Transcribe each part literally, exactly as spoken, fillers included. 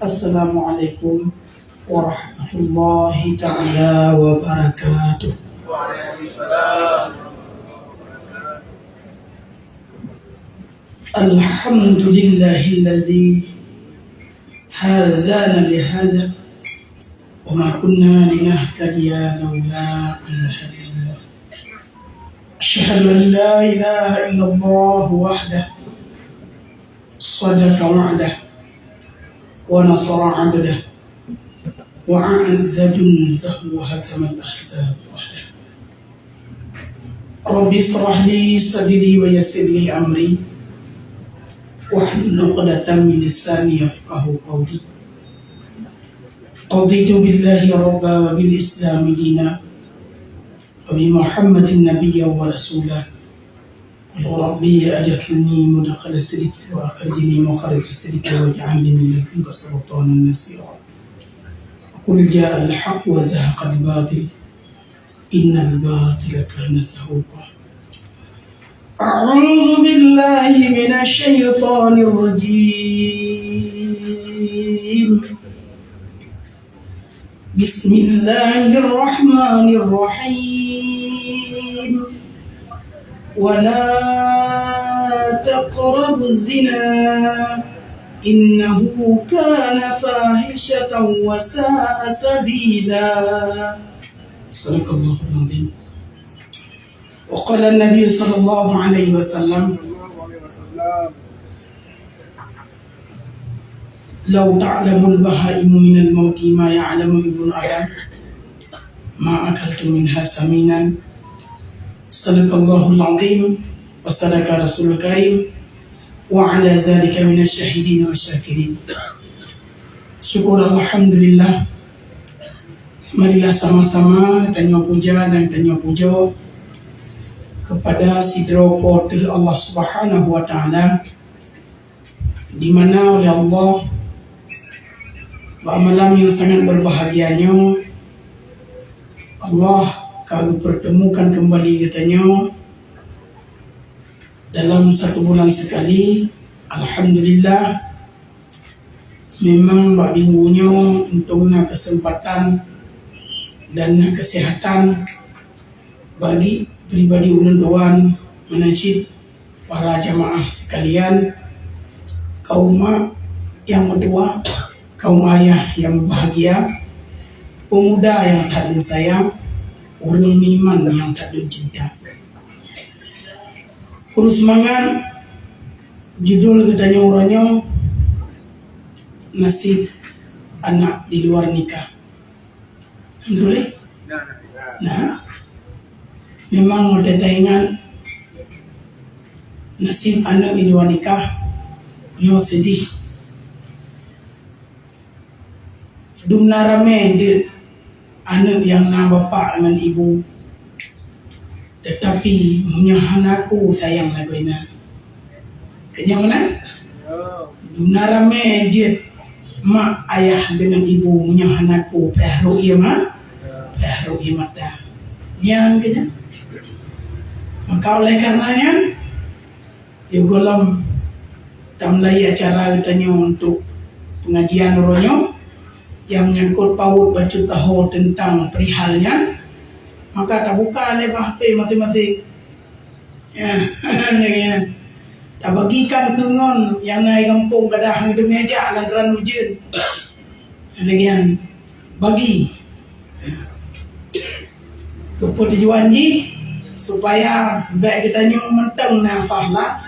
Assalamualaikum warahmatullahi taala wabarakatuh. Alhamdulillahilladzi hadana lihada wa ma kunna linahtadiya laula an hadana. Asyhadu an la ilaha illallah wahdah, sadaqa wa'dah, wa nasara 'abdah, wa a'azza jundahu, wa hazamal ahzab wahdah. Rabbi israh li sadri wa yassir li amri, wahlul 'uqdatam min lisani yafqahu qawli. Raditu billahi rabba wa bil islami dina, wa bi Muhammadin nabiyya wa rasula. Qul rabbi adkhilni mudkhala sidqin wa akhrijni mukhraja sidqin waj'al li min ladunka sultanan nasira. Qul ja'al haqq wa zahaqal batil, innal batila kana zahuqa. A'udzu billahi minasy syaithanir rajim. Bismillahirrahmanirrahim. Wa la taqrabuz zina, innahu kana fahishatan wa sa'a sabila. Sadaqallahul azim. Wa qala Nabi sallallahu alaihi wasallam, "Lau ta'lamul bahaimu minal mauti ma ya'lamu ibnu Adam, ma akaltum minha saminan." Sadaqallahul azim wa sadaqa Rasulul Karim, wa ala zalika minasy syahidin wasy syakirin. Syukur alhamdulillah. Marilah sama-sama tanyoe puja dan tanyoe pujoe kepada sidroe Po teu Allah Subhanahu wa Ta'ala, di mana oleh Allah, bak malam nyang sangat berbahagia nyoe, Allah ka geupertemukan kembali geutanyoe dalam satu bulan sekali. Alhamdulillah, memang bak minggu nyoe untông na keuseumpatan dan na keuseuhatan bagi pribadi ulôn tuan, meunan cit para jamaah sekalian, kaum mak nyang meutuwah, kaum ayah nyang mubahgia, pemuda nyang that lôn sayang, ureuëng meuiman nyang that lôn cinta. Kru seumangat, judul geutanyoe uroe nyoe, Nasib Anak di Luar Nikah. Betul, eh? Nah, memang watée taingat nasib aneuëk di luwa nikah, nyoe seudeh. Dumna ramé jeuet aneuëk nyang na bapak ngon ibu, teutapi meunyoe hana ku sayang lagoina. Keunyoe meunan? Dumna ramé jeuet mak ayah deungon ibu, meunyoe hana ku payah rhot ié ma-, payah rhot ié mata. Nyan keunyoe. Maka oleh karena nyan, yôh gohlom tameulai acara geutanyoe untuk pengajian uroe nyoe nyang menyangkut paut bacut taho teuntang perihal nyan, maka tabuka lé bak H P maséng-maséng. Ya, tabagikan keu ngon nyang na i gampông, kadang hana teumé jak lam keuran ujeuen. Lagée nyan, bagi. Keupeue tujuan jih? Supaya bék geutanyoe mantong na pahala,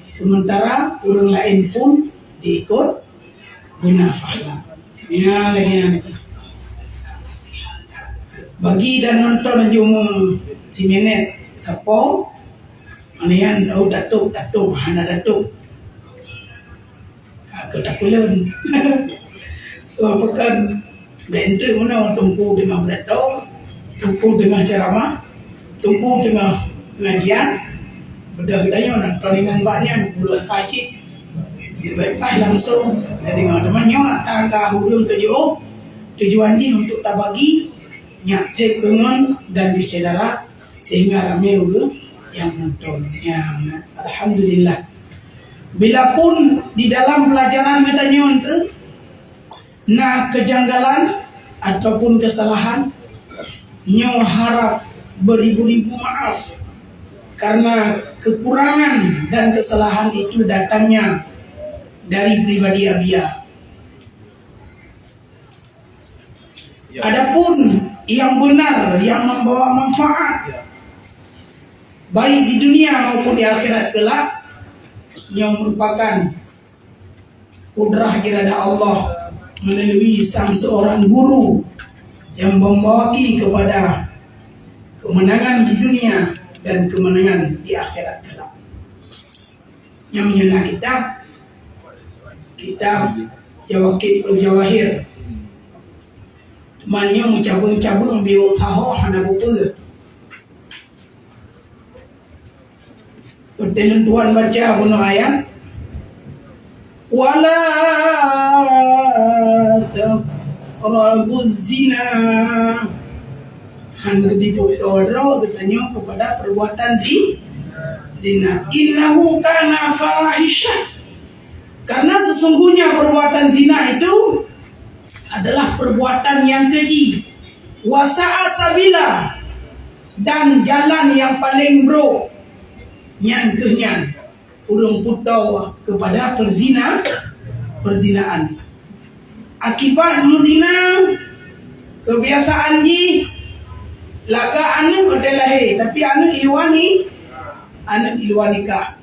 sementara ureuëng laén pun diikot beuna pahala. Ya, lagée nyan. Bagi dan nonton jumeusiminét tapo, meunan, oh, tatôb, tatôb, hana tatôb. Ka keu tapeulon. Tuan peukon, bèk treuk meunoe, teungku teungoh beureutoe, teungku teungoh ceuramah, teungku teungoh pengajian. Beudôh geutanyoe nonton inong bak nyan, ureueng pai cit. Leubeh paih langsong tadeungoe. Teuma nyoe atra ka ureueng keu jiôh, tujuan jih untuk tabagi, nyak trép keu ngon dan di syedara, sehingga ramé ureueng nyang nonton. Nyan, alhamdulillah. Bila pun di dalam pelajaran geutanyoe treuk, Na kejanggalan ataupun kesalahan, nyoe harap beribu-ribu maaf karena kekurangan dan kesalahan itu datangnya dari pribadi Abia. Adapun yang benar, yang membawa manfaat, baik di dunia maupun di akhirat kelak, nyoe merupakan kudrah iradah Allah melalui sang seorang guru yang membawaki kepada kemenangan di dunia dan kemenangan di akhirat kelak. Nyang meunyoe na kitab, kitab Yawaqit wal Jawahir. Teuma nyoe meucabeueng-cabeueng biôh sahoh hana bupeue. Beutôi lôn tuan baca bunoe ayat, "Wala taqrabuz zina." Han geudiputoe droe geutanyoe keupada perbuatan zi-, zina. "Innahu kana fahisyah." Karena sesungguhnya perbuatan zina itu adalah perbuatan yang keji. "Wa sa'a sabila, dan jalan yang paling brok." Nyan kheueh nyan, ureuëng putoe kepada perzina, perzinaan. Akibat meuzina, kebiasaan jih lagak aneuëk watée lahé, tapi aneuëk i luwa ni, aneuëk i luwa nikah.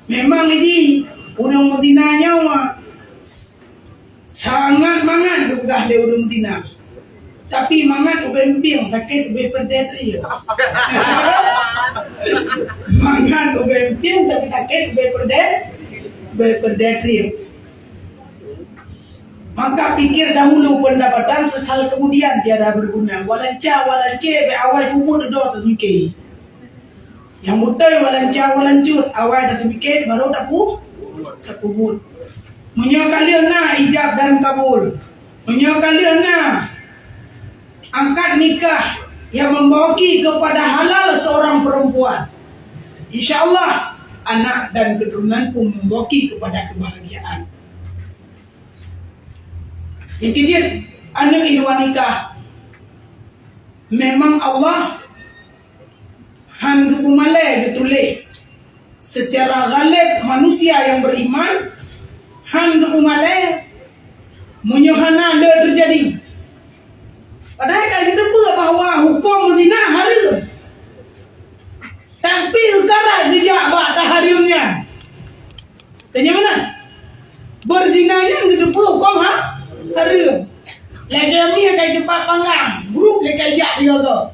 Memang jih ureuëng meuzina nyoe sangat mangat geupeugah lé ureuëng meuzina. Tapi mangat ubé mpieng, sakét ubé peureudèe triem. Mangat ubé mpieng, tapi sakét ubé peureudèe, ubé peureudèe triem. Maka pikir dahulu pendapatan, sesal kemudian tiada berguna. Walanca, walanca, bèk awai peubuet dudoe teumike. Nyang beutôi walanca, walancut, awai tateubiket, baru tapu-, tapeubuet. Meunyoe ka lheueh na ijab dan kabul, meunyoe ka lheueh na akad nikah yang membawaki kepada halal seorang perempuan, insya Allah anak dan keturunanku membawaki kepada kebahagiaan. Nyang keujeuet, aneuëk i luwa nikah, memang Allah han geupeumalèe geutuléh. Secara ghalib, manusia nyang beriman han geupeumalèe meunyoe hana le teujadi. Padahai ka geuteupeue bahwa hukôm meuzina hareuem, tapi eukara geujak bak tahareuem nyan. Tanya mana? Berzina nyan geuteupeue hukôm ha? Hareuem. Lagèe mi ka iteupat panggang, grup lé ka ijak tiga go.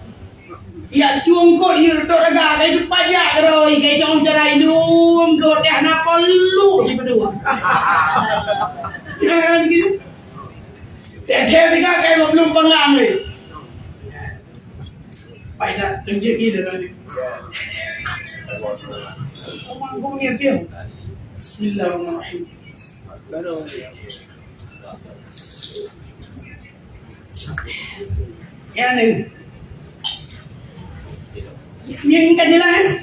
Ijak cueng kot ié reutôk raga, ka iteupat jak keurôi, ka ijong cara ilung ke watèe hana peurlu jipeudua. Nyan gitu. Teuh-teuh tiga ka ilong panggang lé. Baik dah, tunjuk dia dah balik. Bismillahirrahmanirrahim. Ya ni. Ni ka jelas, eh?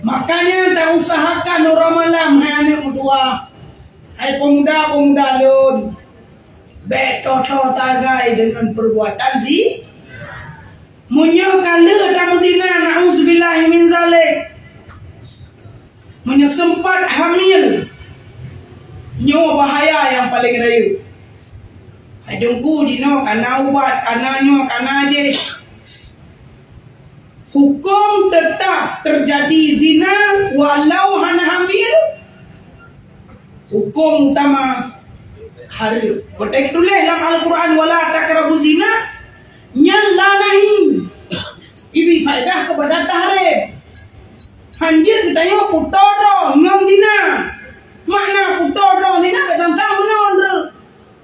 Makanya tausahakan uroe malam, hai aneuk meutuah, hai pemuda-pemuda lôn, bèk tho-tho tagai deungon perbuatan zi-, Meunyoe ka lheueh tameuzina, na'udzubillahi min zalik, meunyoe seumpat hamil, nyoe bahaya nyang paleng rayeuk. Hai Teungku, jinoe ka na ubat, ka na nyoe, ka na jéh. Hukôm teutap teujadi zina walau hana hamil. Hukôm utama hareuem. Watèe geutuléh lam Al-Qur'an, "Wala taqrabuz zina," nyan la nahi. Ibi faedah keupada tahrém. Hanjeuet geutanyoe peutoe droe ngon zina. Makna peutoe droe zina, bèk sang-sang meunan reuh.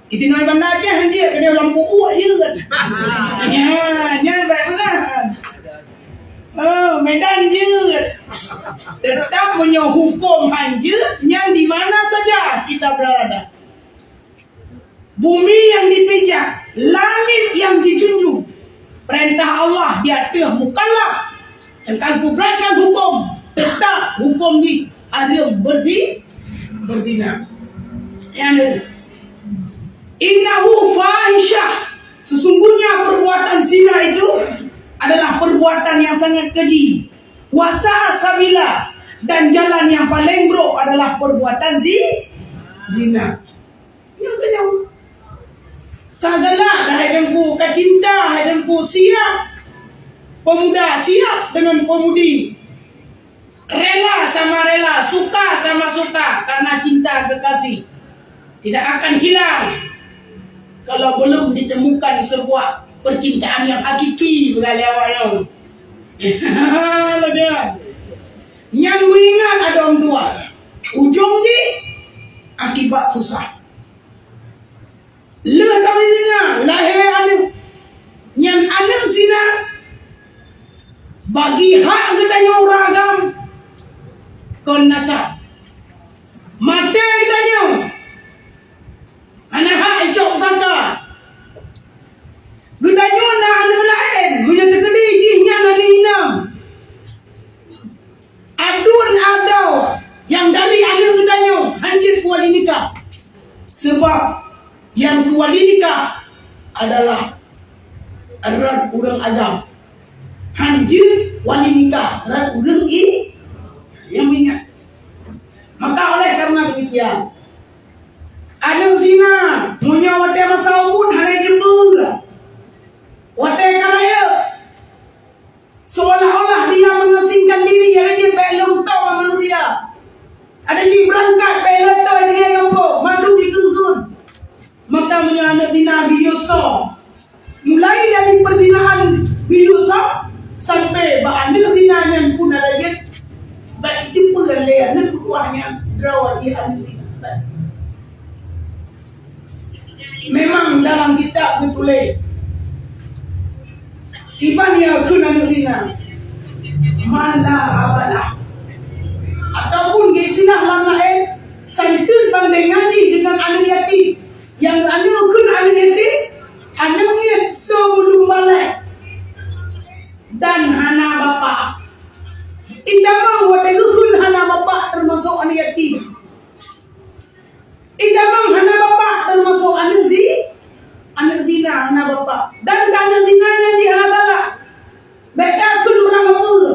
Di sinoe Banda Aceh hanjeuet, keudeh lampu uek jeuet. Nyan, nyan bèk meunan. Oh, Medan jeuet. Teutap meunyoe hukôm hanjeuet, nyan di mana saja kita berada. Bumi yang dipijak, langit yang dijunjung. Peurintah Allah di ateueh mukallaf nyang ka geupeubeuratkan hukôm, teutap hukôm jih hareuem beurzi-, beurzina. Nyang lheueh, Innahu fahisyah. Sesungguhnya perbuatan zina itu adalah perbuatan yang sangat keji. Wasa sabila, dan jalan yang paling buruk adalah perbuatan zi-, zina. Ya ke nyoe? Ka galak dah hai Teungku, ka cinta hai Teungku, siap. Pemuda siap dengan pemudi. Rela sama rela, suka sama suka karena cinta kekasih. Tidak akan hilang kalau belum ditemukan sebuah percintaan yang hakiki, beugalak awak nyoe. Lagèe nyan. Nyan meuingat adong dua. Ujong jih akibat susah. Lheueh tamizina, lahé aneuk. Nyan aneuk zina, bagi hak geutanyoe ureueng agam kon nasab. Maté geutanyoe, hana hak icok pusaka. Geutanyoe na aneuk laén, meunyoe teukeudi jih nyan aneuk inong. Aduen adoe nyang dari aneuk geutanyoe hanjeuet keu wali nikah. Sabab nyang keu wali nikah adalah rot ureueng agam. Hanjeuet wali nikah rot ureueng i-, nyang ingat. Maka oleh karena demikian, aneuk zina, meunyoe watèe masa ubeut hana jeuet, watèe ka rayeuk, seolah-olah dia mengasingkan diri, ada jih bèk lom tong ngon manusia. Ada jih beurangkat bèk lom tong dengan gampông, mandum jikheun-kheun. Maka meunyoe aneuk zina geuyue soe, mulai dari perzinaan geuyue soe sampai bak aneuk zina nyan pun ada jih bèk jipeu lé aneuk meutuah nyan droe jih aneuk zina. Memang dalam kitab geutuléh, kiban nyang kheun aneuk zina, mala abalah. Ataupun geuistilah lam laén, santeut bandéngan jih deungon aneuk yatim. Nyang aneuk kheun aneuk yatim, aneuk miet sebelum balek dan hana bapak. Itamong watèe geukheun hana bapak teumasok aneuk yatim. Itamong hana bapak teumasok aneuk zi-, aneuk zina hana bapak. Dan aneuk zina nyan jih hana salah. Bèk takheun meurah bapeue.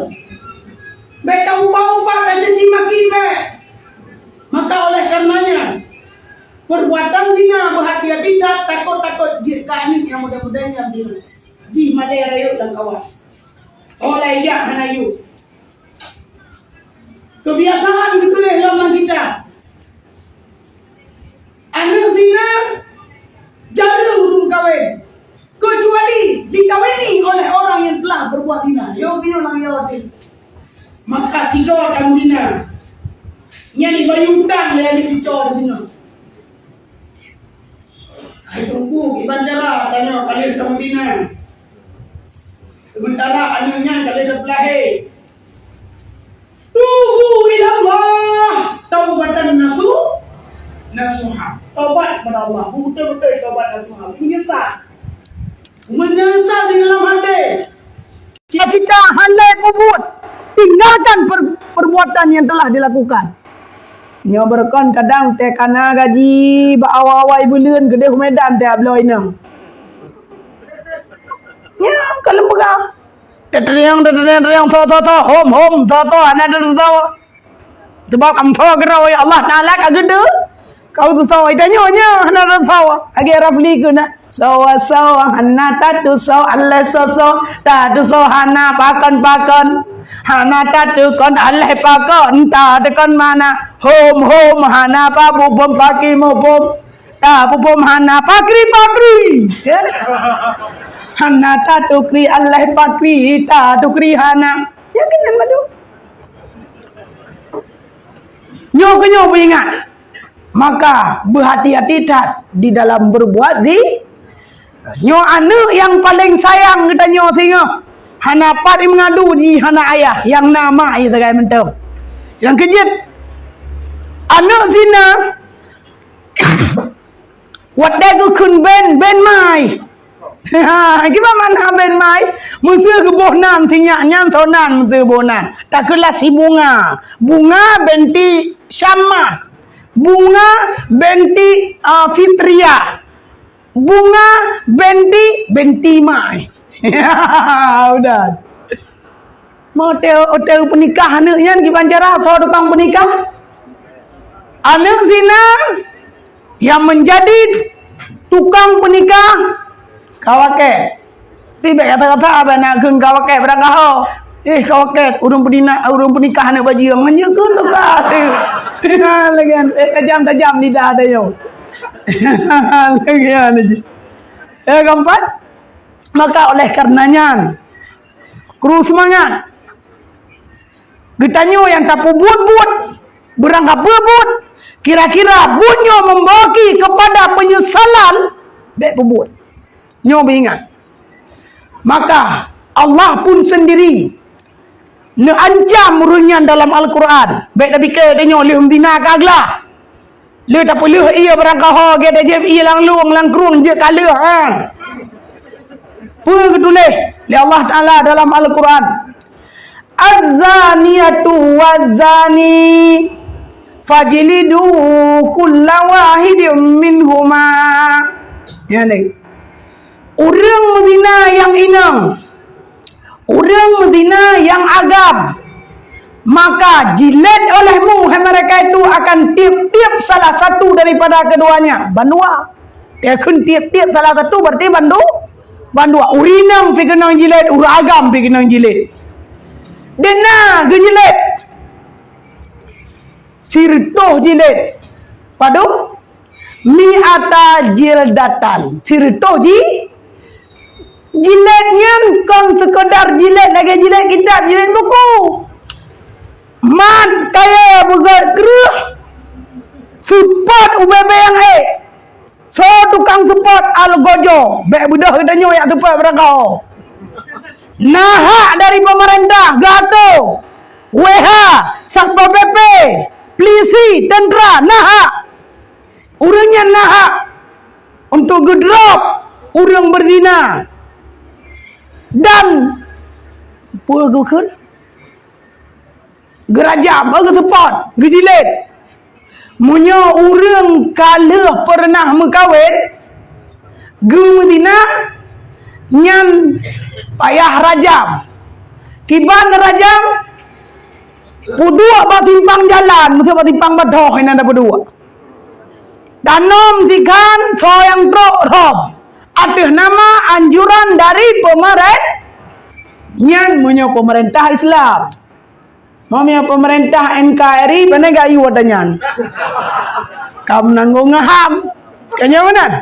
Bèk taupa-upa, tacaci maki, bèk. Maka oleh karenanya, perbuatan zina beuhati-hati that, takot-takot jeuet keu aneuk nyang muda-muda nyan jih. Jih malèe rayeuk lam kawan. Oleh jak hana yue. Kebiasaan geutuléh lom lam kitab. Aneuk zina jareueng ureueng kawén, kecuali dikawini oleh orang yang telah berbuat zina. Yo, nyoe lam yo teuh. Maka sidroe tamizina. Nyan ibayeue utang lé aneuk cucoe zina. Hai Teungku, kiban cara tanyoe ka lheueh tamizina. Sementara aneuk nyan ka lheueh tapeulahé. Tubu ilallah taubatan nasu-, nasuha. Taubat kepada Allah. Beutôi-beutôi taubat nasuha. Meunyeusal. Meunyeusal di dalam hati. Jika kita hana peubuet, tinggalkan per-, perbuatan yang telah dilakukan. Nyoe beureukan kadang teuh kana gaji bak awai-awai buleuen keudeh u Medan teuh bloe inong. Nyan ka lôn peugah. Teuteureung, teuteureung, teuteureung, tho, tho, tho, hom, hom, tho, tho, hana teutusoe. Teubab ampo keudroe, ya Allah Taala ka geudeue. Kau tusoe, tanyoe nyoe hana teusoe. Lagèe Rafli keunan. Soe-soe hana tatusoe, alah soe-soe tatusoe hana pakon-pakon. Hana tatukon alah pakon, entah tukon mana. Hom-hom hana pabubom paki mubom. Tabubom hana pakri-pakri. Ya. Hana tatukri alah pakri, tatukri hana. Ya, keunan madu. Nyoe keuh nyoe beuingat. Maka beuhati-hati that di dalam berbuat zi-, nyoe aneuk nyang paleng sayang geutanyoe singoh. Hana pat meungadu jih hana ayah, nyang na mak jih sagai mantong. Nyang keujeuet, aneuk zina watèe geukheun ben, ben mai. Ha, kiban makna ben mai? Meuseu geuboh nan, sinyak nyan soe nan meuseu geuboh nan. Takeulah si Bunga. Bunga binti Syamah. Bunga binti, ah, Fitriah. Bunga binti, binti mai. Udah. Mau hotel, hotel peunikah aneuk nyan kiban cara, soe tukang peunikah? Aneuk zina yang menjadi tukang peunikah, kawakée. Tapi bék kata-kata abang nak kheun kawakée barangkaho. Eh, kawakée, ureuëng peunikah, ureuëng peunikah aneuk bajeueng, nyan kheun teuka. Lagi, eh, tajam-tajam lidah ada yo. Lagi, lagi. Eh, keempat, maka oleh karena nyan, kru semangat. Geutanyoe nyang tapeubuet-buet, beurangkapeue buet, kira-kira buet nyoe membawa kepada penyesalan, bék peubuet. Nyoe beuingat. Maka Allah pun sendiri neuancam ureuëng nyan dalam Al-Quran. Bék tapike tanyoe lheueh meuzina ka glah. Le tapeuleueh ie barangkaho, gét jieb ie lam lueng, lam krueng jeuet ka lheueh, ha. Peue geutuléh lé Allah Taala dalam Al-Quran? "Az-zaniatu waz-zani fajlidu kulla wahidin minhuma." Yani, ureuëng meuzina nyang inong, ureuëng meuzina nyang agam, maka jilid olehmu, hai mereka itu, akan tiep-tiep salah satu daripada keduanya, bandua. Takheun tiep-tiep salah satu berarti bandu-, bandua. Ureuëng inong pih keunong jilid, ureuëng agam pih keunong jilid. Dena geujilid, sireutôh jilid. Padub? Mi'ata jildatan. Sireutôh ji-, jilid nyan kon sekadar jilid lagée jilid kitab, jilid buku. Mat kayée beugét kreueh, seupôt ubé-bé nyang ék. Soe tukang seupôt? Algojo. Bék beudôh geutanyoe jak seupôt barangkaho. Na hak dari pemerintah, geuatô. W H, Satpol P P, polisi, tentera, na hak. Ureuëng nyan na hak untuk geudrop ureuëng beuzina dan peue geukheun? Geurajam, geuseupôt, geujilid. Meunyoe ureuëng ka lheueh peureunah meukawen, geumeuzina, nyan payah rajam. Kiban rajam, peuduek bak simpang jalan, meuseu bak simpang badhoh inan tapeuduek. Tanom sikhan soe nyang trok rhom ateueh nama anjuran dari peumaren-, nyan meunyoe peumeurintah Islam. Meunyoe peumeurintah N K R I, pane gayue watée nyan. Ka meunanggong ham. Ka nyan meunan.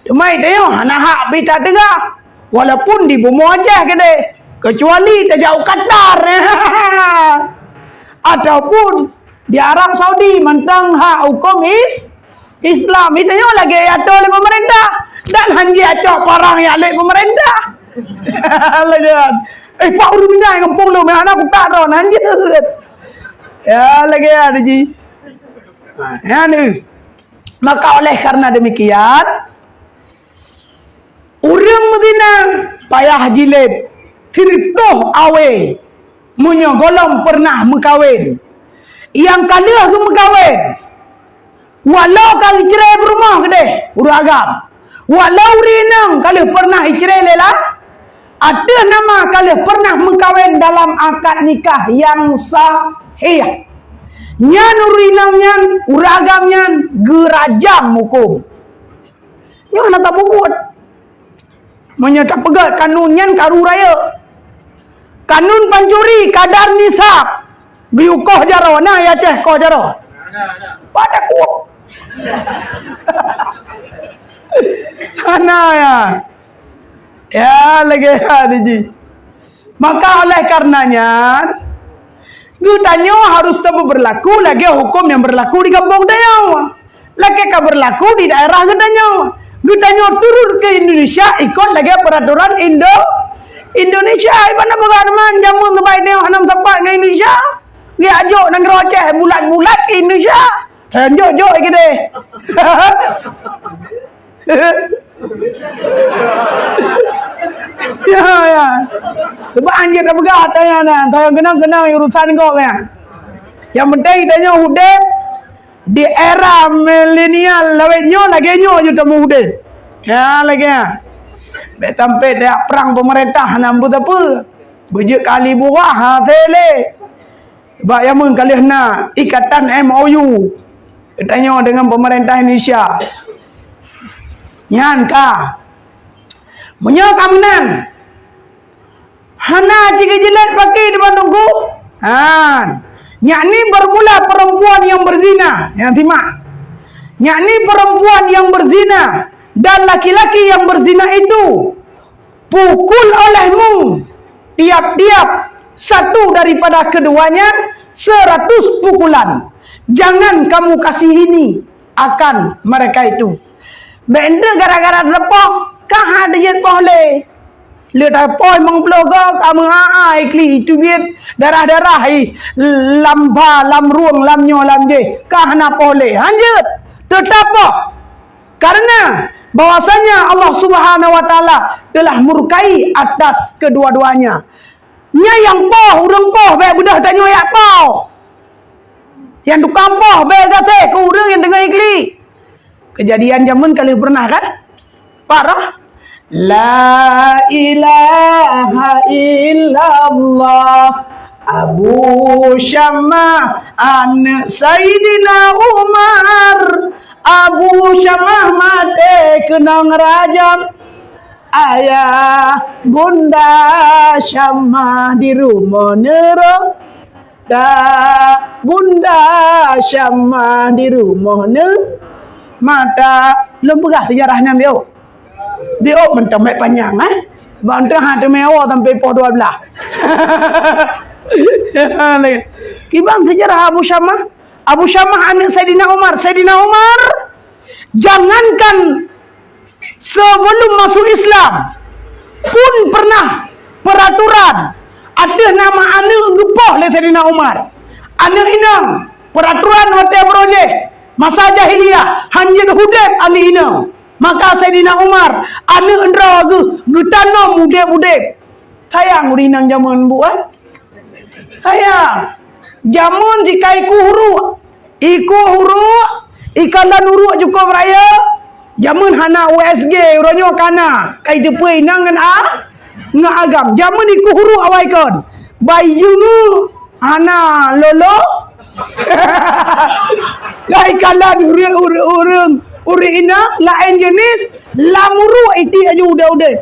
Teuma tanyoe hana hak pih tateugah. Walaupun di bumoe Aceh keudeh, kecuali tajak u Qatar. Ataupun di Arab Saudi mantong hak huköm is-, Islam. Itu nyoe lagée atô lé peumeurintah. Dan hanjeuet acok parang nyang lé peumeurintah. Lagée, eh, pak ureuëng bina gampông lôn, hana kutak droe, hanjeuet. Ya, lagée ada ji. Ha, ya ni. Maka oleh karena demikian, ureuëng meuzina payah jilid, sireutôh awé, meunyoe gohlom peureunah meukawen. Nyang ka lheueh geumeukawen, walau ka geucré beurumoh keudeh, ureuëng agam. Walau ureuëng inong ka lheueh peureunah geucré lé la-, ateueh nama ka lheueh peureunah meukawen dalam akad nikah nyang sahih. Nyan ureuëng inong nyan, ureuëng agam nyan geurajam huköm. Nyoe hana tapeubuet. Meunyoe tapeugét kanun nyan karu rayeuk. Kanun pancuri kadar nisab. Geuyue koh jaroe, na ya Aceh koh jaroe? Pada kuek. Hana ya. Ya, lagée nyan jih. Maka oleh karena nyan, geutanyoe harus teupeubeurlaku lagée huköm nyang beurlaku di gampông tanyoe, lagée ka beurlaku di daerah geutanyoe. Geutanyoe turut keu Indonesia ikot lagée peuraturan Indo-, Indonesia. Iban na peugah teuma jameun geubai tanyoe hana meusapat ngon Indonesia. Geujak jok nanggroe Aceh bulat-bulat keu Indonesia. Tanyoe jok-jok keudeh. Ya, ya. Sebab anjir dah peugah tanya na, tanya kenang-kenang urusan kau ya. Yang penting tanyoe udeb di era milenial lawét nyoe lagée nyoe je tamu udeb. Ya, lagèe nyan. Bèk sampai dak prang pemerintah hana beuteupeue. Beujeuet kali buah, ha, tele. Bak jameun ka lheueh na ikatan M O U geutanyoe deungon pemerintah Indonesia. Nyan ka. Meunyoe ka meunan, hana cit geujilét paki di bandum ku. Han. Yakni bermula perempuan yang berzina. Nyan simak. Yakni perempuan yang berzina dan laki-laki yang berzina itu pukul olehmu tiap-tiap satu daripada keduanya seratus pukulan. Jangan kamu kasihini akan mereka itu. Bèk enteuk gara-gara teupoh, ka hana jeuet poh lé. Lé teupoh limong ploh goe, ka meuha-ha ikli, teubiet darah-darah i lam ba, lam rueng, lam nyoe, lam jéh, ka hana poh lé. Hanjeuet, teutap poh. Karena bahwasanya Allah Subhanahu wa Taala telah murkai atas kedua-duanya. Nyan nyang poh, ureueng poh, bèk beudôh tanyoe jak poh. Nyang tukang poh, bèk gaséh keu ureueng nyang teungoh ikli. Keujadian jameun ka lheueh pernah kan? Parah. La ilaha illallah. Abu Syamah, aneuk Saidina Umar. Abu Syamah maté keunong Rajab. Ayah Bunda Syamah di rumoh neurok. Da Bunda Syamah di rumoh neu mata. Lôn peugah seujarah nyan, biôk. Biôk mantong bèk panyang, eh. Bak mantong ha teumé awak sampai poh dua belas. Kiban seujarah Abu Syamah. Abu Syamah aneuk Saidina Umar. Saidina Umar, jangankan sebelum masuk Islam pun pernah peraturan ateueh nama aneuk geupoh lé Saidina Umar. Aneuk inong, peraturan watèe barô jéh, masa jahiliyah, hanjeuet udép aneuk inong. Maka Saidina Umar, aneuk droe geuh, geutanom udép-udép. Sayang ureueng inong jameun bu, eh? Sayang. Jameun jika iku huruk. Iku huruk, ikalon huruk cukôp rayeuk. Jameun hana U S G, uroe nyoe ka na. Ka iteupeue inong ngon a, ngon agam. Jameun iku huruk awai kon. Bayeue hana lolo. Lai kalon ureueng, ureueng, ureueng, ureueng inong laén jenis, lam huruk itiek aju udép-udép.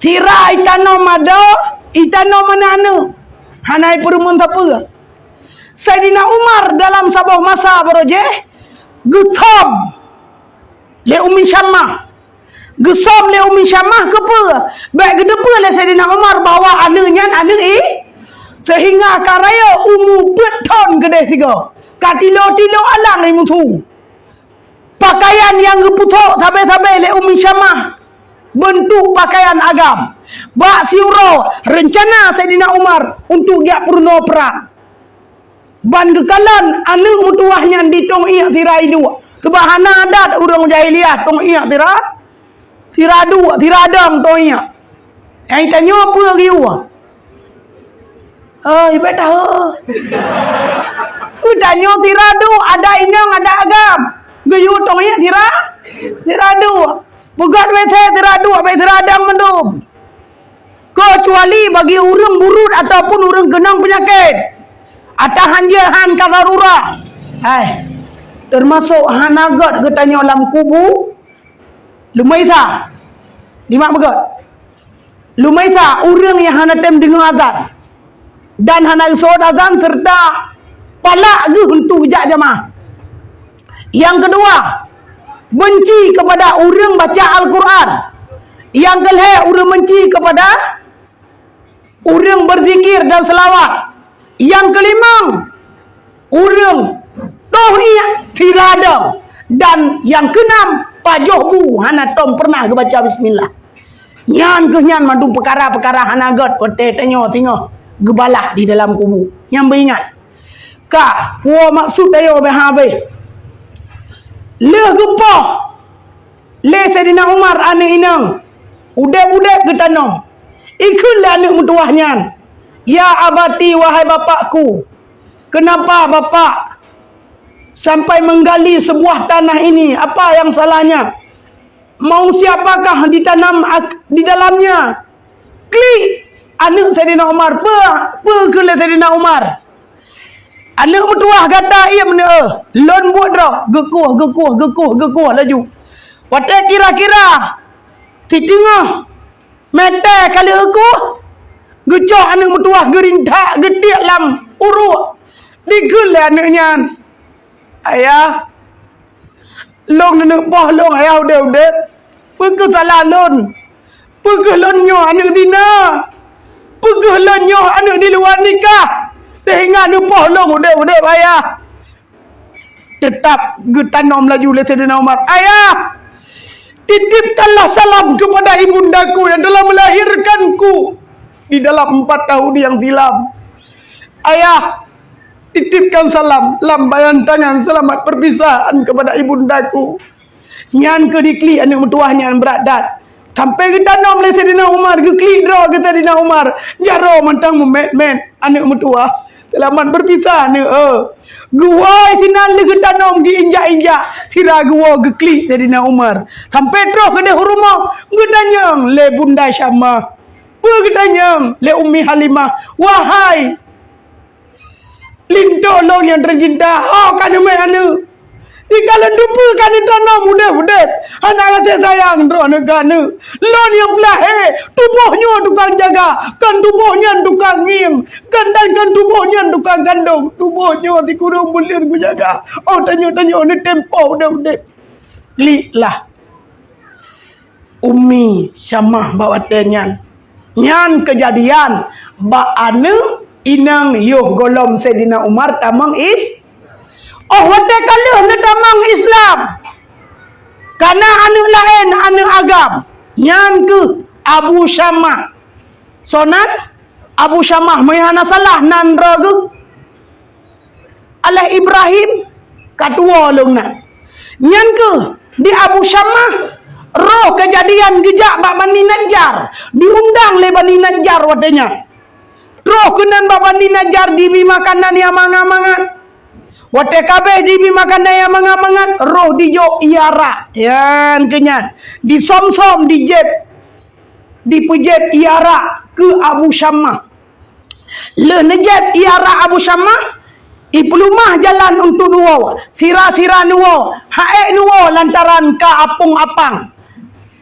Sira itanom adoe, itanom aneuk-aneuk. Hana ipeureumeun sapeue. Saidina Umar dalam saboh masa barô jéh, geusom lé Ummi Syamah. Geusom lé Ummi Syamah keupeue? Bèk geuteupeue lé Saidina Umar bahwa aneuk nyan aneuk i, seuhingga ka rayeuk umu peuet thon keudéh sigoe. Ka tilo-tilo alang lé musu. Pakaian nyang geuputrok sabe-sabe lé Ummi Syamah, beuntuk pakaian agam. Bak siuroe, reuncana Saidina Umar untuk jak peurunoe prang. Ban geukalon aneuk meutuwah nyan ditông iek sira iduek. Sabab hana adat ureueng jahiliyah tông iek sira, sira duek, sira dong tông iek. Nyang tanyoe peue geuyue? Oh, ibe tahu. Geutanyoe sira duek, adat inong, adat agam. Geuyue tông iek sira, sira duek. Peugöt W C sira duek, bèk sira dong mandum. Kecuali bagi ureueng burut ataupun ureueng keunong peunyakét. Atau hanjeuet han ka darurah. Hai. Teumasok hana göt geutanyoe lam kubu. Lumaisa. Dimak beugöt. Lumaisa ureueng nyang hana tem deungoe azan dan hana geuseuôt azan serta palak geuh untuk jak jamaah. Nyang keudua, benci kepada ureueng baca Al-Quran. Nyang keulhèe, ureueng benci kepada ureueng berzikir dan selawat. Nyang keulimong, ureueng toh iek sira dong. Dan nyang keunam, pajoh bu hana tom pernah geubaca bismillah. Nyan keuh nyan mandum peukara-peukara hana göt watèe tanyoe singoh geubalah di dalam kubu. Nyan beuingat. Ka, peue maksud tanyoe beuhabéh. Lheueh geupoh lé Saidina Umar aneuk inong, udép-udép geutanom. Ikheun lé aneuk meutuwah nyan, "Ya abati, wahai bapakku, kenapa bapak sampai menggali sebuah tanah ini? Apa yang salahnya?" Mau siapakah ditanam ak-, di dalamnya?" Klik! Aneuk Saidina Umar. Peue, peue kheun lé Saidina Umar? Aneuk meutuwah gata, iem neueu. Lôn buet droe. Geukueh, geukueh, geukueh, geukueh laju. Watée kira-kira siteungoh meter ka lheueh geukueh, geucok aneuk meutuwah, geurintak, geutiek lam uruek. Dikheun lé aneuk nyan, "Ayah, lôn neuneuk poh lôn, ayah udeb-udeb. Peu kheueh salah lôn? Peu kheueh lôn nyoe aneuk zina? Peu kheueh lôn nyoe aneuk di luwa nikah, seuhingga neupoh lôn udeb-udeb, ayah?" Teutap geutanom laju lé Saidina Umar, "Ayah, titipkanlah salam kepada ibundaku yang telah melahirkanku di dalam empat tahun yang silam. Ayah, titipkan salam lam bayan tangan selamat perpisahan kepada ibundaku." Nyan keuh diklik aneuk meutuwah nyan brat that. Sampoe geutanom lé Saidina Umar, geuklik droe keu Saidina Umar. Jaroe mantong meumet-met aneuk meutuwah. Seulamat beupisah aneuk, eh. Geuwoe sinan lé geutanom geuinjak-injak, sira geuwoe geuklik Saidina Umar. Sampoe troh keudeh u rumoh, geutanyong lé Bunda Syamah. Peue geutanyong lé Ummi Halimah? Wahai linto lôn nyang teucinta, ho ka neumè aneuk. Jika lôn teupeue ka neutanom udeb-udeb, hana gaséh sayang droeneuh keu aneuk. Lôn nyang peulahé, tuboh nyoe tukang jaga, kon tuboh nyan tukang ngieng, kon dan kon tuboh nyan tukang kandong, tuboh nyoe sikureueng buleuen kujaga. Oh tanyoe-tanyoe neutem poh udeb-udeb. Klik lah. Ummi Syamah bak watée nyan. Nyan keujadian bak aneuk inong yoh gohlom Saidina Umar tamong is-, oh watée ka lheueh neutamong Islam. Ka na aneuk laén, aneuk agam. Nyan keuh Abu Syamah. Soe nan? Abu Syamah, meunyo hana salah nan droe geuh. Alah Ibrahim, ka tuwoe lôn nan. Nyan keuh di Abu Syamah, roh keujadian geujak bak Bani Najjar, diundang lé Bani Najjar watée nyan. Troh keunan bak Bani Najjar dibi makanan nyang mangat-mangat. Watée ka abéh dibi makanan nyang mangat-mangat, roh dijok ie arak. Nyan keuh nyan, disöm-söm, dijép, dipeujép ie arak keu Abu Syamah. Lheueh neujép ie arak Abu Syamah, ipeulumah jalan untuk neuwoe, sira-sira neuwoe, han ék neuwoe lantaran ka apong apang.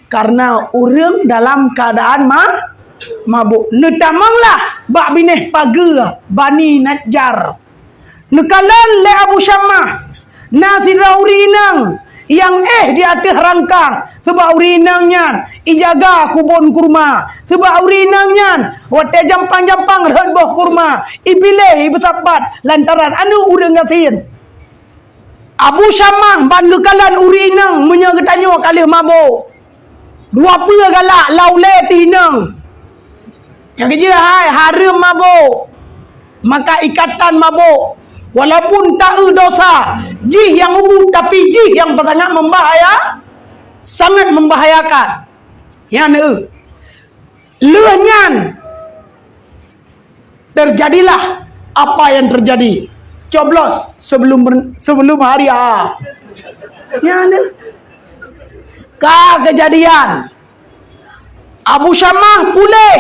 Karena ureuëng dalam keuadaan ma-, mabök. Neutamonglah bak binéh pageue Bani Najjar. Neukalon lé Abu Syamah, na sidroe ureuëng inong nyang éh di ateueh rangkang, sabab ureuëng inong nyan ijaga kubon kurma. Sabab ureuëng inong nyan watée jampang-jampang rhot boh kurma, ipiléh, ipeusapat lantaran aneuk ureuëng gasien. Abu Syamah ban geukalon ureuëng inong meunyoe geutanyoe ka lheueh mabök. Dua peue galak lam ulée teuh inong. Nyang keujeuet hai hareuem mabök. Maka ikatan mabök, walaupun taeu dosa, jih nyang ubit, tapi jih nyang sangat membahaya, sangat membahayakan. Nyan eu. Lheueh nyan, terjadilah apa yang terjadi. Coblos sebelum ber-, sebelum hari A. Nyan eu. Ka keujadian. Abu Syamah puléh.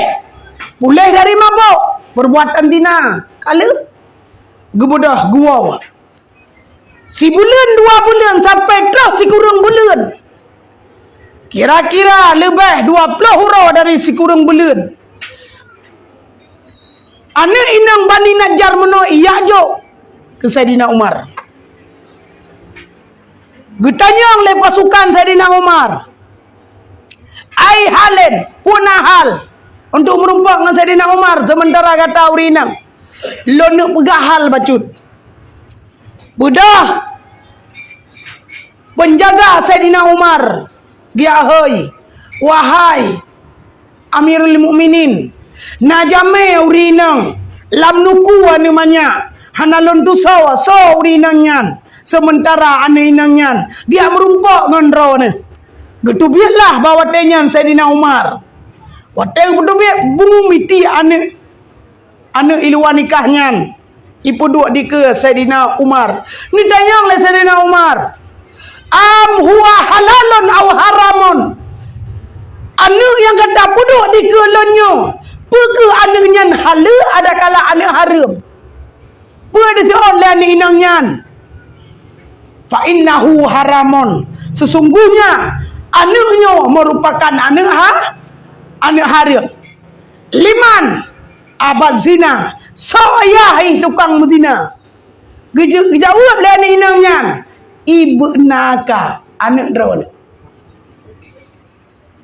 Puléh dari mabök. Perbuatan zina. Ka lheueh. Geubeudôh, geuwoe. Sibuleuen, dua buleuen, sampai troh sikureueng buleuen. Kira-kira leubeh dua ploh uroe dari sikureueng buleuen. Aneuk inong Bani Najjar meunoe ijak jok keu Saidina Umar. Geutanyong lé pasukan Saidina Umar, "Ai halin, peue na hal untuk meurumpok ngon Saidina Umar, seumeuntara gata ureuëng inong?" "Lôn neuk peugah hal bacut." Beudôh, penjaga Saidina Umar geujak hôi, "Wahai Amirul Mukminin, na jamé ureuëng inong lam nuku aneuk manyak, hana lôn tusoe soe ureuëng inong nyan, seumeuntara aneuk inong nyan geujak meurumpok ngon droeneuh." Geuteubiet lah bak watée nyan Saidina Umar. Watée geuteubiet, bungum itiek aneuk, aneuk i luwa nikah nyan, ipeuduek dikeue Saidina Umar. Neutanyong lé Saidina Umar, "Am huwa halalun aw haramun?" tapeuduek dikeue lôn nyoe, peu kheueh aneuëk nyan haleue adakala aneuëk hareuem? Peue diseuôt lé aneuëk inong nyan? Fa innahu haramun. Sesungguhnya aneuëk nyoe meurupakan aneuëk ha-, aneuëk hareuem. Liman? Abaz zina. Soe ayah tukang meuzina? Geujaweueb lé aneuëk inong nyan, "Ibnaka, aneuëk droeneuh."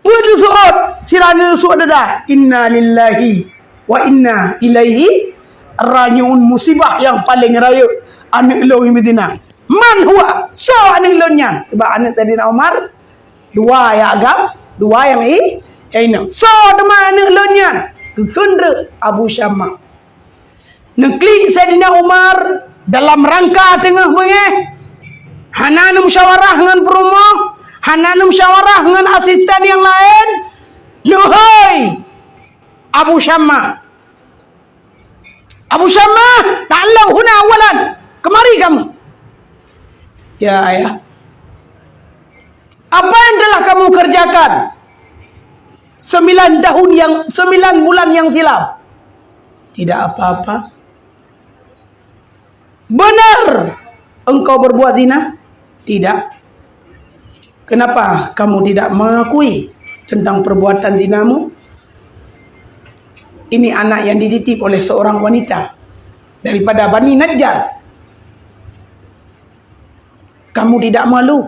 Peue diseuôt sira ngon suet dada? "Inna lillahi wa inna ilaihi raji'un." Musibah nyang paleng rayeuk, aneuëk lôn meuzina. "Man huwa?" Soe aneuëk lôn nyan? Sabab aneuëk Saidina Umar dua nyang agam, dua nyang i-, nyang inong. "Soe teuma aneuëk lôn nyan?" Geukheun treuk Abu Syamah. Neuklik Saidina Umar dalam rangka teungoh beungéh, hana neumusyawarah ngon peurumoh, hana neumusyawarah ngon asisten nyang laén. "Leuhôi Abu Syamah, Abu Syamah, ta'allau huna awalan, kemari kamu." "Ya, Ayah." "Apa yang telah kamu kerjakan sembilan tahun yang, sembilan bulan yang silam?" "Tidak apa-apa." "Benar engkau berbuat zina?" "Tidak." "Kenapa kamu tidak mengakui tentang perbuatan zinamu?" "Ini anak yang dititip oleh seorang wanita daripada Bani Najjar." "Kamu tidak malu?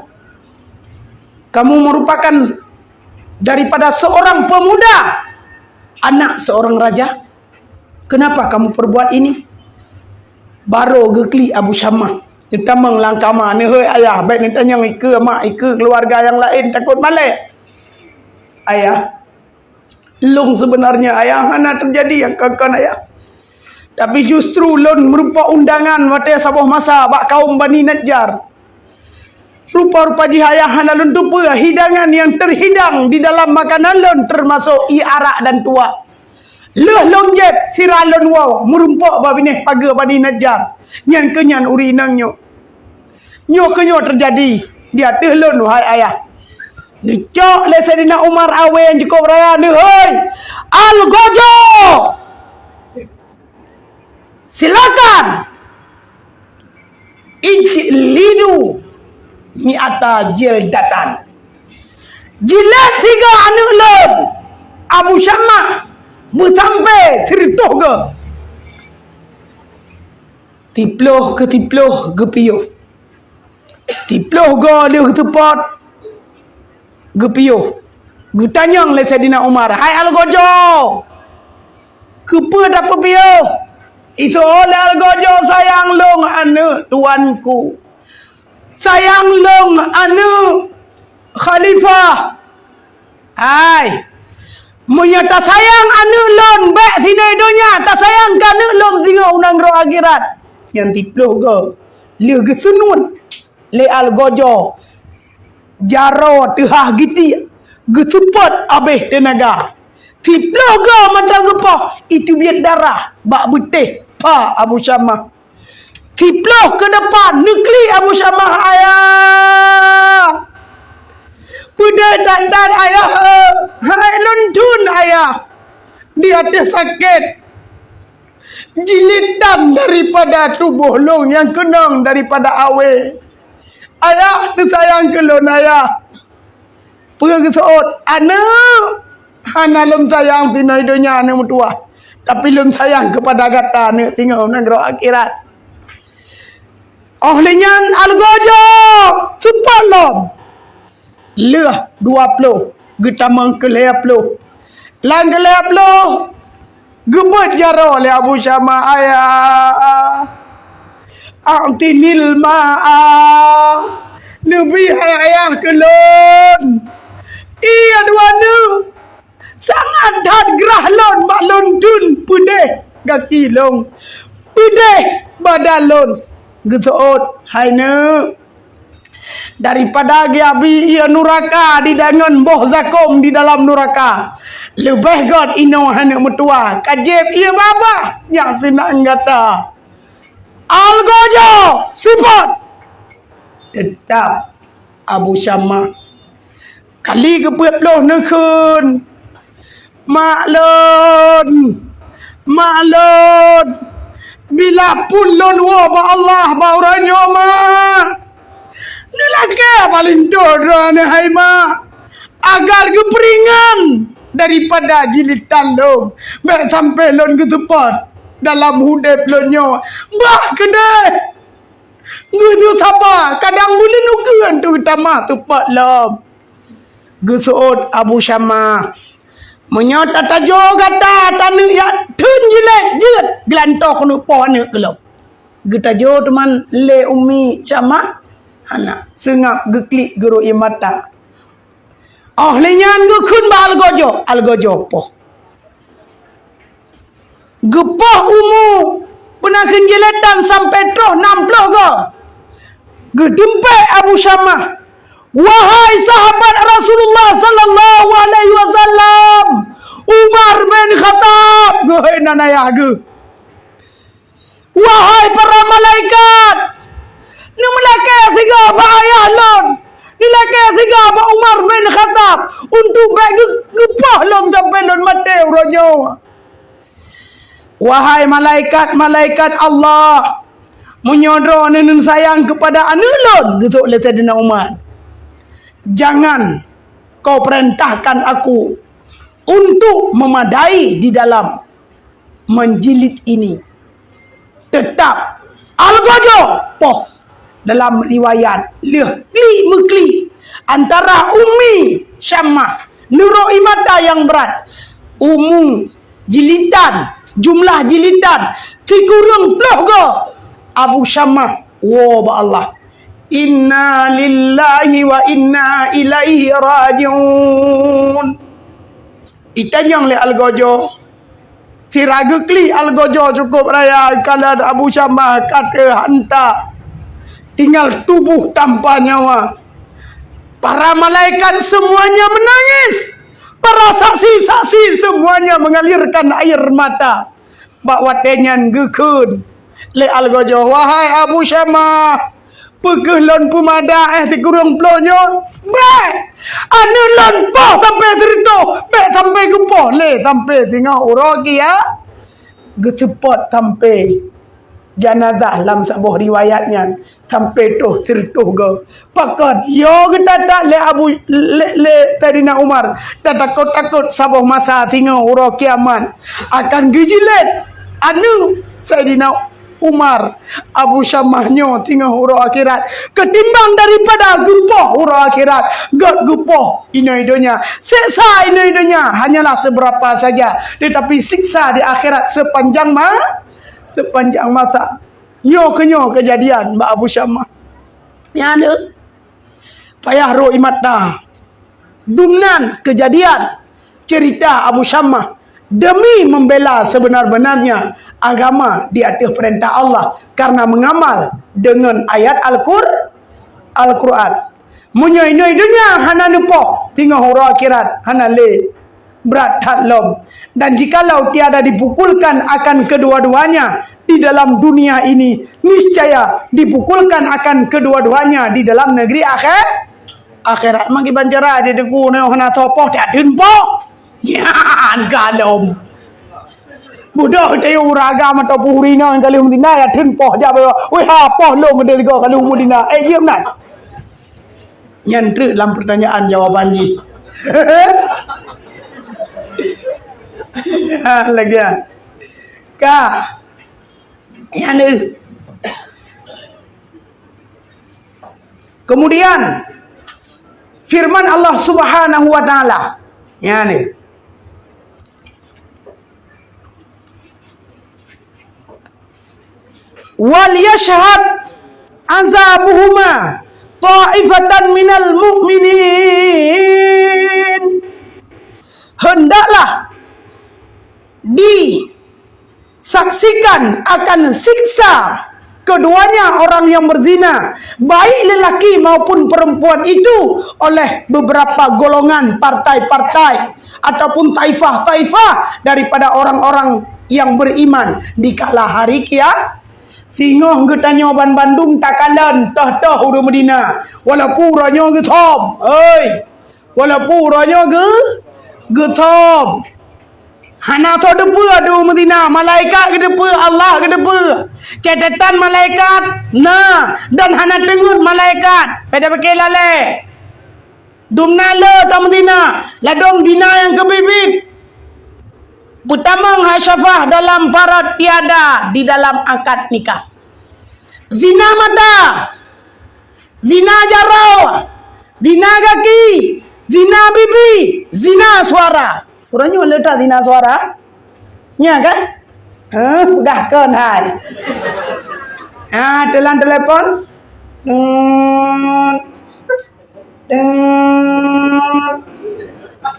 Kamu merupakan daripada seorang pemuda, anak seorang raja. Kenapa kamu perbuat ini?" Barô geuklik Abu Syamah. Neutamong lam kama, "Neuhôi ayah, bék neutanyong ikeue mak, ikeue keuluwarga nyang laén, takot malée." "Ayah, lôn seubeunarnya ayah hana teujadi nyang kon-kon ayah. Tapi justru lôn meurumpok undangan watée saboh masa bak kaum Bani Najjar. Rupa-rupa jih ayah hana lôn teupeue hidangan nyang teuhidang di dalam makanan lôn, teumasok ié arak dan tuak. Lheueh lôn jieb sira lôn woe meurumpok bak binéh pageue Bani Najjar. Nyan keuh nyan ureuëng inong nyoe. Nyoe keuh nyoe teujadi di ateueh lôn, wahai ayah." Neucok lé Saidina Umar awé nyang cukôp raya, "Neuhôi Al-Gojo! Silakan! Ijlidu mi'ata jaldatan. Jilet sigoe aneuëk lôn, Abu Syamah, meusampé sireutôh goe." Siploh keu siploh geupiôh. Siploh goe lheueh geuseupôt, geupiôh. Geutanyong lé Saidina Umar, "Hai Al-Gojo, keupeue tapeupiôh?" Iseuôt lé Al-Gojo, "Sayang lôn aneuëk tuanku. Sayang lôn aneuëk khalifah. Hai, meunyoe tasayang aneuëk lôn bék singoh donya, tasayang keu aneuëk lôn singoh u nanggroe akhirat." Nyan siploh goe lheueh geuseunuet lé Al-Gojo jaroe teuhah gitiek, geuseupôt abéh teunaga. Siploh goe mantong geupoh, iteubiet darah bak beutéh pha Abu Syamah. Siploh keu depan, neuklik Abu Syamah, "Ayah! Peudeh that-that ayah, eh! Hai lôn thon ayah! Di ateueh sakét, jilitan daripada tuboh lôn nyang keunong daripada awé. Ayah, neusayang keu lôn ayah!" Peue geuseuôt, "Aneuëk, hana lôn sayang singoh donya aneuëk meutuwah, tapi lôn sayang keupada gata aneuëk singoh nanggroe akhirat." Óh lheueh nyan Al-Gojo seupôt lom. Lheueh dua ploh, geutamong keu lhée ploh. Lam keu lhée ploh, geubeuet jaroe lé Abu Syamah, "Ayah, a'tinil ma'a, neubi hai ayah keu lôn ié dua neuk. Sangat that grah lôn bak lôn thon peudeh gaki lôn, peudeh badan lôn." Geuseuôt, "Hai neuk, daripada geuabi ié nuraka di dangon boh zakôm di dalam nuraka, leubeh gét inoe aneuëk meutuwah ka jieb ié babah nyang seunang gata." Al-Gojo seupôt. Teutap Abu Syamah kali geupeuet ploh neukheun, Mak lôn, mak lôn, bila phon lôn woe bak Allah bak uroe nyoe, mak. Neulakée bak linto droeneuh, hai mak, agar geupeuringan daripada jilitan lôn, bék sampoe lôn geuseupôt dalam udeb lôn nyoe. Bah keudeh! Geujok saba, kadang buleuen ukeuen teutamah seupôt lom. Geuseuôt Abu Syamah, "Meunyoe tatajo gata taneuk jak theun jilét jeuet, geulantoe keuneuk poh aneuk keu lôn." Geutajo teuma lé Ummi Syamah, hana, seungab geuklik geurok ie mata. Óh lheueh nyan geukheun bak Algojo, Algojo poh. Geupoh umu peunakheun jilatan sampoe troh nam ploh goe. Geuteumpék Abu Syamah, "Wahai sahabat Rasulullah sallallahu alaihi wasallam, Umar bin Khattab," geuhôi nan ayah geuh. "Wahai para malaikat, neumeulakée sigoe bak ayah lôn, neulakée sigoe bak Umar bin Khattab, untuk bék geu-, geupoh lôn sampoe lôn maté uroe nyoe. Wahai malaikat-malaikat Allah, meunyoe droeneuh neusayang keupada aneuk lôn," geuseuôt lé Saidina Umar, "jangan kau perintahkan aku untuk memadai di dalam menjilid ini. Tetap Algojo poh." Dalam riwayat, lheueh klik meuklik antara Ummi Syamah neurok ie mata nyang brat, umu jilitan, jumlah jilitan sikureueng ploh goe, Abu Syamah woe bak Allah. Inna lillahi wa inna ilaihi raji'un. Itanyong lé Algojo. Sira geuklik Algojo cukup raya, kalon Abu Syamah ka teuhanta, tinggal tuboh tanpa nyawa. Para malaikat semuanya menangis. Para saksi-saksi semuanya mengalirkan air mata. Bak watée nyan geukheun lé Algojo, "Wahai Abu Syamah, peu kheueh lôn peumada éh sikureueng ploh nyoe? Bék! Aneuk lôn poh sampoe sireutôh, bék sampoe geupoh lé sampoe singoh uroe kia." Geuseupôt sampoe janazah lam saboh riwayat nyan sampoe troh sireutôh goe. Pakon? Yo geutatat lé Abu, lé, lé Saidina Umar, tatakot-takot saboh masa singoh uroe kiamat akan geujilét aneuk Saidina Umar, Abu Syamah nyoe singoh uroe akhirat. Keutimbang daripada geupoh uroe akhirat, gét geupoh inoi donya. Seksa inoi donya hanyalah seberapa saja, tetapi siksa di akhirat sepanjang ma-, sepanjang masa. Nyoe keu nyoe keujadian bak Abu Syamah. Nyan deuh. Payah rhot ie mata. Dumnan keujadian cerita Abu Syamah demi membela sebenar-benarnya agama di ateueh peurintah Allah karena mengamal deungon ayat Al-Qur-, Al-Quran. Meunyoe inoi donya hana neupoh, singoh uroe akhirat hana lé. Brat that lom. Dan jikalau tiada dipukulkan akan kedua-duanya di dalam dunia ini, niscaya dipukulkan akan kedua-duanya di dalam negeri akhir-, akhirat. Mangki bancara di deungon hana sopoh, tak teun poh. Nyan ka lom. Mudah teu ureueng agam atawa peue ureueng inong ka lheueh meudina, ya teun poh jak bak, "Weh, ha poh lôn meudeh sigoe ka lheueh meudina." Eh, jeuem nan. Nyan treuk lam pertanyaan jawaban jih. Ha, lagèe nyan. Ka. Nyan deuh. Kemudian, firman Allah Subhanahu wa Ta'ala. Nyan deuh. "Wal yashhad azabuhuma ta'ifatan minal mu'minin." Hendaklah disaksikan akan siksa keduanya orang yang berzina, baik lelaki maupun perempuan itu, oleh beberapa golongan, partai-partai, ataupun taifah-taifah daripada orang-orang yang beriman di kala hari kia-, singoh geutanyoe banmandum takalon toh-toh ureueng meudina, walaupun uroe nyoe geuthom, hei, walaupun uroe nyoe geu-, geuthom. Hana soe teupeue adu meuzina, malaikat geuteupeue, Allah geuteupeue. Catatan malaikat na, dan hana teungeut malaikat. Pada pakai lalai. Dumna le tameuzina, ladom zina nyang keubiet-biet. Peutamong hai syafah dalam farad tiada di dalam akad nikah. Zina mata, zina jaroe, zina gaki, zina bibi, zina suara. Uroe nyoe le that zina suara? Nya kan? Eh, peugah kon hai. Ha, teulang telepon. Hmm. Tut,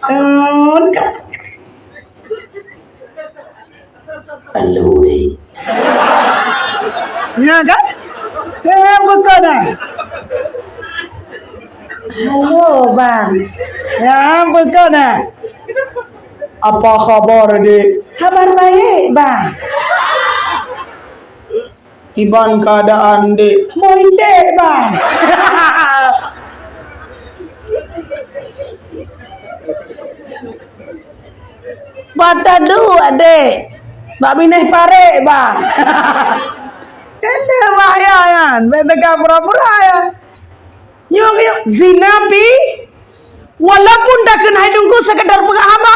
tut. Halo deh. Ya kan? Ya, bukan dah. Halo, Bang. Ya, bukan dah. Apa khabar, Dek? Khabar baik, Bang. Kiban keuadaan, Dek? Moi, Dek, Bang. Patah duek, Dek. Bak binéh parek, Bang. Kan bahaya, kan? Bèk teuka pura-pura, ya. Nyoe, nyoe, zina pi, walaupun takheun hai Teungku sekedar peugah haba,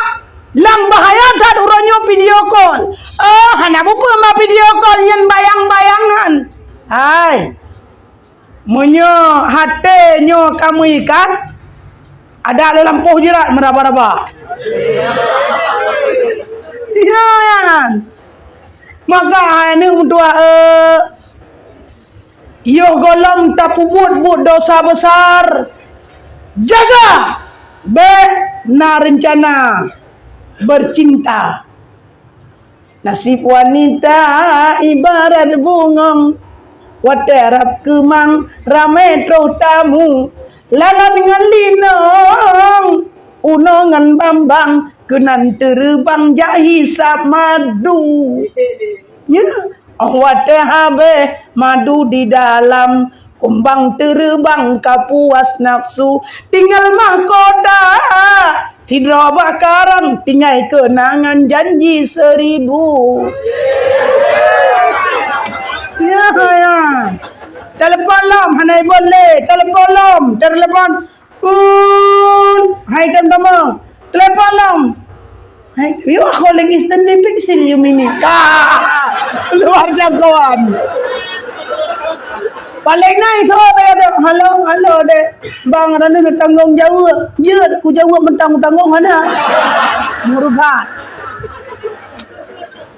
lam bahaya that uroe nyoe video call. Oh, hana bupeue ma video call nyan bayang-bayangan. Hai, meunyoe até nyoe kamoe ikat, ada lam lampôh jirat meuraba-raba. Ya, ya kan? Maka hai aneuk meutuah, eh, Yoh gohlom tapeubuet buet dosa besar, jaga! Bèk na reuncana bercinta. Nasib wanita ibarat bungong, watèe rab keumang ramé troh tamu, lalat ngon linong, unoe ngon bambang, keunan teureubang jak hisab madu. Nyan, oh watèe habéh madu di dalam, kumbang teureubang ka puas nafsu. Tinggai mahkota sidroe bah karang, tinggai keunangan janji seribu. Ya, ya. Telepon lom, hana iboh lé. Telepon lom, telepon. Hmm, hai teman-teman, telepon lom. Hai, you are calling Eastern Pipik Siliu Mini. Ah, luar jangkauan. Paling nice, oh, saya tu. Halo, halo, dek. Bang, Ranu tanggong jawab. Jeuet, ku jawab mentang tanggong hana. Murusan.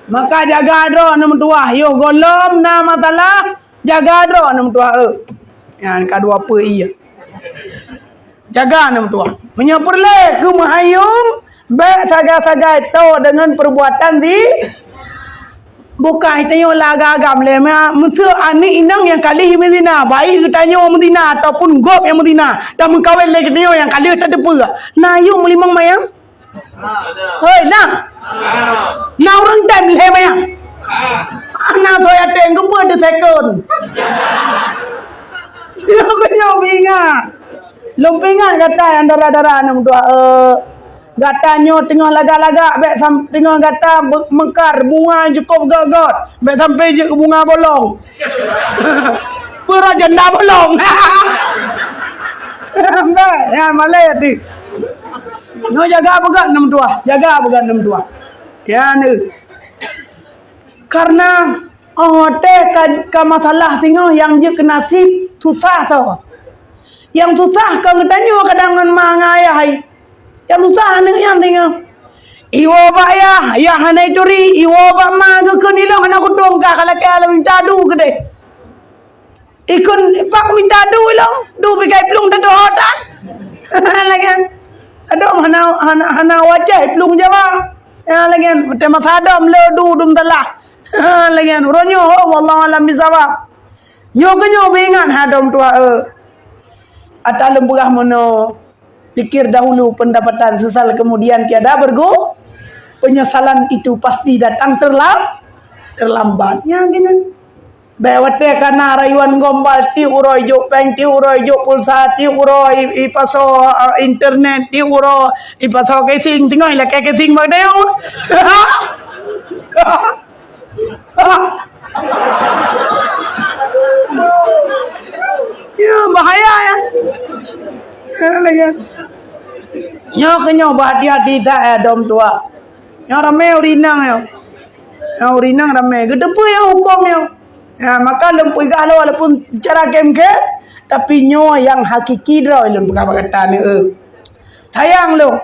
Maka jaga droe aneuk meutuah. Yoh gohlom na masalah, jaga droe aneuk meutuah, eh. Nyan ka dua peuet iya. Jaga aneuk meutuah. Meunyoe peureulèe keu meuhayom, bèk sagai-sagai toe deungon perbuatan di bukai tanyoe lah agam-agam lé. Ma-, meuseu aneuk inong nyang ka lheueh meuzina, baik geutanyoe meuzina ataupun gob nyang meuzina, tameukawen lé geutanyoe nyang ka lheueh tateupeue. Na yum meulimong mayang? Hoi, na? Na ureueng tem lhèe manyang? Hana soe yatim, keupeue teusekon? Nyoe keuh nyoe peuingat. Lôn peuingat gata nyang dara-dara aneuk meutuah, eh, gata nyoe teungoh lagak-lagak, bèk sam-, teungoh gata be-, meukar bunga cukôp göt-göt, bèk sampoe jeuet keu bunga bolong. Peue rot janda bolong. Bèk, ya, malèe até. Nyoe jaga peugah aneuk meutuah, jaga peugah aneuk meutuah. Ya, neu. Karena, oh, teuh ka, ka masalah singoh nyang jeuet keu nasib susah tho. Nyang susah ka geutanyoe kadang ngon ma ngon ayah hai. Nyang susah aneuk nyan singoh. Iwoe bak yah, yah hana ituri, iwoe bak ma geukheun ilong hana kutông ka, ka lakèe lom mita adu keudeh. Ikheun pak mita du ilong, du pikai plueng teutoh tan. Lagèe nyan. Adoe hana, hana, hana wajah plueng Jawa. Ya, lagèe nyan, watèe masa dom le du dum telah. Lagèe nyan, uroe nyoe, oh, wallahu alam bisawab. Nyoe keuh nyoe beuingat hai aneuk meutuah, eh. Ata lôn peugah meunoe, pikir dahulu pendapatan, sesal kemudian tiada bergu-, penyesalan itu pasti datang terlam-, terlambat. Ya, lagèe nyan. Bèk watèe ka na rayuan gombal, tiep uroe jok péng, tiep uroe jok pulsa, tiep uroe i, ipasoe, eh, internet, tiep uroe ipasoe casing, singoh ilakèe casing bak dayong. Ya, bahaya ya. Ya, lagi. Nyoe keuh nyoe, bah hati-hati that, eh, dom tuha. Nyang ramè ureueng inong nyoe. Nyang ureueng inong ramè. Geuteupeue nyang hukôm nyoe. Ha, maka lôn peugah lôn walaupun secara khém-khém, tapi nyoe nyang hakiki droe lôn peugah bak gata nyoe. Sayang lôn.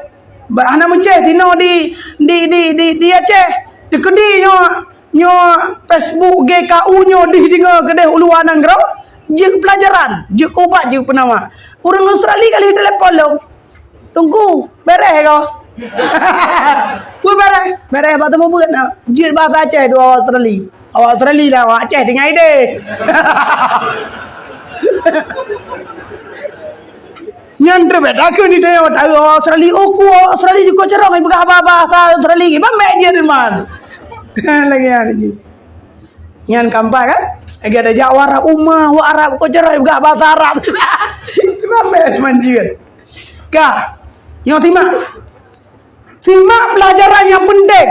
Ba-, hana meucéh sinoe di, di, di, di, di Aceh. Teukeudi nyoe, nyoe Facebook G K U nyoe dih deungoe keudeh u luwa nanggroe. Jeuet peulajaran, jeuet keu ubat, jeuet peunawa. Ureueng Australia ka lheueh telepon lôn. Teungku, bèrèh ko? Wah, bèrèh. Bèrèh bak teumeubuet na. Jeuet bahasa Aceh dua awak Australia. Awak Australia lah, awak Aceh tinggai deh. Nyan treb beda ke ni deh, awak tahu awak Australia. Oh, ku awak Australia di Kocerong, peugah bahasa Australia. Gimana jeuet, man? Lagi ada je. Nyan kampak kan? Lagi ada jak warak uma, warak Kocerong, peugah bahasa Arab. Gimana man jeuet? Ka. Nyoe simak. Simak pelajaran yang penting.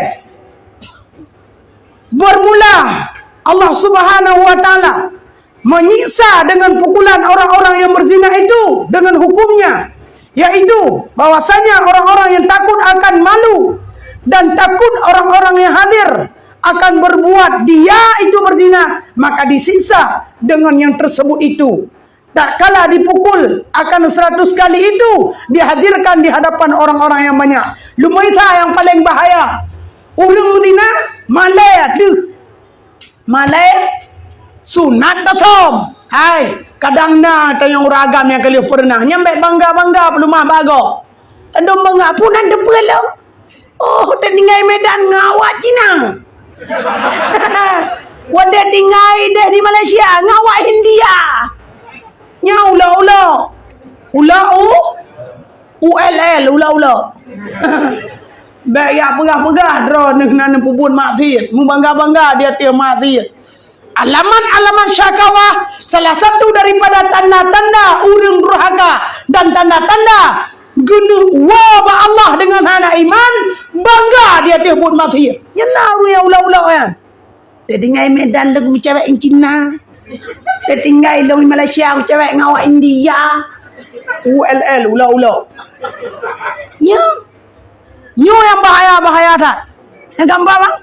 Bermula Allah Subhanahu wa Ta'ala menyiksa dengan pukulan orang-orang yang berzina itu dengan hukumnya, yaitu bahwasanya orang-orang yang takut akan malu dan takut orang-orang yang hadir akan berbuat dia itu berzina, maka disiksa dengan yang tersebut itu. Tatkala dipukul akan seratus kali itu dihadirkan di hadapan orang-orang yang banyak. Lumoe that nyang paleng bahaya. Ureueng zina malèe deuh. Malèe sunat tathom. Hai, kadang na tanyong ureueng agam nyang ka lheueh peureunah. Nyan bèk bangga-bangga peuleumah bagoe. Andong bangga pun nan deupeu lom. Oh, watèe tinggai Medan ngon awak Cina. Watèe tinggai deh di Malaysia ngon awak India. Nyan ulok-ulok. Ulok u, U L L, ulok-ulok. Bèk jak peugah-peugah droeneuh na neupeubuet maksiet, meubangga-bangga di ateueh maksiet. Alamat-alamat syakawah, salah satu daripada tanda-tanda ureueng durhaka dan tanda-tanda geuneuk woe bak Allah deungon hana iman, bangga di ateueh buet maksiet. Nyan na ureueng nyang ulok-ulok nyan. Teutinggai Medan lôn meucewek ngon Cina. Teutinggai lôn Malaysia meucewek ngon awak India. U L L, ulok-ulok. Nyoe. Nyoe nyang bahaya-bahaya that. Nyang gampang, bang?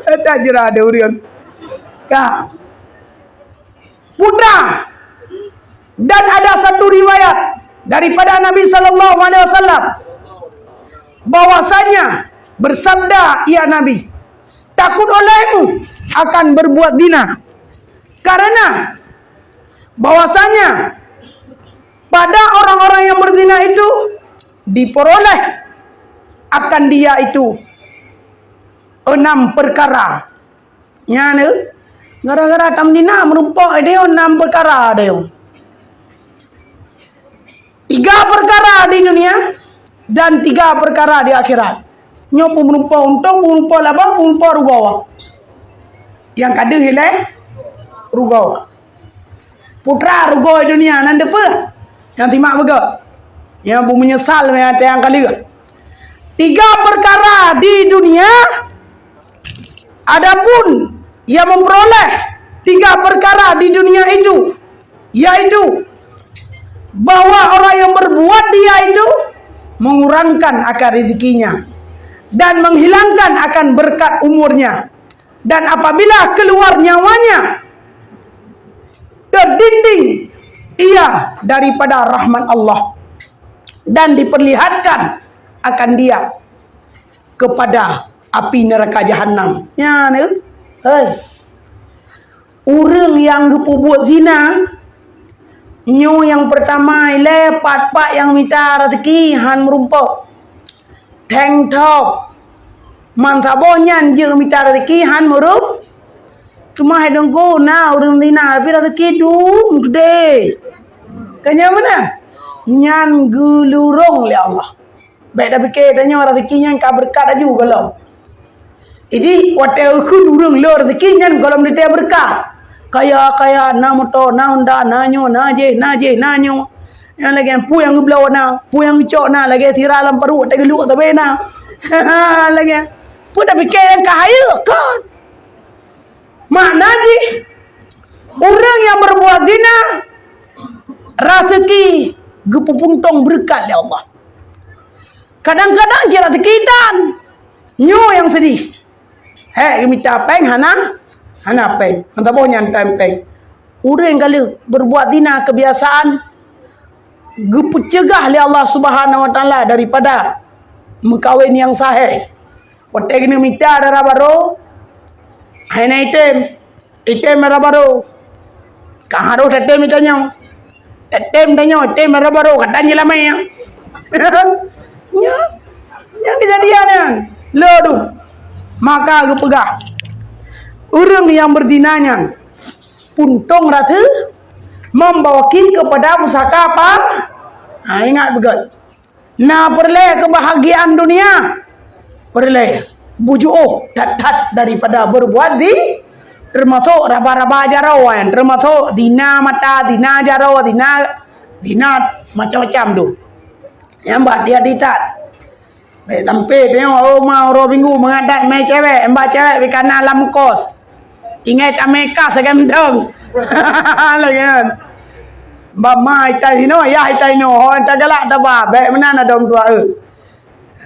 That jeuet ada ureueng. Ka. Putra. Dan ada satu riwayat daripada Nabi sallallahu alaihi wasallam bahwasanya bersabda ia Nabi, "Takut olehmu akan berbuat zina." Karena bahwasanya pada orang-orang yang berzina itu diperoleh akan dia itu enam perkara. Nyan, eh, gara-gara tameuzina meurumpok, eh, dayong enam perkara, dayong. Tiga perkara di dunia dan tiga perkara di akhirat. Nyoe peumeurumpok untông, peumeurumpok laba, peumeurumpok rugoe. Nyang ka deuh ilèe rugoe. Putra rugoe dunia nan deupeue? Nyang simak beugöt. Nyang beumeunyeusal meuateueh nyang ka lheueh. Tiga perkara di dunia, adapun yang memperoleh tiga perkara di dunia itu, yaitu bahwa orang yang berbuat dia itu mengurangkan akan rezekinya dan menghilangkan akan berkat umurnya. Dan apabila keluar nyawanya, terdinding ia daripada rahmat Allah dan diperlihatkan akan dia kepada api neraka jahanam. Nyan, eh? Hei. Ureueng nyang geupeubuet zina, nyoe nyang peurtama ilèe pat-pat nyang mita raseuki han meurumpok. Tank top. Man saboh nyan jeuet mita raseuki han meurum-, teuma hai Teungku, na ureueng zina tapi raseuki dum keudeh. Ka nyan meunan? Nyan geulurông lé Allah. Bèk tapike tanyoe raseuki nyan ka beureukat laju gohlom. Jadi, watée eukheun ureuëng le rezeki nyan gohlom teuntée beureukat. Kaya-kaya, na moto, na honda, na nyoe, na jih, na jih, na nyoe. Nyang lagée peue nyang geubloe na, peue nyang geucok na, lagée sira lam paruek teugeuluk sabe na. Lagée peue tapike nyang ka hayeue kon. Makna jih, ureuëng nyang berbuat zina, raseuki geupeupuntong beureukat lé Allah. Kadang-kadang cit raseuki tan. Nyoe nyang seudih. Hék geumita péng hana, hana péng. Meusaboh nyan tan péng. Ureuëng ka lheueh berbuat zina kebiasaan geupeuceugah lé Allah Subhanahu wa Taala daripada meukawen nyang sahé. Watée geuneuk mita dara barô, hai na item, item dara barô. Ka harôh tatem itanyoe. Tatem tanyoe, item dara barô, ka tan jilamé nyan. Nyan, nyan keujadian nyan. Lo dum. Maka geupeugah, ureuëng nyang beuzina nyan puntong raseuki membawa kepada pusaka apa? Ha, ingat beugét. Na peureulée keubahagiaan dunia, peureulée bujuôh that-that daripada berbuat zi-, termasuk raba-raba jaroe, termasuk zina mata, zina jaroe, zina, zina macam-macam tu. Nyang bah dia ditat. Baik sampai tengok, oh, ma uroe minggu mengadat mai cewek, embak cewek bikana lam kos. Ingat Amerika segan dong. Lagi kan. Bama itai hino, ya itai no. Ho tagalak taba. Baik meunan adong dua e.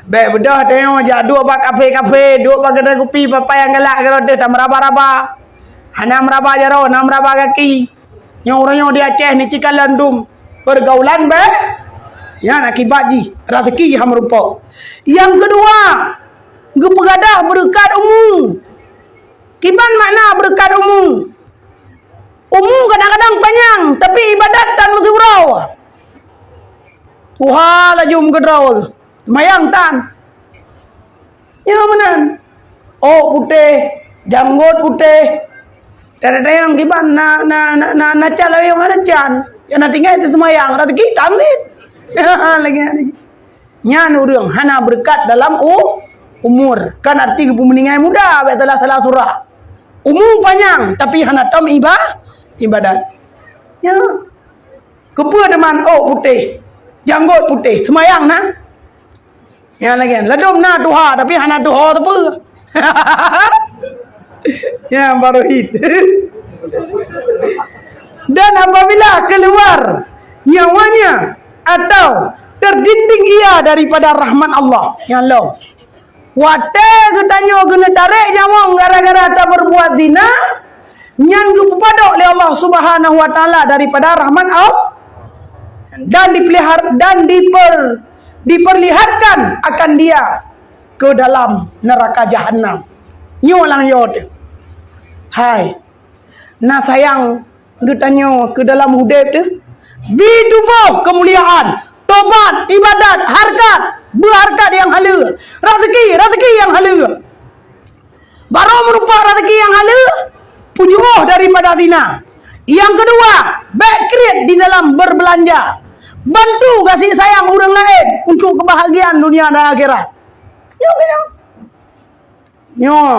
Baik bedah tengok jak duk bak kafe-kafe, duk bak kedai kupi, papai nyang galak keudroe deh tam raba-raba. Hana meuraba jaroe, na meuraba gaki. Nyoe uroe nyoe di Aceh ni cika landum pergaulan be. Nyan akibat jih raseuki hana meurumpok. Nyang keudua, geupeugadah beureukat umu. Kiban makna beureukat umu? Umu kadang-kadang panyang, tapi ibadat tan meusiuroe. Tuha laju meukeudroe, seumayang tan. Nyoe meunan. Ôk putéh, janggot putéh. Kadang-kadang kiban na, na, na, na, na can lawét hana can. Nyang na tinggai teuseumayang, raseuki tan cit. Lagée nyan. Nyan ureuëng hana beureukat dalam u-, umur. Kan arti geupeumeuningai muda, bék salah-salah surah. Umu panyang, tapi hana tom iba-, ibadat. Ya. Keupeue teuma ôk putéh, janggot putéh, seumayang na? Nyang lagée, ladom na tuha, tapi hana tuha teupeu. Nyang baru hit. Dan apabila keluar nyawanya atau terdinding ia daripada rahmat Allah, nyang lom. Watée geutanyoe geuneuk tarek nyawöng gara-gara taberbuat zina, nyan geupeupadok lé Allah Subhanahu wa Taala daripada rahmat Allah, dan dipelihar-, dan diper-, diperlihatkan akan dia ke dalam neraka jahanam. Nyoe lam yo teuh. Hai, na sayang geutanyoe keu dalam udeb teuh? Bi tuboh keumuliaan, tobat, ibadat, hareukat, beuhareukat nyang haleue, raseuki, raseuki nyang haleue. Barô meurumpok raseuki nyang haleue, peujuôh daripada zina. Nyang keudua, bék kriet di dalam berbelanja. Bantu gaséh sayang ureuëng laén untuk keubahgiaan dunia dan akhirat. Nyoe keunong. Nyoe.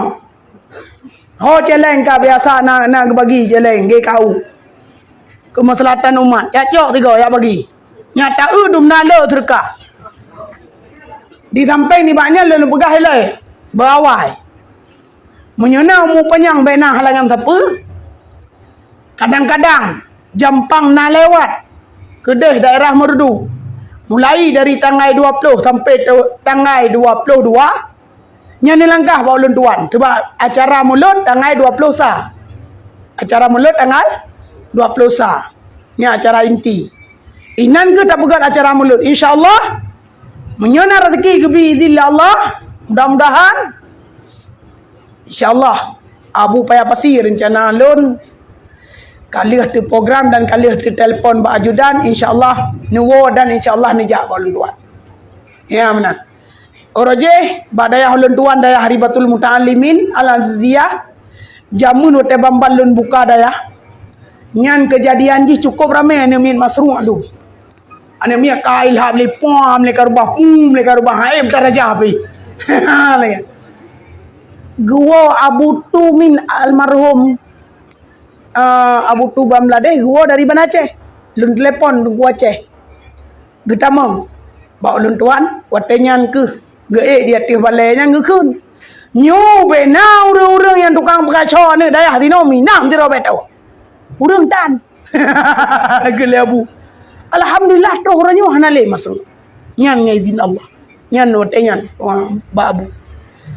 Ho céléng ka biasa na, na geubagi céléng, G K U. Keumeuseulatan umat. Jak cok tiga, jak bagi. Nyata eu dum na le teuka. Di sampéng nibak nyan lôn peugah ilée, beuawai. Meunyoe na umu panyang bék na halangan sapeue. Kadang-kadang jampang na lewat keudeh daerah Meureudu. Mulai dari tanggai dua ploh sampai te-, tanggai dua ploh dua, nyan neulangkah bak ulôn tuan. Sebab acara mulod tanggai dua ploh sa. Acara mulod tanggal dua ploh sa. Nyan acara inti. Inan keuh tapeugöt acara mulod. Insya Allah, meunyoe na raseuki geubi idhin lé Allah, mudah-mudahan, insya Allah, Abu Paya Pasi rencana lôn ka lheueh teuprogram dan ka lheueh teutelepon bak ajudan, insya Allah neuwoe dan insya Allah neujak bak ulôn tuan. Ya, meunan. Uroe jéh, bak dayah ulôn tuan, dayah Ribatul Muta'allimin Al-Aziziyah, jameun watée ban-ban lôn buka dayah, nyan keujadian jih cukup ramé aneuk miet masruek dum. Aneuk miet ka ilham lé pom, lé karubah, pum, lé karubah, hai, meutarajah pih. Lagée. geuwoe Abu Tumin almarhum, eh, Abu Tu Bangladesh, geuwoe dari Banda Aceh. Lôn telepon Teungku Aceh. Geutamong. Bak ulôn tuan, watée nyan keuh geuék di ateueh balée nyan geukheun. Nyoe bena ureuëng-ureuëng nyang tukang peukaco aneuëk dayah tinoe minah sidroe beutoh. Ureuëng tan. Geulée Abu. Alhamdulillah, troh uroe nyoe hana lé masuk. Nyan ngon izin Allah. Nyan watée nyan, wah, bak Abu.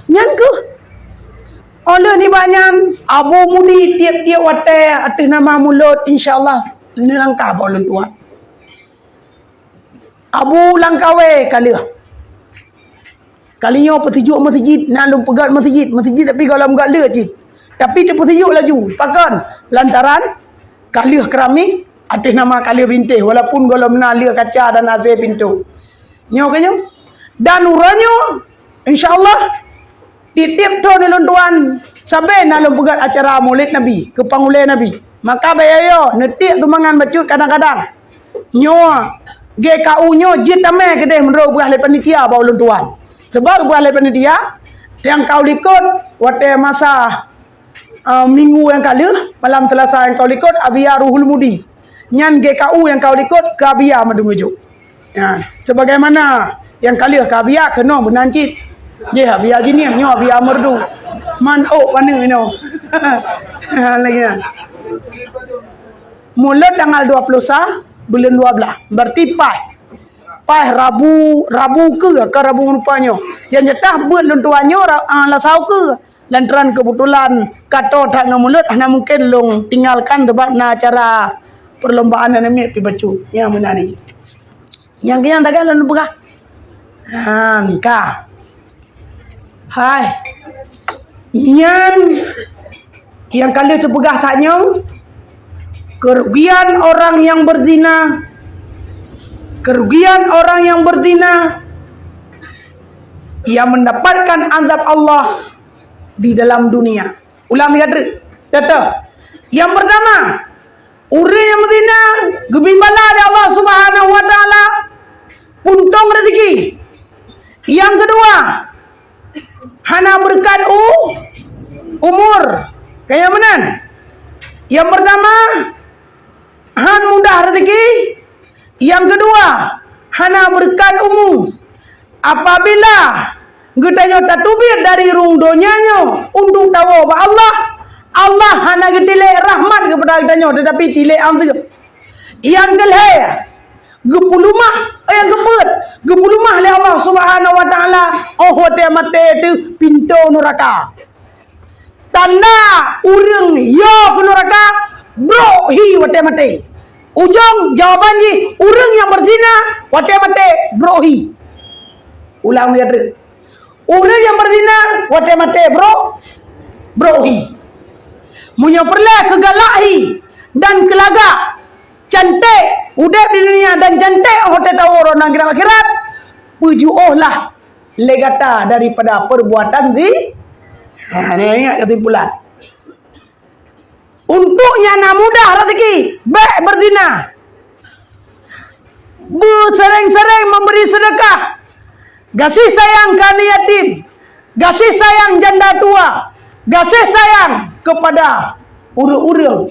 Nyan keuh. Óh lheueh nibak nyan, Abu Mudi tieb-tieb watée ateueh nama mulod, insya Allah, neulangkah bak ulôn tuan. Abu Langkawe ka lheueh. Kali nyoe peusijuek meuseujid, na lôn peugét meuseujid, meuseujid tapi gohlom göt leuet cit. Tapi teupeusijuek laju. Pakon? Lantaran ka lheueh keramik ateueh nama ka lheueh bintéh, walaupun gohlom na lheueh kaca dan AC pintoe. Nyoe keuh nyoe. Dan uroe nyoe, insya Allah, tieb-tieb thon ulôn tuan, sabe na lôn peugét acara Maulid Nabi, keu pangulée Nabi. Maka baya yo, neutiek sumbangan bacut kadang-kadang. Nyoe, G K U nyoe jeuet tamé keudeh meunurot peugah lé panitia bak ulôn tuan. Sebab peugah lé panitia, nyang ka u likot, watée masa, eh, minggu nyang ka lheueh, malam Selasa nyang ka u likot, Abia Ruhul Mudi. Nyan G K U nyang ka u likot, keu Abia mandum jok. Ya, sebagaimana nyang ka lheueh keu Abia, keunoe meunan cit. Jih Abia Jinim, nyoe Abia Merdu. Man ôk paneuk inoe. Lagée nyan. Mulod tanggal dua puluh sa buleuen dua belas. Berarti paih. Paih Rabu, Rabu keue, ka Rabu meurupa nyoe. Nyang jeuet beuet lôn tuan nyoe, ra-, ah, Lasau keue. Lantaran keubeutulan ka toe that ngon mulod, hana mungken lôn tinggalkan sabab na acara perlombaan aneuk miet pi bacut. Nyang meunan nyoe. Nyang keu nyang tagak lôn peugah. Ha, nika. Hai. Nyan nyang ka lheueh teupeugah that nyoe, kerugian orang yang berzina, kerugian orang yang berzina yang mendapatkan azab Allah di dalam dunia. Ulang tiga kali. Teuh. Yang pertama, ureuëng nyang meuzina geubri bala lé Allah Subhanahu wa Taala puntong rezeki. Yang kedua, hana beureukat u umur. Kaya meunan. Yang pertama, han mudah rezeki. Yang kedua, hana beureukat umu. Apabila geutanyoe tateubiet dari rhueng donya nyoe untuk tawoe bak Allah, Allah hana geutilek rahmat keupada geutanyoe, tetapi tilek azab. Nyang keulhée, geupulumah, eh, nyang keupeuet, geupulumah lé Allah Subhanahu wa Taala, óh watée maté teuh pintoe nuraka. Tanda ureuëng yo keu nuraka, brok hi watée maté. Ujong jawaban jih, ureuëng nyang beuzina watée maté brok hi. Ulang lagi treuk. Ureuëng nyang beuzina watée maté brok, brok hi. Meunyoe peureulée keu galak hi dan keu lagak, canték udeb di dunia dan canték óh watée tawoe rot nanggroe akhirat, peujuôh lah lé gata daripada perbuatan zi-, ha, nyoe ingat keusimpulan. Untuk nyang na mudah rezeki, bék beuzina. Beusering-sering memberi sedekah. Gaséh sayang keu aneuk yatim. Gaséh sayang janda tua. Gaséh sayang kepada ureuëng-ureuëng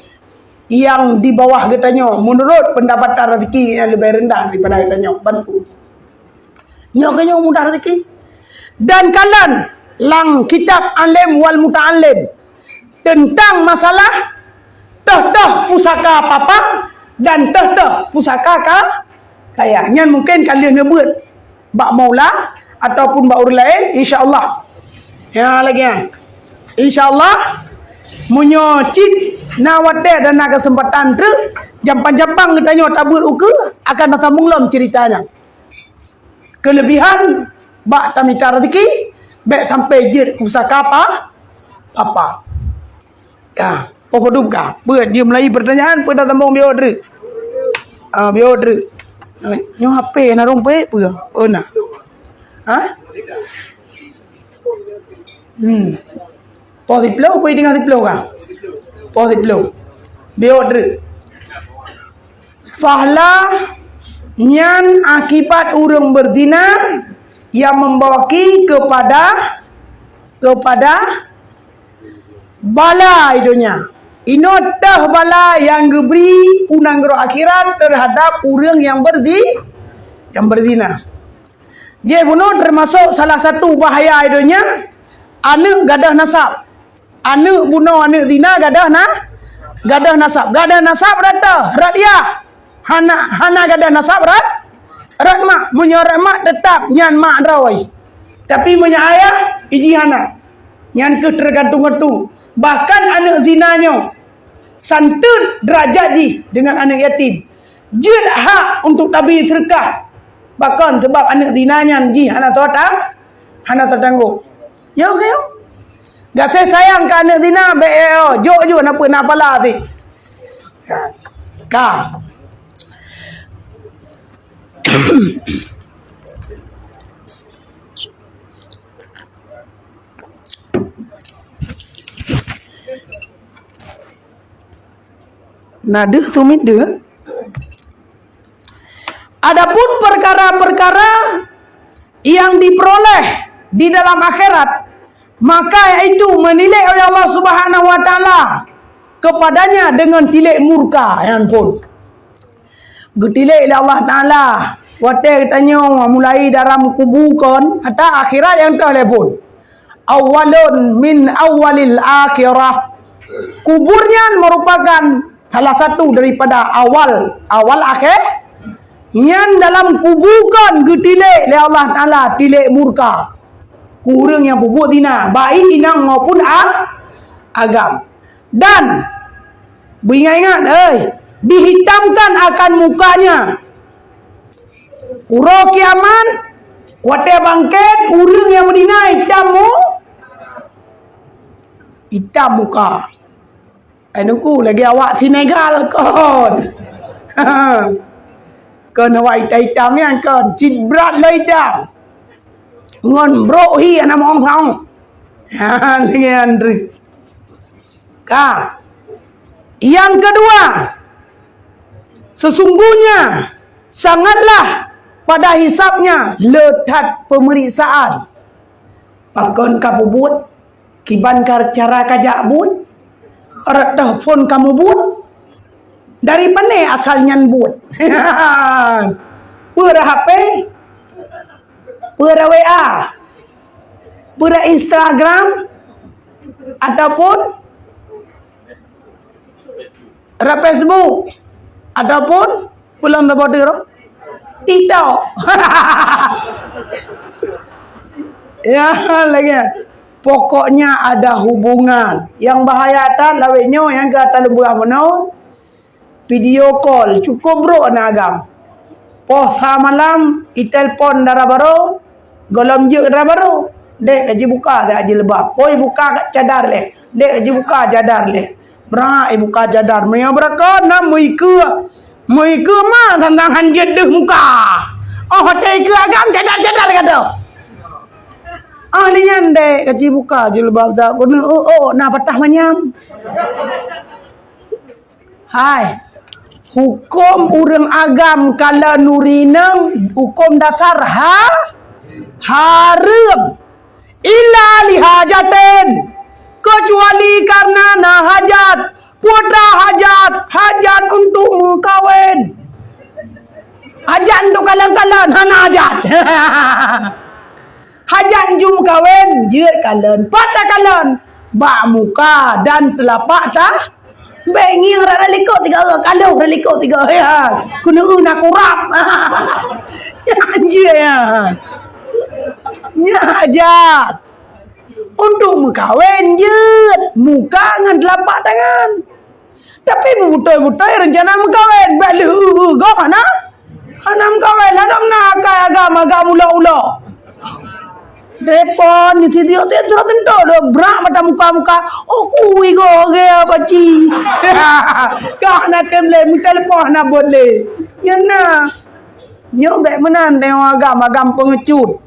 nyang di bawah geutanyoe meunurot pendapatan rezeki nyang leubeh rendah daripada geutanyoe. Bantu. Nyoe keuh nyoe mudah rezeki. Dan kalon lam kitab Alim wal Muta'allim teuntang masalah toh-toh pusaka papa dan toh-toh pusaka ka-, kaya. Nyan mungken ka lheueh neubeuet bak maula ataupun bak ureuëng laén, insya Allah. Ya, lagée nyan. Insya Allah, meunyoe cit na watée dan na keuseumpatan treuk, jampang-jampang geutanyoe tabeuet ukeue, akan tasambong lom ceurita nyan. Keulebihan bak tamita rezeki, bék sampai jeuet pusaka pa-, papa. Ka, oh, padum ka. Peue, dia mulai pertanyaan, peue dah sambung bio treuk. Ah, bio treuk. Nyoe H P na rong peuet peue? Oh, na. Ha? Hmm. Poh siplôh, peue tinggai siplôh ka? Poh siplôh. Bio treuk. Fahla nyan akibat ureuëng beuzina yang membawaki kepada, kepada Bala i donya. Inoe teuh bala nyang geubri u nanggroe akhirat teuhadab ureuëng nyang berzi-, nyang berzina. Jih bunoe teumasok salah satu bahaya i donya, aneuëk gadôh nasab. Aneuëk bunoe, aneuëk zina gadôh na-, gadôh nasab. Gadôh nasab rata, rot yah. Hana, hana gadôh nasab rot, rot mak. Meunyoe rot mak, teutap nyan mak droe. Tapi meunyoe ayah, iji hana. Nyan keuh teugantung-gantung. Bahkan aneuëk zina nyoe santeut deurajat jih deungon aneuëk yatim. Jeuet hak untuk tabi seudeukah. Bahkan sabab aneuëk zina nyan jih hana teuta-, hana teutanggong. Yo, yo. Gaséh sayang keu aneuëk zina, bék, eh, oh, jok ju na peue na pala ti. Ka. Na deuh sumit deuh. Adapun perkara-perkara yang diperoleh di dalam akhirat, maka yaitu menilai oleh Allah Subhanahu wa Taala kepadanya dengan tilék murka, nyan phon. Geutilék lé Allah Taala watée geutanyoe mulai dalam kubu kon, ata akhirat nyang troh lé phon. Awalun min awalil akhirah. Kubur nyan merupakan salah satu daripada awal, awal akhé-, nyan dalam kubu kon geutilék lé Allah Taala, tilék murka. Keu ureuëng nyang peubuet zina, baik inong maupun a-, agam. Dan, beuingat-ingat, eh, dihitamkan akan mukanya. Uroe kiamat, watée bangkét, ureuëng nyang meudina itam mu-, itam muka. Ai nungku lagée awak Senegal kon. Kon awak itam-itam nyan kon, cit brat lom itam. Ngon brok hi hana meuong saong. Ha, lagée nyan. Ka. Yang kedua, sesungguhnya sangatlah pada hisabnya le that pemeriksaan. Pakon ka peubuet, kiban ka cara kajak buet, rot teuh phon kamoe buet, dari pane asal nyan buet. Peue rot H P, peue rot W A, peue rot Instagram, ataupun rot Facebook, ataupun pulang tempat dulu. TikTok. Ya, lagi. Pokoknya ada hubungan. Yang bahaya tan lawét nyoe nyang ka taleubeurah meunoe. Video call, cukup brok na agam. Poh sa malam, itelpon dara barô, gohlom jeuet dara barô. Dek, ka jibuka dak jilbab. Oi, buka cadar lé. Dek, ka jibuka cadar lé. Brak, ibuka cadar. Meunyoe beurakon, na meuikeue. Meuikeue ma tantang han jeuet deuh muka. Oh, watée ikeue agam cadar-cadar ka teuh. Ah, lé nyan dek, ka jibuka jilbab dak. Keuneuk, oh, oh, na patah manyam. Hai, huköm ureuëng agam kalon ureuëng inong, huköm dasar ha-, hareuem. Illa lihajatin, kecuali karena na hajat. Peue hajat? Hajat untuk meukawen. Hajat untuk kalon-kalon, hana hajat. Hajat jeuet meukawen, jeuet kalon. Pat takalon? Bak muka dan teulapak ta-, bék ngieng rot likot tiga, kalon rot likot tiga. Ya, keuneuk na kurab. Anjing ya. Nyan hajat. Untuk meukawen jeuet, muka ngon teulapak tangan. Tapi beutôi-beutôi reuncana meukawen, bék lheueh gob hana, hana meukawen, ladom na akai agam-agam ulok-ulok. Repot ni, si tiok-tiok sudah tentu dah brak mata muka-muka. Oh, kui go ge baci. Kah na tem le, meutelepon na bot le. Nyan na. Nyoe bék meunan tengok agam, agam peungecut.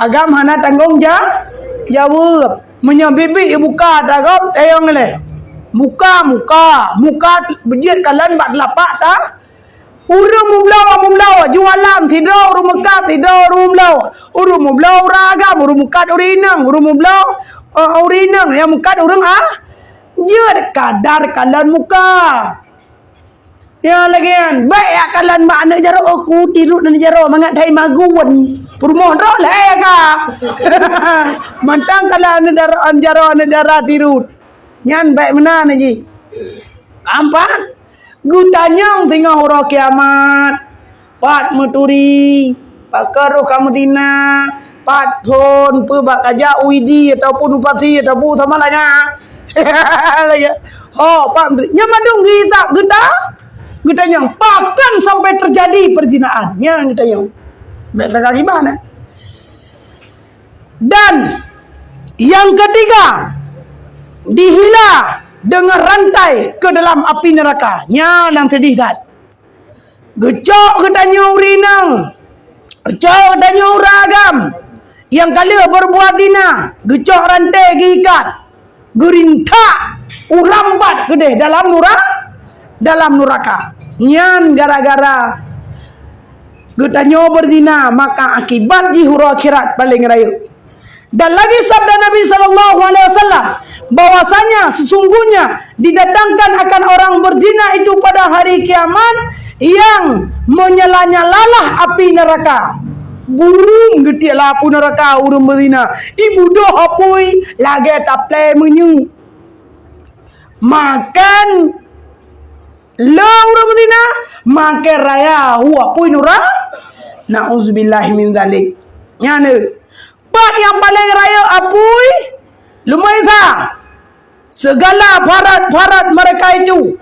Agam hana tanggong ja-, jaweueb. Meunyoe biet-biet ibuka atra gob, tayong lé. Muka, muka, muka beujeuet kalon bak teulapak ta. Ureuëng meubloe, meubloe, jualan, sidroe ureuëng meukat, sidroe ureuëng meubloe. Ureuëng meubloe ureuëng agam, ureuëng meukat ureuëng inong, ureuëng meubloe, eh, ureuëng inong nyang meukat ureuëng a-, Jeuet kadar kalon muka. Ya, lagèe nyan. Bèk jak kalon bak aneuk jaroe, "Oh, ku tirot aneuk jaroe mangat hai magun." Peurumoh droe lhèe ka. Mantong kalon aneuk dara-, aneuk jaroe, aneuk dara tirot. Nyan bèk meunan jih. Ampat, geutanyong singoh uroe kiamat. Pat meuturi, pakon roh ka meuzina, pat thon, peue bak kajak u Idi ataupun u Pasi ataupun sama lah nyan. Ho, pat meuturi. Nyan mandum geuhisab, geuta-, geutanyong, pakon sampai terjadi perzinaan. Nyan geutanyong. Bèk teuka gibah na. Dan yang ketiga, dihila dengan rantai ke dalam api neraka. Nyan nyang sedih that. Geucok geutanyoe ureueng inong, geucok geutanyoe ureueng agam nyang ka lheueh berbuat zina, geucok rantai geuikat, geurintak, urambat keudeh dalam nura-, dalam nuraka. Nyan gara-gara geutanyoe beuzina, maka akibat jih uroe akhirat paleng rayeuk. Dan lagi sabda Nabi sallallahu alaihi wasallam, bahwasanya sesungguhnya didatangkan akan orang berzina itu pada hari kiamat yang menyala-nyalalah api neraka. Burung geutiek lam apui neraka ureueng beuzina. Ibu doh apui lagèe taplè meunyu. Makan le ureueng beuzina, makan raya hu apui nura-, na'udzubillahi min zalik. Nyan deuh. Pat nyang paleng rayeuk apui, lumboi sa. Segala parat-parat mereka itu.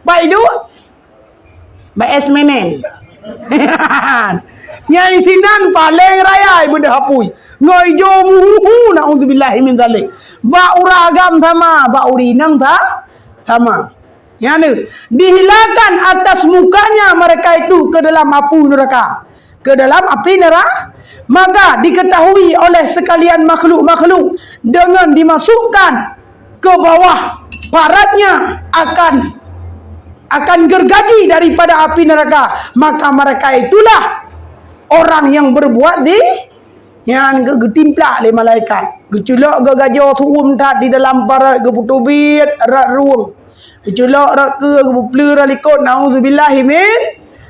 Baik itu, bak es menen. Nyang sinan paleng raya ibeudôh apui. Ngon ijo muhu, na'udzubillahi min zalik. Bak ureueng agam sama, bak ureueng inong sa-, sama. Nyan deuh, dihilakan atas mukanya mereka itu ke dalam api neraka. Ke dalam api neraka, maka diketahui oleh sekalian makhluk-makhluk dengan dimasukkan ke bawah paratnya akan, akan gergaji daripada api neraka. Maka mereka itulah orang yang berbuat di Nyan geu-, geutimplak lé malaikat. Geuculok geugajoh su'um that di dalam parat, geupeuteubiet rot rueng. Geuculok rot keue, geupeupleu rot likot, na'udzubillahi min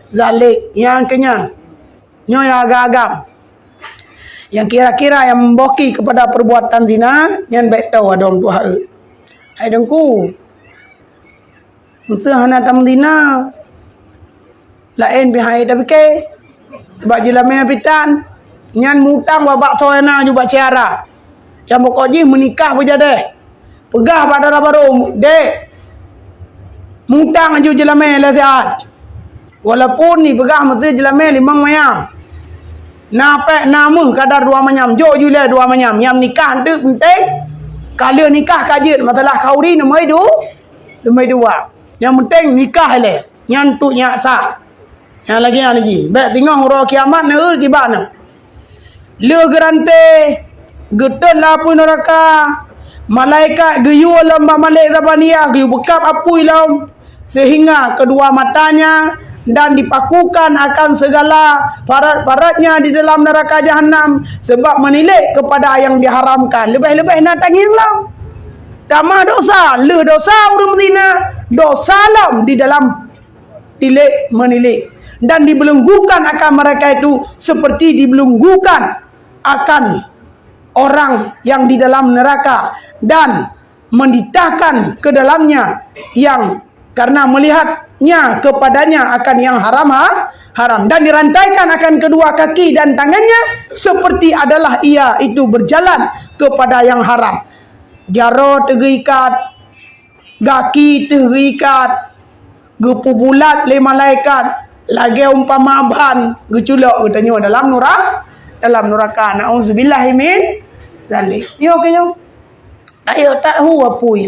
zalik. Nyan keu nyan. Nyoe nyang agam-agam. Nyang kira-kira nyang memboki kepada perbuatan zina, nyan bèk toe adong tuha eu. Hai Teungku, Meuseuh hana tameuzina, laén pih han ék tapike. Bak jeulamé pitan, nyan mutang bak, bak soe na ju bak syara. Nyang pokok jih meunikah beujadeh. Peugah bak dara barô, "Dek, mutang aju jeulamé lhèe siat." Walaupun jipeugah meuseuh jeulamé limong manyam. Na pék na méuh kadar dua manyam, jok ju lé dua manyam. Nyang nikah eunteuk penting, ka lheueh nikah ka jeuet, masalah khauri neumeudua. Leumé dua. Nyang penting nikah ilée. Nyan tu nyak sah. Nyang lagée nyan lagée. Bék teungoh uroe kiamat neueu kiban nyoe. Lheueh geurante, geutot lam apui neuraka, malaikat geuyue lom bak malée Zabaniah, geuyue beukab apui lom, sehingga kedua matanya dan dipakukan akan segala parat-paratnya di dalam neraka Jahannam, sebab menilik kepada yang diharamkan. Leubeh-leubeh na tangieng lom. Tamah dosa, lheueh dosa ureuëng meuzina, dosa lom di dalam tilék meunilék, dan dibelenggukan akan mereka itu seperti dibelenggukan akan orang yang di dalam neraka, dan menitahkan ke dalamnya yang karena melihatnya kepadanya akan yang haram, ha-, haram, dan dirantaikan akan kedua kaki dan tangannya seperti adalah ia itu berjalan kepada yang haram. Jaroe teugeuikat, gaki teuh geuikat, geupeubulat lé malaikat, lagée umpama ban, geuculok geutanyoe dalam nura-, dalam nuraka. Nauzubillahi min zalik. Nyoe keuh nyoe. Rayeuk that hu apui,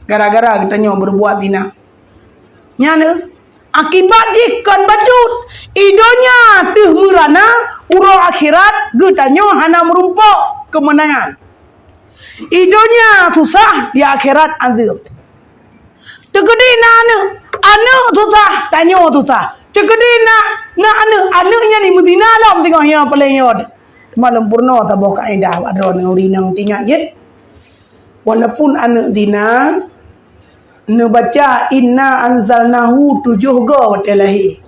gara-gara geutanyoe beureubuat zina. Nyan, eh, akibat jih kon bacut. I donya teuh meurana, uroe akhirat geutanyoe hana meurumpok keumeunangan. I donya susah, di akhirat azeub. Teukeudi na aneuëk, aneuëk susah, tanyoe susah. Teukeudi na, na aneuëk, aneuëk nyan jimeuzina lom singoh nyoe paléng nyoe. Malom purnoe saboh kaedah bak droeneuh ureuëng inong teuingat jeuet. Walaupun aneuk zina, neubaca inna anzalnahu tujoh goe watée lahé.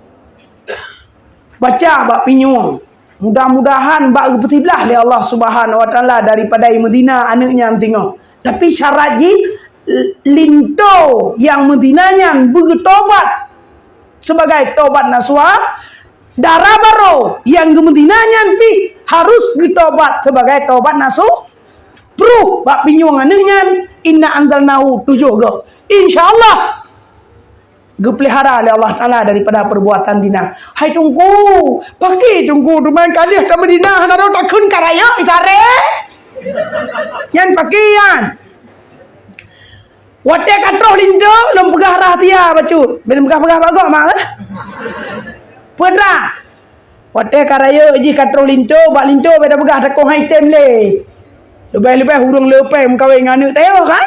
Baca bak pinyueng. Mudah-mudahan bak geupeusiblah lé Allah Subhanahu wa Taala daripada meuzina aneuk nyan singoh. Tapi syarat jih, linto nyang meuzina nyan beugeutobat sebagai tobat nasuha, dara barô nyang geumeuzina nyan pih harus geutobat sebagai tobat nasu-, pruh bak pinyueng aneuk nyan, inna anzalnahu tujoh goe. Insya Allah, geupeulihara lé Allah Taala daripada perbuatan zina. Hai Teungku, pakri Teungku, teuma ka lheueh tameuzina hana rot takheun ka rayeuk, isaré. Nyan pakri nyan. Watée ka troh linto, lôn peugah rahsia bacut. Bèk lôn peugah-peugah bak gob mak, eh? Peue teuma? Watée ka rayeuk jih ka troh linto, bak linto bèk tapeugah takong hai tem lé. Leubeh-leubeh ureueng leupée meukawen ngon aneuk tayue kan?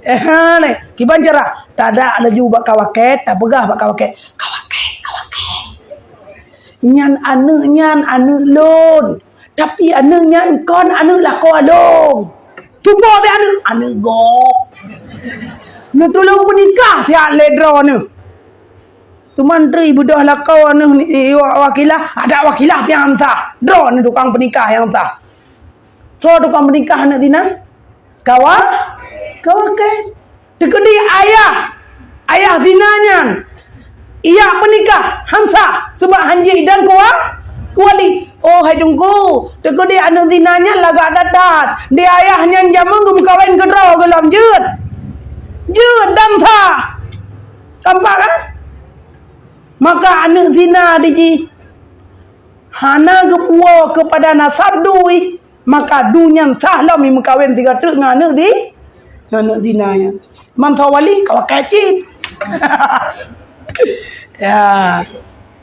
Eh, ha, lé. Kiban cara? Tadak laju bak kawakét, tapeugah bak kawakét, "Kawakét, kawakét. Nyan aneuk nyan aneuk lôn. Tapi aneuk nyan kon aneuk lakoe lôn. Tuboh teuh aneuk, aneuk gob. Neutulông peunikah siat lé droeneuh." Teuma teuh beudôh lakoe neuh ni, i, wa-, wakilah, adak wakilah nyang sah. Droeneuh tukang peunikah nyang sah. Soe tukang peunikah aneuk zina? Kawa-, kawakét. Teukeudi ayah, ayah zina nyan, ijak peunikah, han sah, seubab han jeuet idang kuwa-, kuwali. Oh, hai Teungku, teukeudi aneuk zina nyan lagak that-that. Di ayah nyan jameun geumeukawen keudroe gohlom jeuet. Jeuet dan sah. Tampak kan? Maka aneuk zina di jih hana geupuwoe keupada nasab dui, maka dui nyan sah lom meukawen sigoe teuk ngon aneuk zi-, ngon aneuk zina nyan. Mantong wali ka wakai cit. Ya.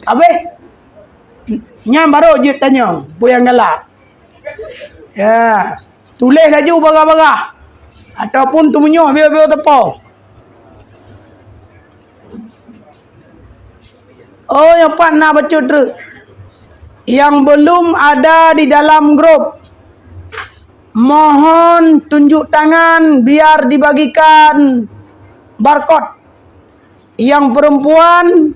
Habéh. Nyan barô jeuet tanyong, peue nyang galak. Ya. Tuléh laju bagah-bagah. Ataupun teumeunyuh biôh-biôh teupô. Oh, nyang pat na bacut treuk. Yang belum ada di dalam grup, mohon tunjuk tangan biar dibagikan barcode. Yang perempuan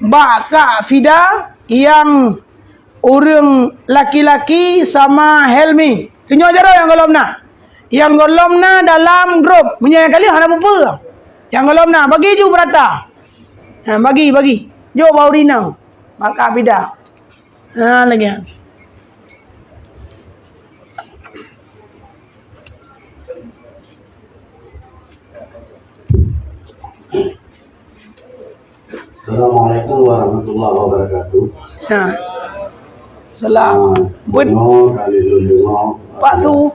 bak Kak Fida, yang ureueng laki-laki sama Helmi. Tunyok jaroe nyang gohlom na. Nyang gohlom na dalam grup. Meunyoe nyang ka lheueh hana peue-peue. Nyang gohlom na, bagi ju beurata. Ha, bagi, bagi. Jok bak ureueng inong. Bak Kak Fida. Ha, lagèe nyan. Assalamualaikum warahmatullahi wabarakatuh. Ya. Salam. Ah, buet. Deungo, kali lôn deungo. Pak tu.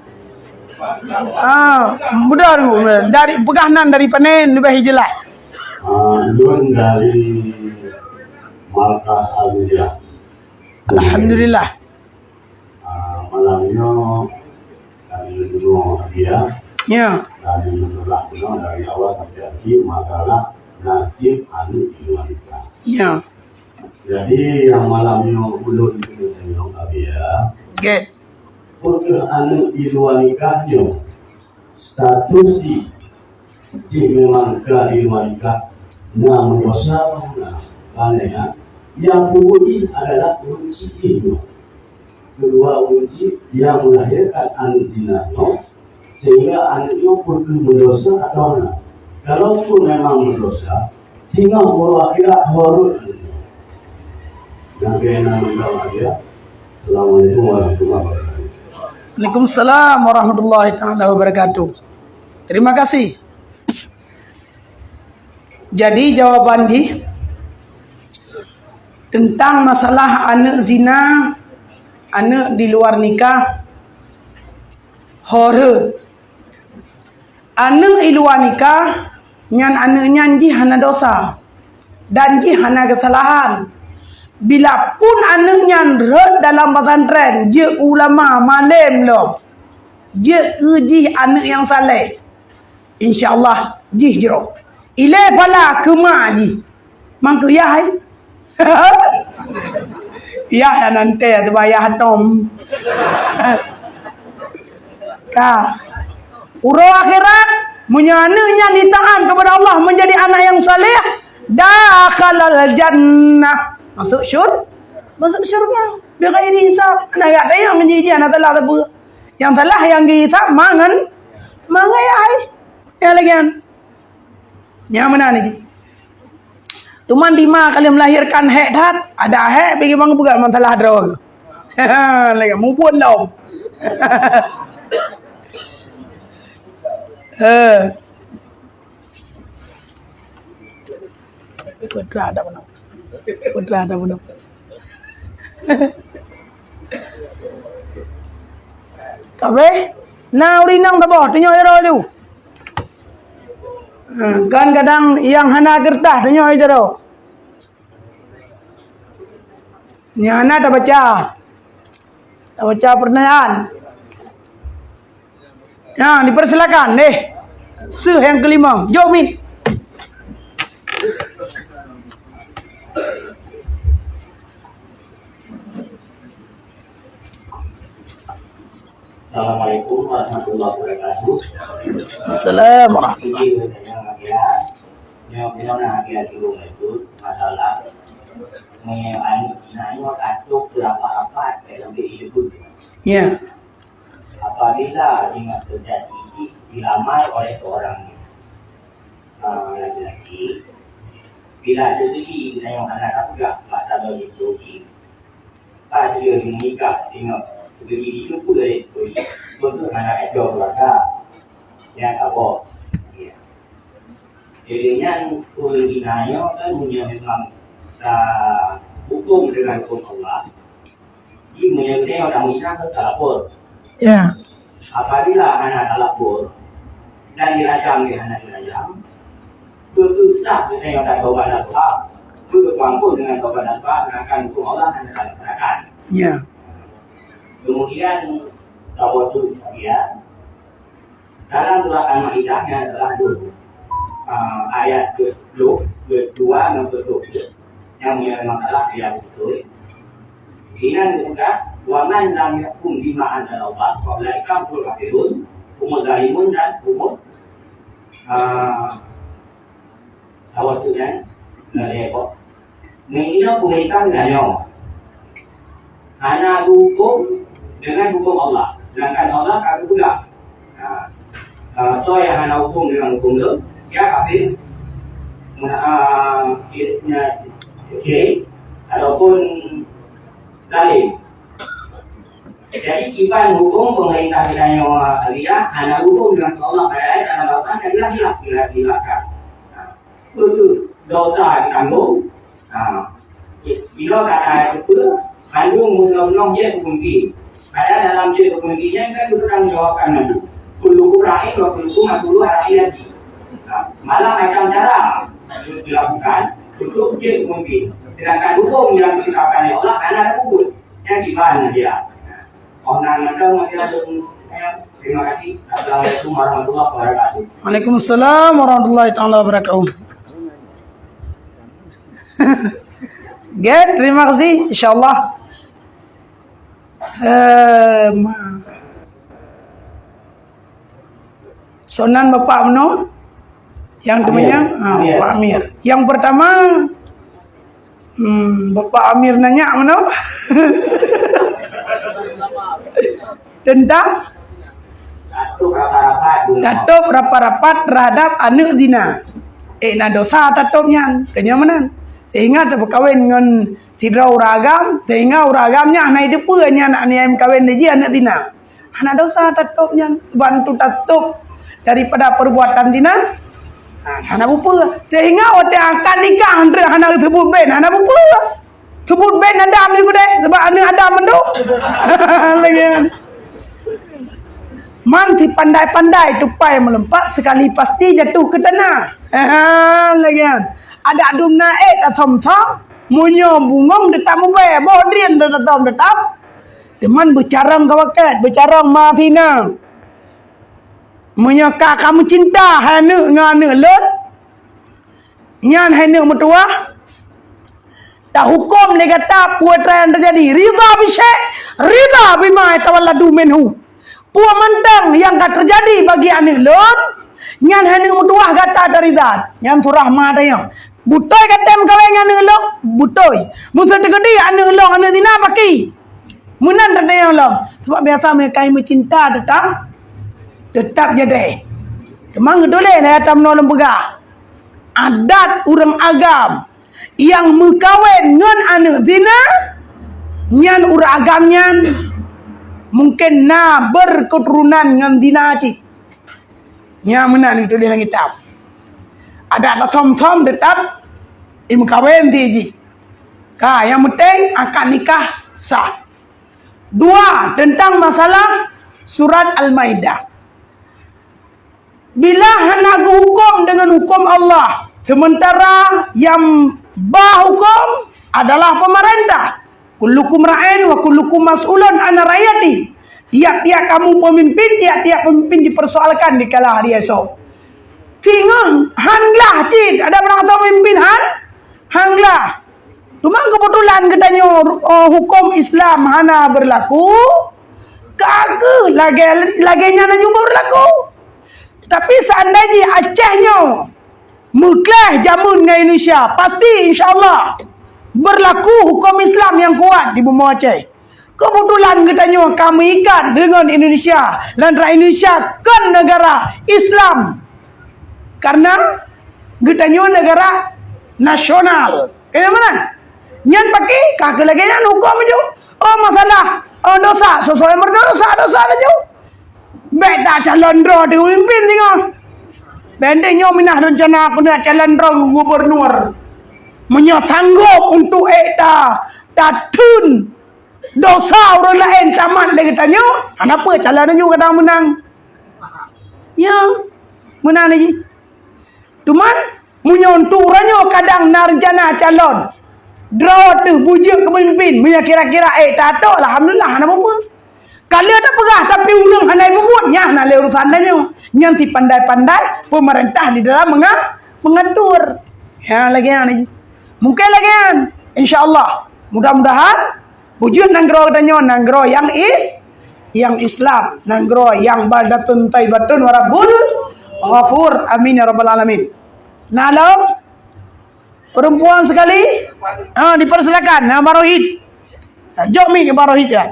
Ah, mudah tu. Dari peugah nan dari panen lebih jelas. Ah, lôn dari Markaz Aziziyah. Alhamdulillah. Ah, malam nyoe kami deungoe Abiya. Ya. Kami meunurah bunoe dari awal sampai akhir masalah nasib aneuk di luar nikah. Ya. Jadi, nyang malam nyoe ulôn keuneuk tanyong Abiya. Oke. Peue keuh aneuk di luar nikah nyoe? Status jih, jih memang ka di luar nikah, na meudosa bah na, pane, ha? Nyang peubuet jih adalah ureueng chik jih nyoe. Keudua, ureueng chik nyang meulahirkan aneuk zina nyoe, sehingga aneuk nyoe peukeue meudosa atawa na. Kalau pun memang meudosa, singoh uroe akhirat ho rhot aneuk nyoe. Nyang keunan mantong aja. Assalamualaikum warahmatullahi wabarakatuh. Waalaikumsalam warahmatullahi taala wabarakatuh. Terima kasih. Jadi, jawaban jih tentang masalah aneuk zina, aneuk di luar nikah, ho rhot. Aneuk i luwa nikah, nyan aneuk nyan jih hana dosa, dan jih hana keusalahan. Bila pun aneuk nyan rhot dalam pesantren, jeuet ulama, malem lom, jeuet keu jih aneuk nyang saleh, insya Allah jih jroh. Ilée phala keu mak jih. Mangkeu yah hai. Yah nan teuh teuba yah tom. Ka. Uroe akhirat, meunyoe aneuk nyan jitaat kepada Allah, menjadi anak yang saleh, dakhalal jannah. Masuk syur-, masuk syurga. Bighairi hisab. Hana geutanyong jih, jih hana salah sapeue. Nyang salah nyang geuhisab mangan, mangan ai. Nyang lagèe nyan. Nyang meunan jih. Teuma di ma kali melahirkan hek that, ada hek bagi bang peugah masalah droe. Lagèe mubun lom. Eh. Putra ada mana? Putra ada mana? Tapi, na ureueng inong saboh, tunyok jaroe tu. Ha, kan kadang nyang hana geureudah, tunyok jaroe. Nyang hana tabaca. Tabaca pertanyaan. Nah, dipersilakan deh. Seuh nyang kelima. Jok mit. Assalamualaikum warahmatullahi wabarakatuh. Assalamualaikum. Izin bertanya, ya. Nyoe, nyoe na lagèe dulu itu masalah. Meunyoe aneuk inong nyoe ka trok keu rapat-rapat, ka lheueh jipeubuet. Ya. Apabila ingat terjadi dilamar oleh seorang, ah, laki-laki, bila terjadi inong hana tapeugah masa lom jipeubuet, Ka dia menikah, tengok, begitu pun dari pun, pun tu hana ada keluarga. Ya, tak apa. Ya. Jadi, nyan pun dinanya kan punya memang, ah, hukum dengan hukum Allah. Jadi, punya dia orang Islam tu tak lapor. Ya. Apabila hana talapor dan dirajam dia hana dirajam, beusah kita yang tak taubat dan doa, beupeuampun dengan taubat dan doa, sedangkan hukum Allah hana talaksanakan. Ya. Kemudian, saboh tu kemudian, dalam surat Al-Maidah yang telah dulu, ah, ayat ke sepuluh, ke dua dan ke sepuluh. Nyang meunyoe masalah dia beutôi. Inan geupeugah, "Wa man lam yahkum bima anzalallah, fa ulaika humul kafirun, humuz zalimun dan humul," ah, awak tu kan, nggak repot. Meunyoe pemerintah nyoe hana hukum dengan hukum Allah, sedangkan Allah ka geupeugah, Ha. Ah, soe nyang hana huköm deungon huköm lôn, ya kafir. Meunan, ah, syirik, ataupun zalim. Jadi, kiban huköm pemerintah geutanyoe, ah, hana huköm deungon Allah pada ayat dalam Al-Quran, jelas-jelas, jelas-jelas. Ha. Beutôi, dosa jitanggong. Ha. Bila kata ayat keu, mandum meunyoe-meunyoe jeuet keu peumimpin. Padahai dalam jeuet keu peumimpin nyan kan geupeutanggung jawabkan mandum. Kullukum ra'in wa kullukum mas'ulun an ra'iyyatihi. Ha. Malah macam cara dilakukan untuk jeuet keu peumimpin. Sedangkan huköm nyang ditetapkan lé Allah hana ada pun. Nyan kiban dia. Oh, nah, nah, nah, nah, nah, terima kasih. Assalamualaikum warahmatullahi wabarakatuh. Waalaikumsalam warahmatullahi taala wabarakatuh. Gen, terima kasih. Insyaallah. Eh, ma-, Soe nan Bapak meunoe? Nyang teumanyong? Amir. Ah, Amir. Bapak Amir. Nyang pertama, hmm, Bapak Amir nanya meunoe? Tentang? Tatôb rapat-rapat. Tatôb rapat-rapat terhadap aneuk zina. Eh, na dosa tatôb nyan. Keu nyan meunan. Sehingga teupeukawen ngon sidroe ureueng agam, sehingga ureueng agam nyan hana jiteupeue nyan aneuk nyang meukawen lé jih aneuk zina. Hana dosa tatôb nyan, bantu tatôb daripada perbuatan zina. Ha, hana bupeue. Sehingga watèe akan nikah, hana seubut ben, hana bupeue. Seubut ben Adam juga deh, sebab aneuk Adam mandum. Lagèe nyan. Man si pandai-pandai tupai meulumpat, sekali pasti jatuh ke tanah. Lagèe nyan. Adak dum na ék tasöm-söm, meunyoe bungöng teutap mubèe, boh drien teutap, teutap. Teuma beucarông ka wakèt, beucarông ma sinan. Meunyoe ka, ka meucinta hai aneuk ngon aneuk lôn, nyan hai aneuk meutuwah, tahuköm lé gata peue nyang teujadi. Ridha bi syai', ridha bima yatawalladu minhu. Peue mantong nyang ka teujadi bagi aneuk lôn, nyan hana meutuah gata dari zat. Nyan surah ma tanyong. Beutôi gata meukawen ngon aneuk lôn? Beutôi. Meuseuti keudeh aneuk lôn aneuk zina paki. Meunan tatanyong lom. Sebab biasa meunyo ka meucinta teutap, teutap jadi. Teuma geutuléh lé atam nyoe lôn peugah. Adat ureuëng agam nyang meukawen ngon aneuk zina, nyan ureuëng agam nyan mungken na berketurunan ngon zina cit. Nyang meunan geutuléh lam kitab. Adat thom-thom teutap imeukawen ti jih. Ka, nyang penting akad nikah sah. Dua, tentang masalah surat Al-Maidah. Bila hana geuhuköm deungon huköm Allah, sementara nyang ba huköm adalah pemerintah. "Kullukum ra'in wa kullukum mas'ulun an ra'iyati." Tiap-tiap kamu pemimpin, tiap-tiap pemimpin dipersoalkan di kala hari esok. Singoh han glah cit, ada barang atau pemimpin han, han glah. Cuma kebetulan geutanyoe, eh, huköm Islam hana berlaku, ka kheueh lagée, lagée nyan hana berlaku. Tapi seandai jih Aceh nyoe meukleh jameun ngon Indonesia, pasti insya Allah berlaku huköm Islam nyang kuat di bumoe Aceh. Kebetulan geutanyoe ka meuikat deungon Indonesia, lantaran Indonesia kon negara Islam. Karena geutanyoe negara nasional. Kaya mana? Nyan paki ka keu lagée nyan huköm ju. Oh, masalah, oh, dosa, sesuai meudosa, dosa laju. Bék tacalon droe di pemimpin singoh. Banding nyoe minah rencana keuneuk calon droe gubernur. Meunyoe sanggob untuk ék ta, tatheun dosa ureuëng laén tamat lé geutanyoe, hana peue calon nyoe kadang meunang. Ya, meunan jih. Cuman, meunyoe untuk uroe nyoe kadang na rencana calon, droe teuh beujeuet keu pemimpin, meunyoe kira-kira ék tatok, alhamdulillah, hana peue-peue. Ka lheueh tapeugah, tapi ureuëng hana ibubuet, nyan hana lé urusan tanyoe. Nyan si pandai-pandai pemerintah di dalam menga-, mengatur. Ya, lagée nyan jih. Mungkin lagée nyan. Insya Allah. Mudah-mudahan beujeuet nanggroe geutanyoe nanggroe nyang is-, nyang Islam, nanggroe nyang baldatun thaibatun wa rabbun ghafur. Amin ya rabbal alamin. Nah, lom. Perempuan sekali? Ha, dipersilakan. Ha, Bang Rohit. Ha, jok mic Bang Rohit kan.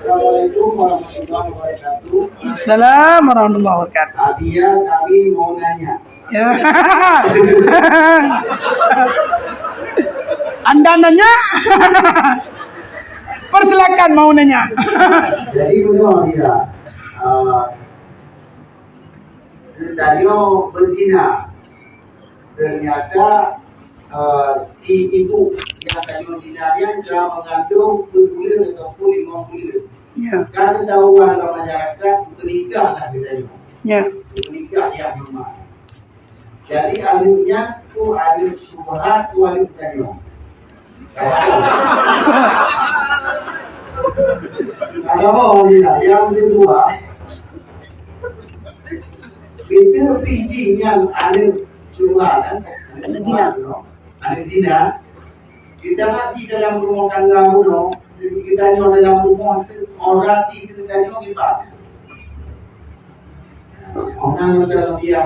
Assalamualaikum warahmatullahi wabarakatuh. Assalamualaikum warahmatullahi wabarakatuh. Abiya, kami mau nanya. Ya. Anda nanya? Persilakan mau nanya. Jadi, betul tidak? Ah, tanyoe berzina. Ternyata, ah, si ibu yang tanyoe zina nyan ka mengandung empat bulan ataupun lima bulan. Ya. Kan ketahuan dalam masyarakat, nikah lah kita ni. Ya. Nikah yang memang. Jadi, aneuk nyan, tu aneuk syubhat, tu aneuk tanyoe. Ada apa, Alhamdulillah? Yang kedua, kita pijih nyan aneuk syubhat, kan? Aneuk zina. Aneuk zina. Kita mati dalam rumah tangga bunoe, kita nyoe dalam rumah tu, orang ti kita nyoe gimana? Orang udah lebih.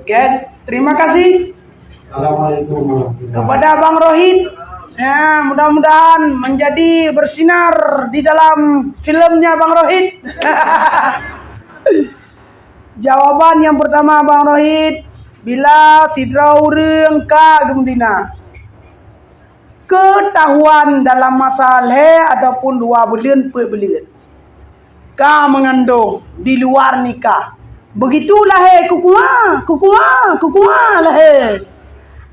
Oke, terima kasih. Assalamualaikum warahmatullahi wabarakatuh. Kepada Bang Rohit, ya, mudah-mudahan menjadi bersinar di dalam filmnya Bang Rohit. Jawaban yang pertama, Bang Rohit, bila sidroe ureuëng ka geumeutina, keutahuan dalam masa lhée ataupun dua buleuen, peuet buleuen, ka meungandong di luar nikah. Begitu lahé kukua, kukua, kukua lahé.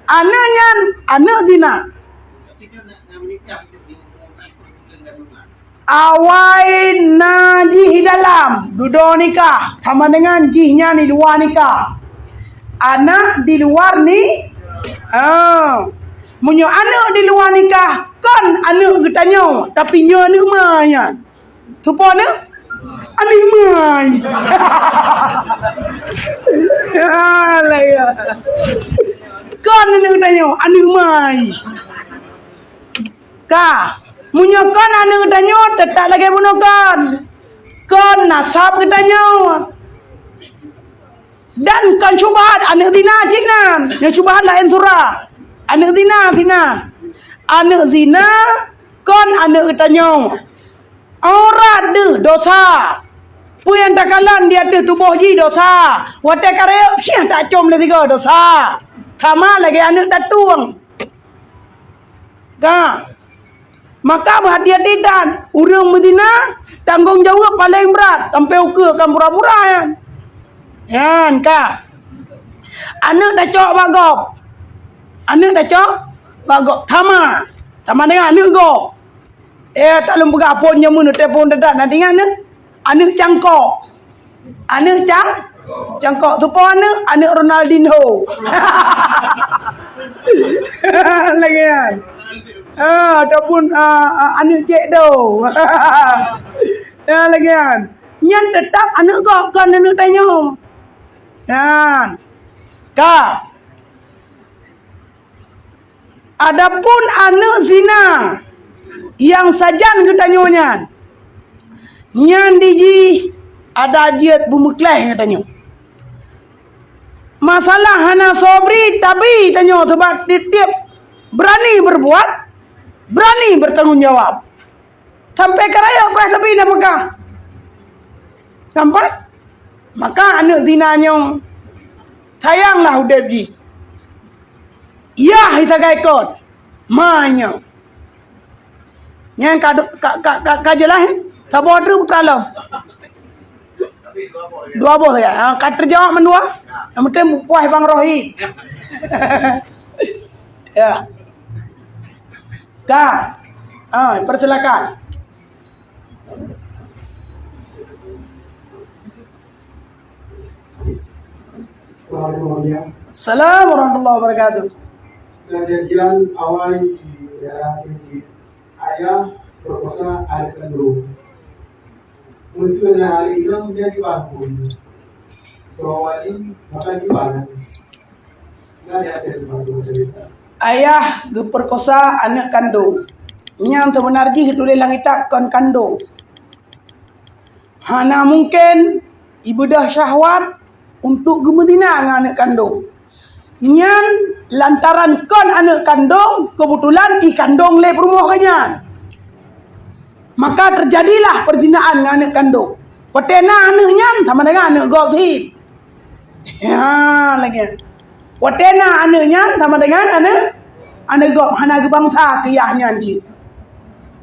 Aneuk nyan aneuk zina. Awai na jih dalam dudoe nikah sama dengan jih nyan di luwa nikah. Aneuk di luwa ni, ha, meunyoe aneuk di luwa nikah kon aneuk geutanyoe, tapi nyoe aneuk ma nyan. Soe po aneuk? Aneuk ma. Alah, ya. Kon aneuk tanyoe, aneuk mai. Ka, meunyoe kon aneuk tanyoe, teutap lagèe bunoe kon. Kon nasab geutanyoe. Dan kon syubhat, aneuk zina cit nan. Nyang syubhat laén sura. Aneuk zina sinan. Aneuk zina kon aneuk geutanyoe. Aurat deuh dosa. Peue nyang takalon di ateueh tuboh jih dosa. Watèe ka rayeuk, syeh tacom lé sigoe dosa. Sama lagèe aneuk tatueng. Ka. Maka beuhati-hati that, ureueng meuzina tanggong jaweueb paleng brat, sampoe ukeue kan pura-pura nyan. Nyan ka. Aneuk tacok bak gob. Aneuk tacok bak gob. Sama. Sama dengan aneuk gob. Eh, tak lôn peugah phon jameun, telepon dadak na ingat nyoe. Aneuk cangkok. Aneuk cang-, cangkok. Soe po aneuk, aneuk Ronaldinho. Lagèe nyan. Ah, ataupun, ah, ah, aneuk Cek Do. Ya, lagèe nyan. Nyan teutap aneuk gob, kon aneuk tanyoe. Nyan. Ka. Adapun aneuk zina nyang sajan geutanyoe nyan, nyan di jih adak jeuet beumeukleh geutanyoe. Masalah hana sobri tabi tanyoe, sabab tiep-tiep berani berbuat, berani bertanggung jawab. Sampai ka rayeuk preh sabe nafeukah. Nampak? Maka aneuk zina nyoe sayanglah udeb jih. Yah, ita gaikot. Ma nyoe. Nyan ka, ka, ka, ka, ka jeulaih, eh? Saboh treuk putra lom. Dua boh saja. Ha, ka teujawab mandua. Nyang penting puas bang Rohit. Ya. Ka. Ah, persilakan. Assalamualaikum warahmatullahi wabarakatuh. Kejadian awai di daerah Kecil, ayah perkosa adik kandung. Meuskeu na aneuk inong jadi bangkui, soe wali maka jiban. Ayah geupeurkosa aneuk kandong. Nyang seubeuna jih geutuléh lam kitab kon kandong. Hana mungken ibeudôh syahwat untuk geumeuzina ngon aneuk kandong. Nyan lantaran kon aneuk kandong, keubeutulan ikandong lé peurumoh geuh nyan. Maka teujadilah peuzinaan ngon aneuk kandong. Watée na aneuk nyan sama dengan aneuk gob cit. Ya, lagée nyan. Watée na aneuk nyan sama dengan aneuk, aneuk gob hana geubansa keu yah nyan cit.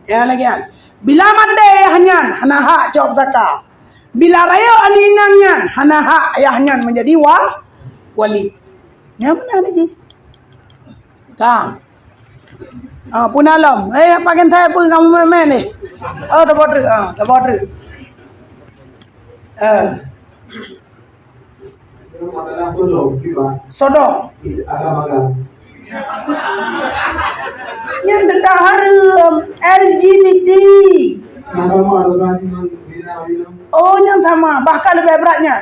Ya, lagée nyan. Bila maté yah nyan hana hak cok pusaka. Bila rayeuk aneuk inong nyan hana hak ayah nyan meujadi wa-, wali. Nyan meunan jih. Ka. Ah, puna lom. Eh, pakai saya pun kamu main-main ni. Oh, tak bodoh. Ah, tak bodoh. Eh. Sodom. Nyan teuntang hareuem L G B T. Oh, nyan sama. Bahkan leubeh brat nyan.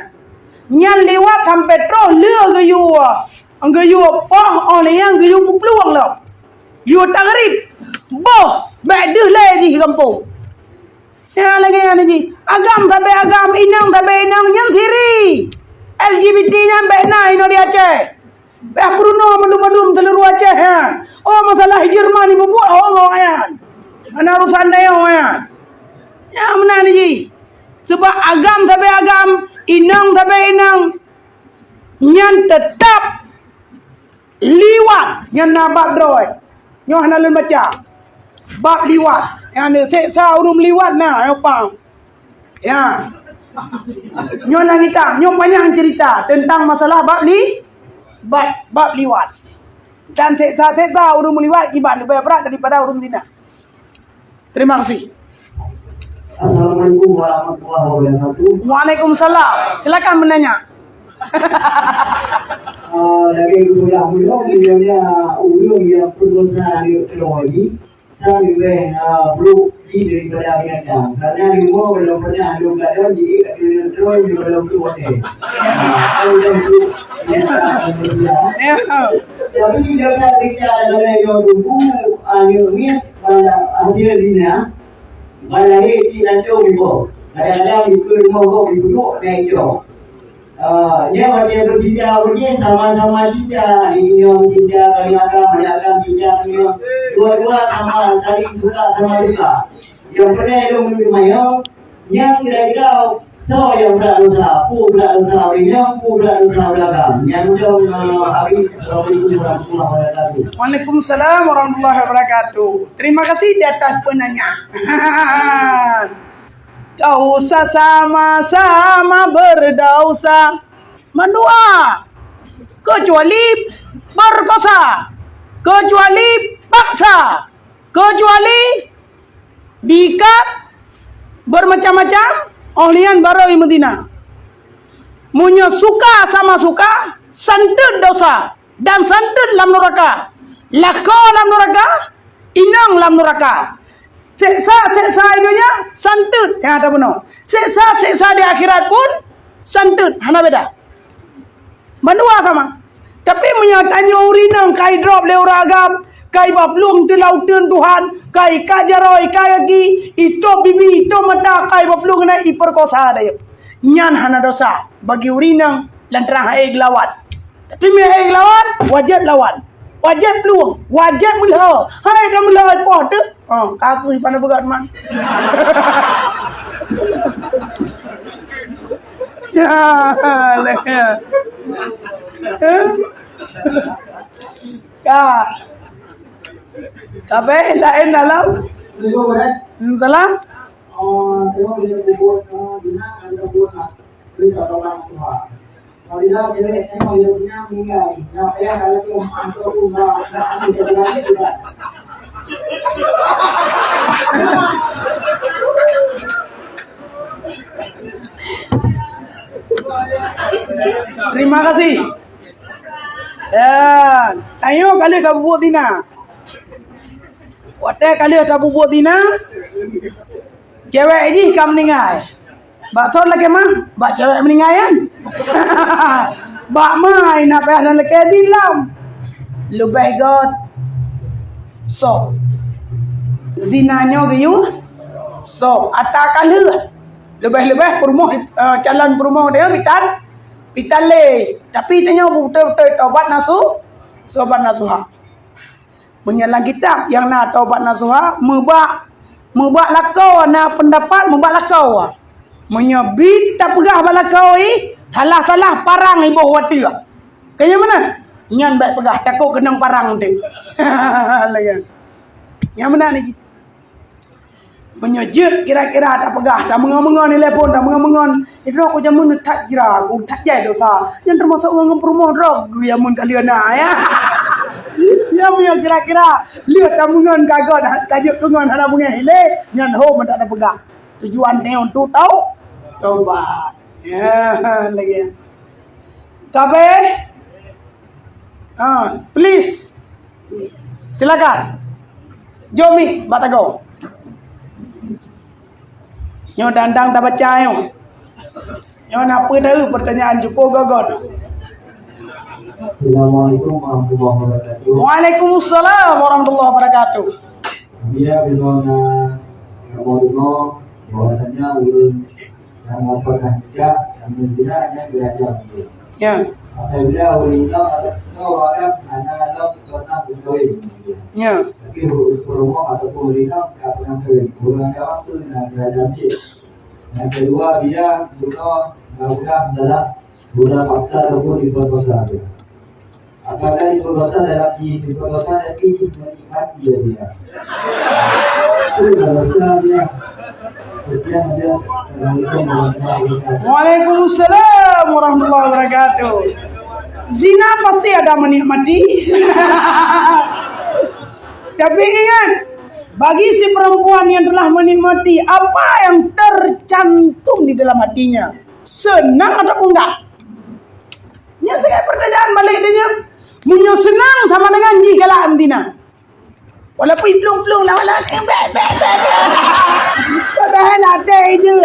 Nyan liwat sampoe troh le geuyue, geuyue poh óh lheueh nyan geuyue peuplueng lom. Yue tagrib. Boh, bék deuh lé jih gampông. Nyan lagée nyan jih. Agam sabe agam, inong sabe inong, nyan siri. L G B T nyan bék na inoe di Aceh. Bék peurunoe mandum-mandum seuluruh Aceh nyan. Oh, masalah Jerman ni peubuet, oh, ngon nyan. Hana urusan tanyoe nyan. Nyan meunan jih. Sebab agam sabe agam, inong sabe inong, nyan teutap liwat, nyan na bab droe. Nyoe hana lôn baca. Bab liwat. Nyang neuseksa ureuëng liwat na, nyoe pang. Ya. Nyoe na kitab, nyoe panyang cerita tentang masalah bab li-, bab, bab liwat. Dan seksa-seksa ureuëng liwat kiban leubeh brat daripada ureuëng zina. Terima kasih. Assalamualaikum warahmatullahi wabarakatuh. Waalaikumsalam. Silakan menanya. Ah, lagée geupeugah meunyoe, misalnya ureuëng nyang peureusa aneuk keudroe jih, Sang leubeh, ah, brok jih daripada binatang. Karena leumo belum pernah lôn kalon, jadi kat keuneuk trôi lôn kalon tu watèe. Ah, kan macam tu. Binatang, manusia. Ya. Tapi dia tak kerja dalam yang tunggu, ah, nyoe ni, ah, hasil zina. Ban lahé cit langsung iboh. Kadang-kadang dikeue rumoh gob dibunuh dan icok. Ah, nyan watèe beucinta uroe nyoe sama-sama cinta. Inong cinta kali agam, kali agam cinta inong. Dua-dua sama saling suka sama duka. Nyang peureulèe lôn meunyoe, nyang kira-kira soe nyang brat dosa, peue brat dosa ureueng nyoe, peue brat dosa ureueng agam. Nyang udong, eh, habis. Assalamualaikum warahmatullahi wabarakatuh. Waalaikumsalam warahmatullahi wabarakatuh. Terima kasih di atas penanya. Tak usah sama-sama berdosa. Mandua. Kecuali perkosa. Kecuali paksa. Kecuali diikat bermacam-macam, óh lheueh nyan barô jimeuzina. Meunyoe suka sama suka, santeut dosa dan santeut lam nuraka. Lakoe lam nuraka, inong lam nuraka. Seksa-seksa di donya, santeut nyang ata bunoe. Seksa-seksa di akhirat pun santeut, hana beda. Mandua sama. Tapi meunyoe tanyoe ureueng inong ka idrop lé ureueng agam, ka ibah plueng teuh lam uteuen Tuhan, ka ikat jaroe, ikat gaki, itôp bibi, itôp mata, ka ibah plueng keunan iperkosa dayeuh. Nyan hana dosa bagi ureueng inong lantaran han ék geulawan. Tapi meunyoe han ék geulawan, wajéb lawan. Wajéb plueng, wajéb meulhô. Hai dah meulhô poh teuh. Oh, ka keuh ipana beugat man. Ya, leh. Ka. Ka bèk laén dalam. Salam. Terima kasih. Ya, ayo kali dah bubuet zina. Watèe ka lheueh tabubuet zina, cewek jih ka meuninggai. Bak soe lakèe ma? Bak cewek meuninggai nyan. Bak ma na payah lôn lakèe dilom. Leubeh göt soe? Zina nyoe geuyue soe? Ata ka lheueh. Leubeh-leubeh peurumoh, eh, calon peurumoh dia bitan, bitan lé. Tapi tanyoe beutôi-beutôi tobat nasu, tobat nasuha. Meunyoe lam kitab nyang na tobat nasuha, meubak, meubak lakoe na peundapat meubak lakoe. Meunyoe bit tapeugah bak lakoe, salah-salah parang iboh u ateueh. Keu nyang meunan? Nyan bèk peugah, takot keunong parang teuh. Layan. Nyang meunan ni. Meunyoe jeuet kira-kira tapeugah, tameungon-meungon telepon, tameungon-meungon, "Eh, droe, ku jameun that jra, ku that jai dosa." Nyan teumasok ngon peurumoh droe, ku jameun ka lheueh na, ya. Ya, meunyoe kira-kira lheueh tameungon kagot, tajeuet keu ngon hana beungèh ilèe, nyan ho mantong tapeugah. Tujuan nyoe untuk tau-, taubat. Ya, lagèe. Tapi, ha, please. Silakan. Jok mic bak tagoe. Nyoe dang-dang tabaca nyoe. Nyoe na peue teuh pertanyaan cukup göt-göt. Assalamualaikum warahmatullahi wabarakatuh. Waalaikumsalam warahmatullahi wabarakatuh. Bila-bila na kamoe deungoe bahwasanya ureueng nyang pernah nikah, namun tidak, hanya belajar dulu. Ya. Apabila ureueng inong atawa ureueng agam hana lom pernah berkahwin. Ya. Tapi ureueng peurumoh ataupun ureueng inong ka pernah kahwin. Ureueng agam tu na belajar cit. Yang kedua, dia guna mudah dalam guna paksa ataupun diperkosa dia. Apakah diperkosa dalam di-, diperkosa tapi menikmati ya dia? Itu dah dosa dia. Sekian saja. Assalamualaikum warahmatullahi wabarakatuh. Waalaikumsalam warahmatullahi wabarakatuh. Zina pasti ada menikmati. Tapi ingat, bagi si perempuan yang telah menikmati apa yang tercantum di dalam hatinya, senang ataupun enggak? Nyan sagai pertanyaan balik dia nyan. Meunyoe seunang sama dengan jih galak meuzina. Walaupun plueng-plueng lawan-lawan, eh, bek, bek, bek, bek. Padahai latih je.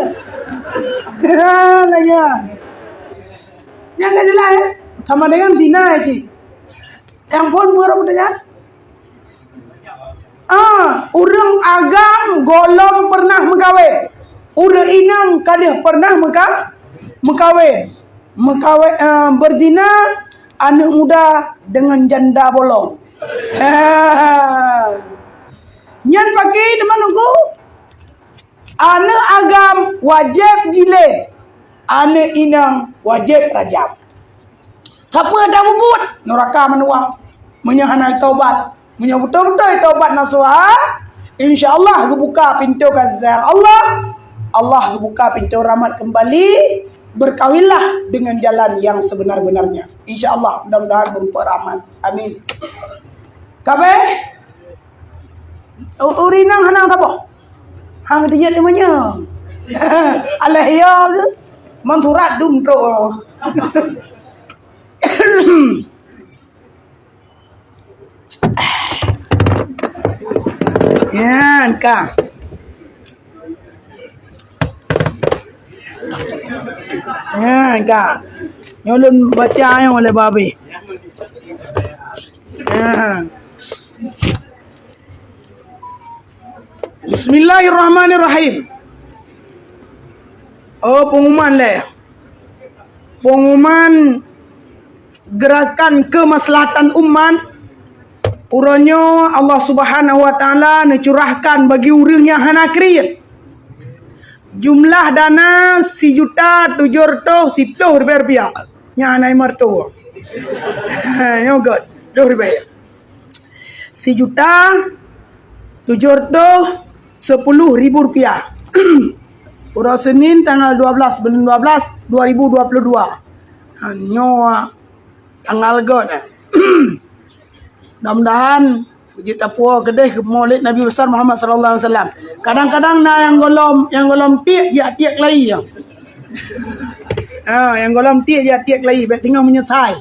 Ha, lagi. Nyang ka jelas, eh? Sama dengan zina, eh, cik. Nyang phon peue rot peutanyaan? Ah, ureueng agam gohlom pernah meukawen. Ureueng inong ka lheueh pernah meuka-, meukawen. Meukawen, eh, berzina aneuk muda dengan janda bolong. Nyan pakri teuma Teungku? Aneuk agam wajéb jilid, aneuk inong wajéb rajam. Sapeue tamubuet? Nuraka meunuang. Meunyoe hana taubat, meunyoe beutôi-beutôi taubat nasuha, insya Allah geubuka pintoe kasih sayang Allah. Allah geubuka pintoe rahmat kembali. Berkawinlah dengan jalan yang sebenar-benarnya. Insya Allah, mudah-mudahan berupa rahmat. Amin. Kabeh? U-, ureueng inong hana saboh. Hang dijak teumanyong. Alah iya ke? Man surat dum trok. Nyan ka. Nyan ka. Nyoe lôn baca nyoe lé babi. Nyan. Bismillahirrahmanirrahim. Oh, pengumuman lé. Pengumuman gerakan kemaslahatan umat. Uroe nyoe Allah Subhanahu wa Taala neucurahkan bagi ureueng nyang hana kriet. Jumlah dana sijuta tujoh reutôh siplôh ribèe rupiah. Nyan hana imeureutoh. Nyoe göt, dua ribèe. Sijuta tujoh reutôh sepuluh ribu rupiah. Uroe Senin tanggal dua belas buleuen dua belas dua ribu dua puluh dua. Ha, nyoe tanggal göt, eh. Mudah-mudahan jeuet tapuwoe keudeh keu Maulid Nabi Besar Muhammad sallallahu alaihi wasallam. Kadang-kadang na nyang gohlom, nyang gohlom tiek jiak tiek lai, ya. Ha, nyang gohlom tiek jiak tiek lai, bèk teungoh meunyeusai.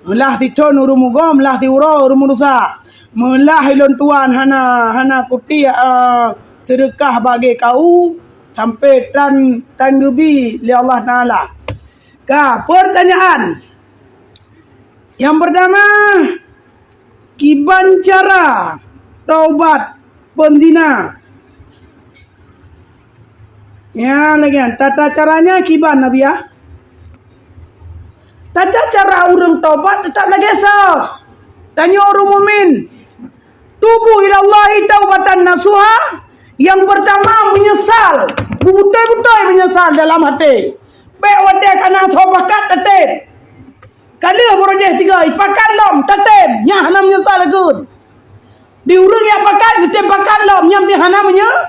Meulah sithon ureueng mugom, meulah siuroe ureueng meudosa. Meulah ulôn tuan hana, hana kutiek, eh, seudeukah bagi kau sampai tan, tan geubi lé Allah Taala. Ka, pertanyaan yang pertama, kiban cara taubat peuzina? Ya, lagèe nyan. Tata caranya kiban, Nabiah? Tata cara ureueng taubat teutap lagèe soe? Tanyoe ureueng mukmin. Tubu ilallahi taubatan nasuha. Yang pertama, menyesal. Beutôi-beutôi menyesal dalam hati. Bèk watèe ka na soe pakat tatém. Ka lheueh barô jih tiga, ipakat lom, tatém, nyan hana meunyeusal lagun. Di ureueng nyang pakat, geutém pakat lom, nyan pih hana meunye-,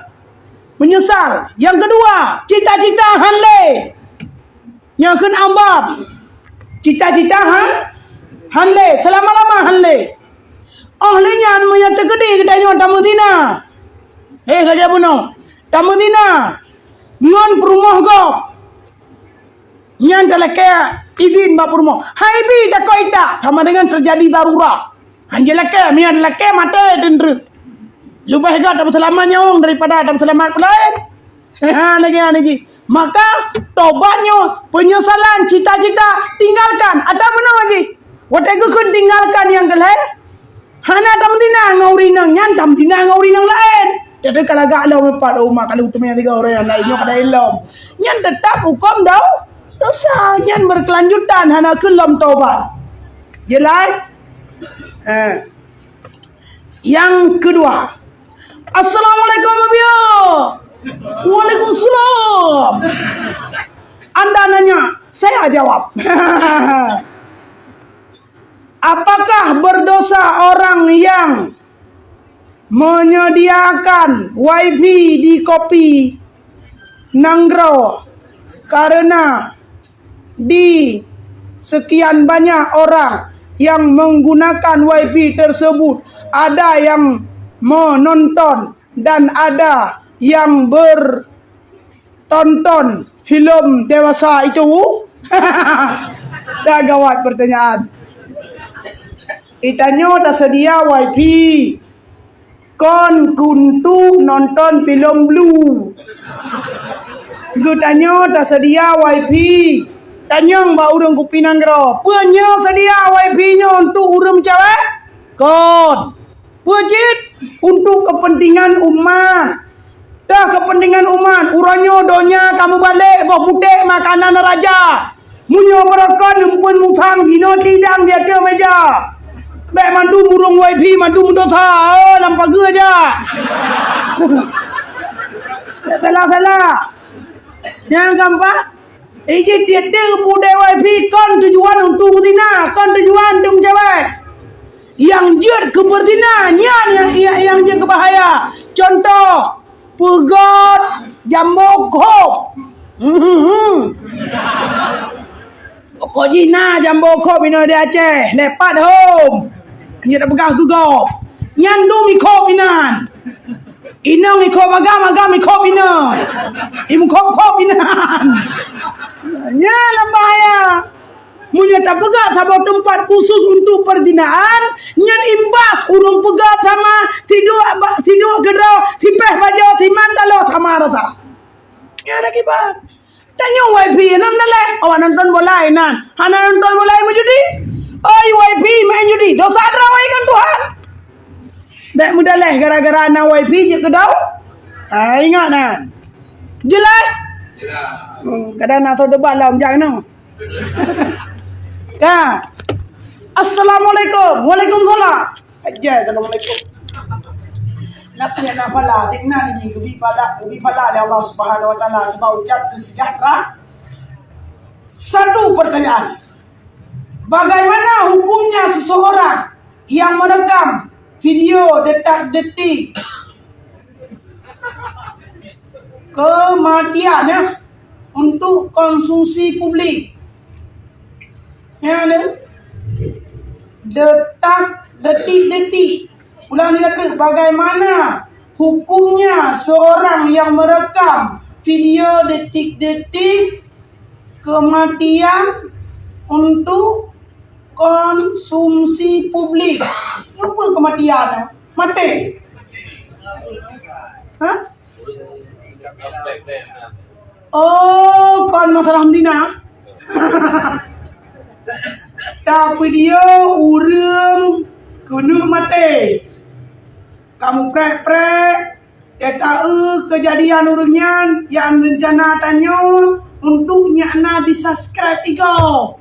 meunyeusal. Nyang keudua, cita-cita han lé. Nyan kheun abab. Cita-cita han, han lé, seulama-lama han lé. Óh lheueh nyan, meunyoe teukeudi geutanyoe tameuzina. Eh, lagèe bunoe. Tameuzina ngon peurumoh gob. Nyan talakèe idhin bak peurumoh. Hai bi, takot itak, sama dengan terjadi darurat. Hanjeuet lakèe, meunyo lakèe maté teundreuk. Leubeh gèt tapeuseulamat nyawöng daripada tapeuseulamat peulaén. Ha, lagèe nyan jih. Maka, tobat nyoe, penyesalan, cita-cita, tinggalkan. Ata meunoe jih. Watèe geukheun tinggalkan nyang keu lhèe, hana tameuzina ngon ureueng inong nyan, tameuzina ngon ureueng inong laén. Jadi ka lagak lom pat, oh, mak, kalau teumé tiga ureueng nyang laén nyoe kada ilom. Nyan teutap huköm dau-, dosa. Nyan berkelanjutan, hana kheun lom tobat. Jelas? Eh. Yang kedua. Assalamualaikum, Abia. Waalaikumsalam. Anda nanya, saya jawab. Apakah berdosa orang yang menyediakan wifi di Kopi Nanggroe karena di sekian banyak orang yang menggunakan wifi tersebut, ada yang menonton dan ada yang ber-, tonton filem dewasa itu? Dah gawat pertanyaan. Itanyoe taseudia wifi. kon keu untuk nonton filem Blue. Geutanyoe taseudia wifi. Tanyong bak ureuëng Kupi Nanggroe, peue nyoe seudia wifi nyoe untuk ureuëng cewek? Kon. Peue cit? Untuk kepentingan umat. Dah kepentingan umat, uroe nyoe donya ka mubalek boh putéh makanan raja. Meunyoe beurokon eumpeuen musang jinoe tidang di ateueh meja. Bék mandum ureuëng wifi mandum dosa, eh, lam pageue aja. Salah-salah. Nyang keempat, ijih tiep-tiep udeb wifi kon tujuan untuk zina, kon tujuan untuk cewek. Nyang jeuet keu beuzina, nyan nyang, nyang, nyang jeuet keu bahaya. Contoh, peugöt jambo khop. Hmm. Pokok jih na jambo khop inoe di Aceh, lepat hom. Nyoe tapeugah keu gob. Nyan dum ikhop inan. Inong ikhop agam, agam ikhop inong. Imeukhop-khop inan. Nyan lam bahaya. Meunyoe tapeugah saboh teumpat khusus untuk peurzinaan, nyan imbas ureuëng peugah sama, sidua ba-, sidua keudroe, sipéh bajoe, siman taloh sama rasa. Nyan akibat. Tanyoe wifi nam daleh, awak nonton bola inan. Hana nonton bola meujudi. Oi wifi main judi, dosa droe ngon Tuhan. Bék meudaleh gara-gara na wifi jeuet keu dau. Ha, ingat nan. Jeulaih? Hmm, kadang na soe debat lam jak nang. Ka. Assalamualaikum. Waalaikumsalam. Aja assalamualaikum. Napa nyang na pala? Tik na ni geubi pala, geubi pala lé Allah Subhanahu wa Taala. Cuba ucap keu sejahtera. Satu pertanyaan. Bagaimana hukumnya seseorang yang merekam video detak-detik kematian, ya, untuk konsumsi publik. Ya, ada. Detak, detik-detik. Ulang tiga kali. Bagaimana hukumnya seorang yang merekam video detik-detik kematian untuk konsumsi publik? Apa kematian? Mati? Hah? Oh, kon masalah Medina. Tavideo ureuëng keuneuk maté. Kamu prek-prek, tataeu keujadian ureuëng nyan, nyang reuncana tanyoe untuk nyak na di-subscribe igoe.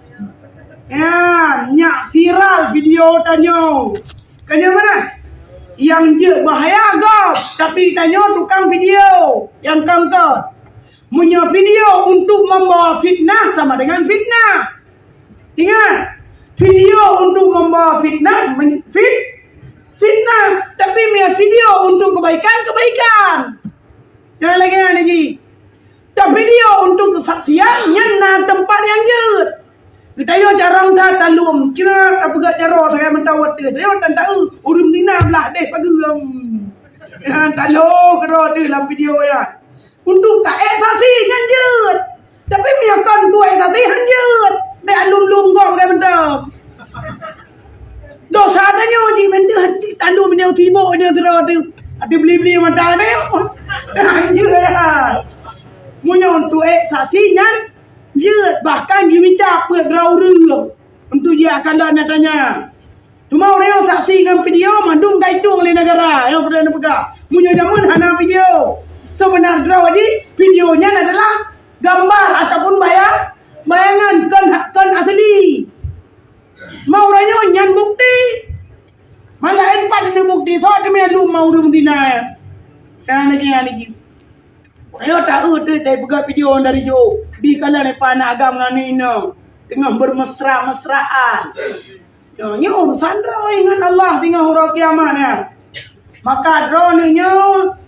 Ya, nyak viral video tanyoe. Keu nyang mana? Nyang jeuet bahaya gob, tapi tanyoe tukang video nyang kongkot. Meunyoe video untuk membawa fitnah sama dengan fitnah. Ingat, video untuk membawa fitnah, men-, fit-, fitnah. Tapi meunyoe video untuk kebaikan, kebaikan. Nyang lagée nyan lagi. Tavideo untuk kesaksian, nyan na teumpat nyang jeuet. Geutanyoe carông that taleuem, cit tapeugah jaroe sagai mantong watée. Tanyoe tan taeu, ureuëng Medina blah deh pageue. Nyan taloe keudroe deuh lam video nyan. Untuk taék saksi nyan jeuet. Tapi meunyoe kon untuk ék saksi han jeuet, bék lom-lom gob sagai mantong. Dosa tanyoe jih mantong hati taloe meunyoe sibok nyoe sidroe teuh. Hati bli-bli mata tanyoe. Han jeuet dah. Meunyoe untuk ék saksi nyan jeuet, bahkan jimita peuet droe ureuëng untuk jiakan lôn nyata nyan. Teuma ureuëng nyang saksi ngon video mandum ka itong lé negara, nyang peureulée neupeugah. Meunyoe jameun hana video, seubeuna droe jih video nyan adalah gambar ataupun bayang-, bayangan kon, kon asli. Ma ureuëng nyoe nyan bukti. Malah empat nyoe bukti, soe teumé lom ma ureuëng Medina. Nyang lagée nyan lagi. Ayo taeu teuh dari peugah video dari jauh. Di kala leupah aneuk agam ngon aneuk inong teungoh bermesra-mesraan. Nyoe, nyoe urusan droe ngon Allah teungoh uroe kiamat nyan. Maka droeneuh nyoe,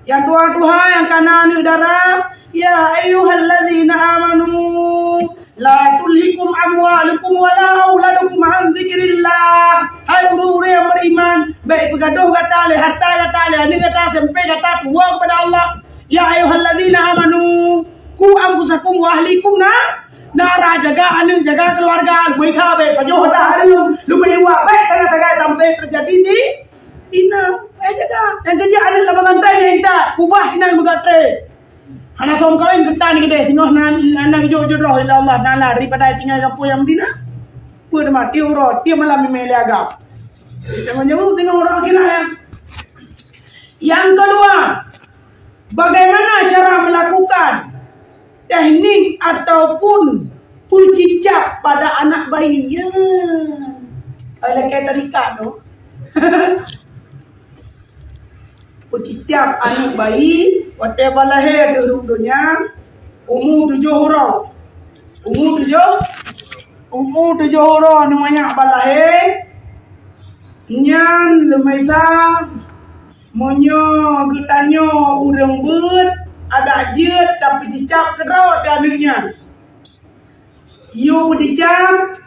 nyang tuha-tuha nyang kana aneuk dara, ya ayyuhallazina amanu, la tulhikum amwalukum wala auladukum an dzikrillah. Hai ureuëng-ureuëng nyang beriman, bék peugadôh gata lé harta gata, lé aneuk gata, sampai gata tuwoe keupada Allah. Ya ayyuhallazina amanu, qu anfusakum wa ahlikum na-, nara, jaga aneuk, jaga keuluwarga, beukha bék pajoh hareuem, leubeh dua bék sagai-sagai sampai teujadi di Tina, eh, jaga. Nyang keujak aneuk lam pesantren nyang intat, kubah inan beugatré. Hana song kawin keutan keudeh, singoh na, na, na geujok judroh lé Allah Taala daripada tinggai gampông nyang Madinah. Peue teuma, tiep uroe, tiep malam imè lé agam. Jangan jauh tengok orang akhirat, ya. Yang kedua, bagaimana cara melakukan teknik ataupun peucicap pada anak bayi? Ya. Ai, lakèe tarikat tu. Peucicap aneuk bayi watèe ba lahé di ureueng donya, umu tujoh uroe. Umu tujoh, umu tujoh uroe aneuk manyak ba lahé, nyan leumèe sa, meunyoe geutanyoe ureueng beuet, adak jeuet tapeucicap keudroe teuh aneuk nyan. Yue peucicap,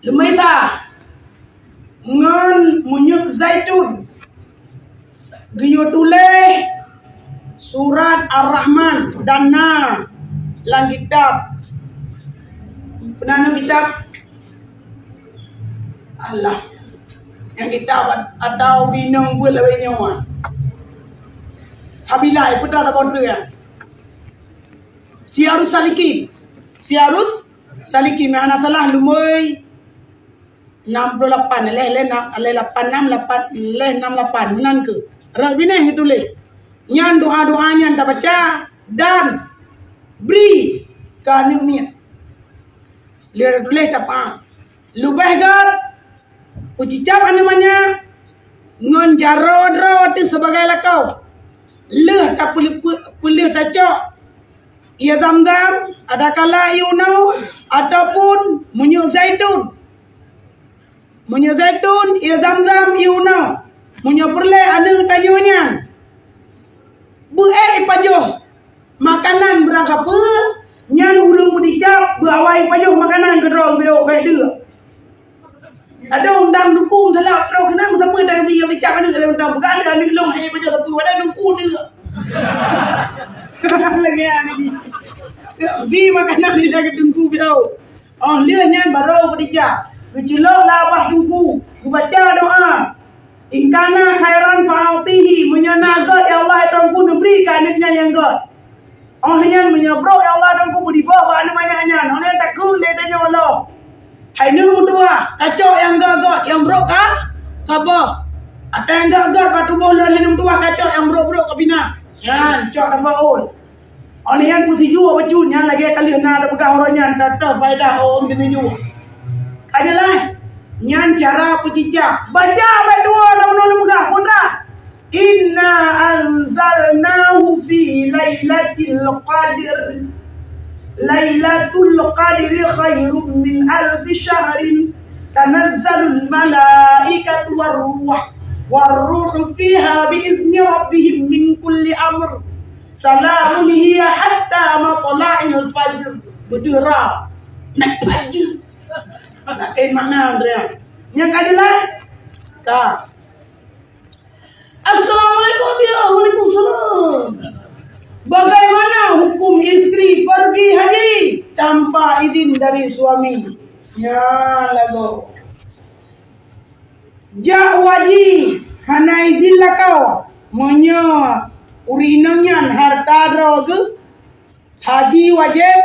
leumèe sa, ngon minyeuk zaitun. Geuyue tuléh surat Ar-Rahman dan na lam kitab. Peue nan kitab? Alah. Nyang kitab atau inong buet lawét nyoe. Habilai, peue teuma saboh treuk nyan? Siyarus Salikin. Siyarus Salikin, hana salah, lumbôi enam puluh lapan, lhèe, lhèe nam, lhèe lapan nam, lapan, lhèe nam lapan, meunan keuh. Rot binéh geutuléh. Nyan doa-doa nyan tabaca dan bri keu aneuk miet. Lheueh tatuléh tapeu'ah. Leubèh gèt, peucicap aneuk manyak ngon jaroe droe teuh sibagai lakoe. Lheueh tapeuleupeue, peulheueh tacok ié Zamzam, adakala ié unoe, ataupun minyeuk zaitun. Minyeuk zaitun, ié Zamzam, ié unoe. Meunyoe peureulèe aneuk tanyoe nyan beu-ék ipajoh makanan beurangkapeue, nyan ureueng meudicap beu awai ipajoh makanan keudroe geubeuet bèk deuk. Adoe undang dukung salah droe keunan, meusapeue dan bi meudicap aneuk, dan peugah aneuk, aneuk lôn hai ipajoh sapeue, padahai dukung deuk. Lagèe nyan. Bi makanan di lagèe teungku biôh. Óh lheueh nyan barô geucicap, geuculok lam babah teungku, geubaca doa, "In kana khairan fa a'tihi," meunyoe na gèt, ya Allah, hai Tuhanku, neubri keu aneuk nyan nyang gèt. Óh lheueh nyan meunyoe brôk, ya Allah, Tuhanku, bri boh bak aneuk manyak nyan. Óh lheueh nyan takheun lé tanyoe lom, "Hai neuk meutuwah, kacok nyang gèt-gèt, nyang brôk ka, ka boh. Atai nyang gèt-gèt bak tuboh lôn, hai neuk meutuwah, kacok nyang brôk-brôk ka pinah." Nyan, cok lam bak ôn. Óh lheueh nyan peusijuek bacut nyan lagèe ka lheueh na tapeugah uroe nyan, teutoh faedah ôn keuneuk juek. Ka jeulaih? Nyan cara peucicap. Baca bak dua droeneuh lôn peugah, peue na? "Inna anzalnahu fi lailatil qadr. Lailatul qadri khairum min alfi syahrin. Tanazzalul malaikatu war ruh, war ruhu fiha bi izni rabbihim min kulli amr. Salamun hiya hatta matla'il fajr." Beudeuh ra. Nyan fajr. Laén makna, Andrea. Nyang ka jeulaih? Ka. Assalamualaikum, ya. Waalaikumsalam. Bagaimana hukum istri pergi haji tanpa izin dari suami? Nyan lagoe. Jak haji hana izin lakoe, meunyoe ureueng inong nyan hareuta droe geuh, haji wajéb,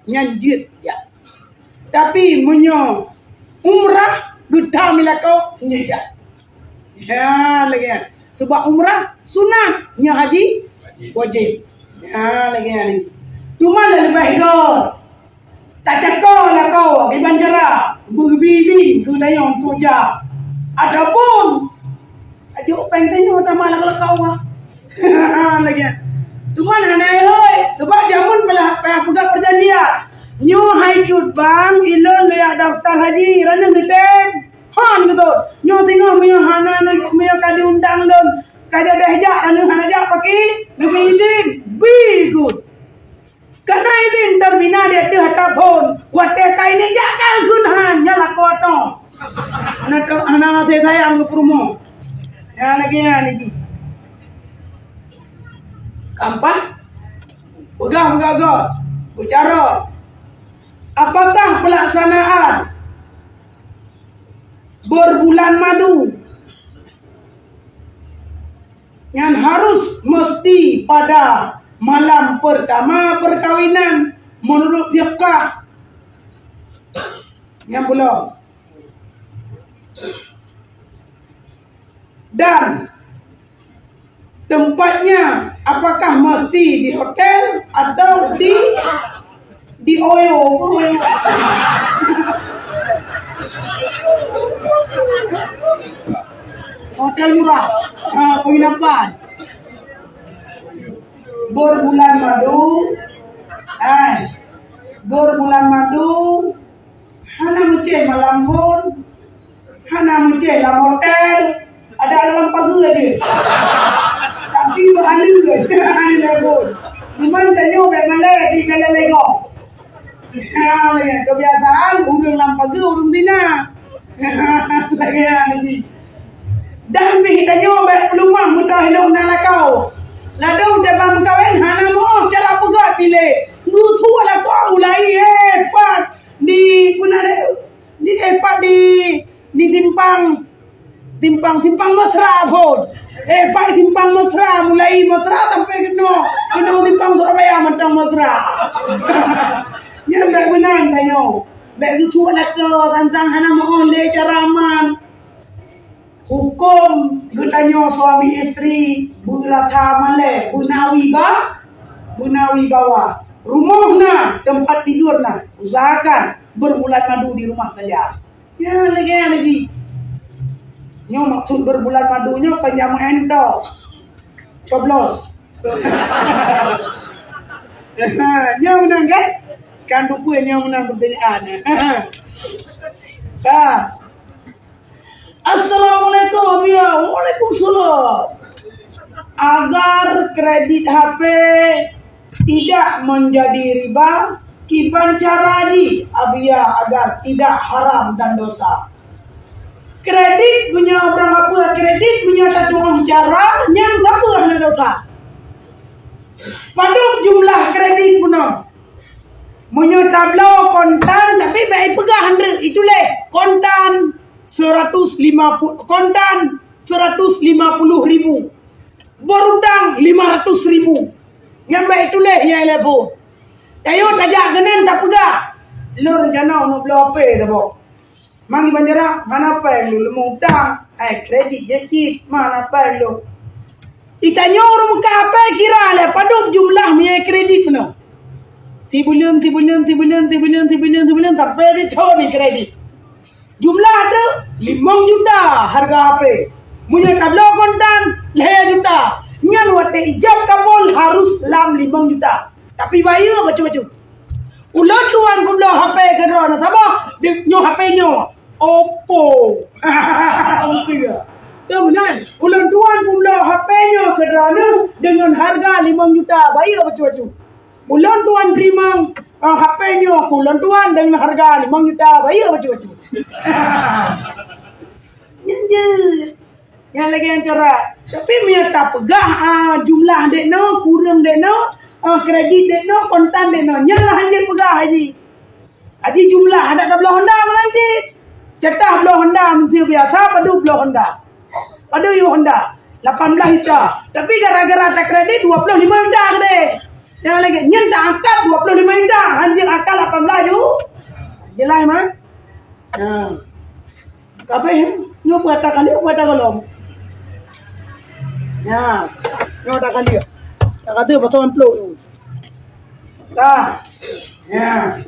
nyan jeuet jak. Tapi meunyoe umrah geutam lakoe, nyan jak. Nyan lagèe nyan. Sabab umrah sunat, nyoe haji wajéb. Nyan lagèe nyan. Cuma leubeh gèt. Tacako lakoe kiban cara beubi idin keu tanyoe untuk jak, ataupun jok péng tanyoe tamah lakoe-lakoe. Lagèe nyan. Teuma hana ilôn, sabab jameun payah, payah peugah peujanjian. Nyoe hai cut bang, ilôn lôn jak daftar haji, droeneuh neutem. Han geutot. Nyoe singoh meunyoe hana, meunyoe ka diundang lôn, ka jadeh jak, droeneuh hana jak, paki, neubi idin, bi geuh. Kana idin terbina di ateueh ata phon. Watèe ka ini jak ka geukheun han, nyan lakoe atoe. Hana to, hana maté sayang keu peurumoh. Nyan lagèe nyan jih. Keempat, peugah-peugah gèt, bicara. Apakah pelaksanaan berbulan madu Nyan harus mesti pada malam pertama perkawinan menurut fiqah. Nyan belum. Dan tempatnya apakah mesti di hotel atau di, di Oyo? Hotel murah. Ha, penginapan. Berbulan madu. Hai. Berbulan madu. Hana meucéh malam phôn, hana meucéh lam hotel, ada lam pageue aja. Tapi beuhaleue, hana lé phôn. Cuman tanyoe bèk malèe di dalam legong. Ha, lagèe kebiasaan ureueng lam pageue ureueng tina. Lagèe nyan jih. Dan pih tanyoe bèk peuleumah meutoh lôn na lakoe. Ladôm teuma meukawen hana meu'oh cara peugah piléh. Geusuet lakoe mulai, eh, pat. Di puna deh, di, eh, pat di, di simpang, simpang, simpang Mesra phôn. Eh, pat simpang Mesra, mulai Mesra sampai keunoe, keunoe simpang Surabaya mantong Mesra. Nyan bèk meunan tanyoe. Bèk geusuet lakoe tantang hana meu'oh lé cara aman. Huköm geutanyoe suami istri beurasa malèe, beuna wiba-, beuna wibawa. Rumoh na, teumpat tidur na, usahakan berbulan madu di rumah saja. Nyan lagèe nyan jih. Nyoe maksud berbulan madu nyoe kon jameun ento. Coblos. Nyoe meunan kan? Kan tupeue nyoe meunan pertanyaan. Ha. Assalamualaikum, Abiya. Waalaikumsalam. Agar kredit H P tidak menjadi riba, kiban cara jih, Abiya, agar tidak haram dan dosa? Kredit, meunyoe barang apa kredit, meunyoe tatu'oh cara, nyan sapeue hana dosa. Padub jumlah kredit bunoe? Meunyoe tabloe kontan, tapi bèk ipeugah han treuk, ituléh kontan seratus lima puluh, kontan seratus lima puluh ribu. Berutang lima ratus ribu. Nyan bèk ituléh nyang ileubeh. Tayue tajak keunan tapeugah, "Lôn rencana keuneuk bloe H P," tabôh. Mang iban jarak, "Hana péng lôn, lôn utang." Hai, kredit jih cit, "Hana péng lôn." Itanyoe ureueng meukat H P kira lé padub jumlah miyai kredit bunoe. Sibuleuen, sibuleuen, sibuleuen, sibuleuen, sibuleuen, sibuleuen, sampai sithôn kredit. Jumlah treuk limong juta harga H P. Meunyoe tabloe kontan, lhèe juta. Nyan watèe ijab kabul harus lam limong juta. Tapi bayeue bacut-bacut. Ulôn tuan peubloe H P keudroe na saboh, di-, nyoe H P nyoe. Oppo. Beutôi. Keu meunan, ulôn tuan peubloe H P nyoe keudroe na deungon harga limong juta, bayeue bacut-bacut. Ulôn tuan teurimong, ah, H P nyoe keu ulôn tuan deungon harga limong juta, bayeue bacut-bacut. Nyan jeuet. Nyang lagèe nyan cara. Tapi meunyoe tapeugah, ah, jumlah dek nyoe, kureueng dek nyoe, ah, kredit dek nyoe, kontan dek nyoe, nyan lah hanjeuet peugah haji. Haji jumlah adak tabloe Honda malam cit. Ceutah bloe Honda meuseu biasa, padub bloe Honda. Padub yue Honda. Lapan belas juta. Tapi gara-gara takredit dua puluh lima juta keudeh. Nyang lagèe nyan taangkat dua puluh lima juta, hanjeuet angkat lapan belas ju-, jeulaih, mah? Nah. Kabeh nyoe peue ata kali, peue ata golom. Nah, nyoe ata kali. Tak kata pasal amplop tu. Dah. Ya.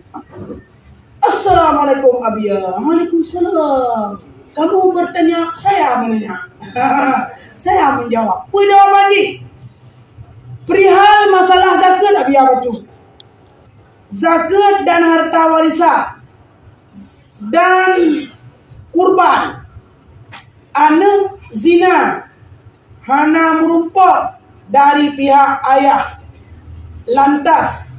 Assalamualaikum, Abiya. Waalaikumsalam. Kamu bertanya, saya menanya. Saya menjawab. Peue jawaban jih? Perihal masalah zakat, Abiya bacut. Zakat dan harta warisan. Dan kurban. Aneuk zina hana meurumpok dari pihak ayah, lantas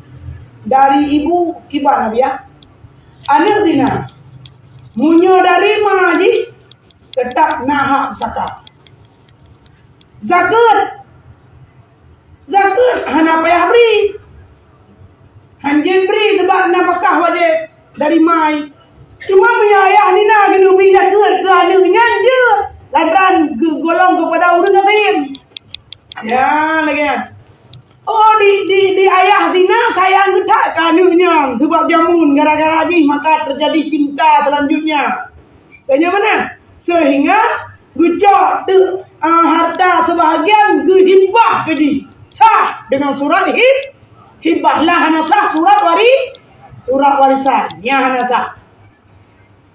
dari ibu kiban, Abiya? Aneuk zina, meunyoe dari ma jih, teutap na hak pusaka. Zakat. Zakat hana payah bri. Hanjeuet bri sabab nafakah wajéb dari ma. Cuma meunyoe ayah nina keuneuk bri zakat keu aneuk nyan jeuet, lantaran geugolong keupada ureueng gasien. Ya, lagèe nyan. Oh, di, di, di ayah zina sayang geutak keu aneuk nyan, sabab jameun gara-gara jih maka terjadi cinta selanjutnya. Keu nyan meunan. Sehingga geucok teuk, ah, harta sebahagian geuhibah keu jih. Sah dengan surat hib-, hibah. Lah hana sah surat wari-, surat warisan. Nyan hana sah.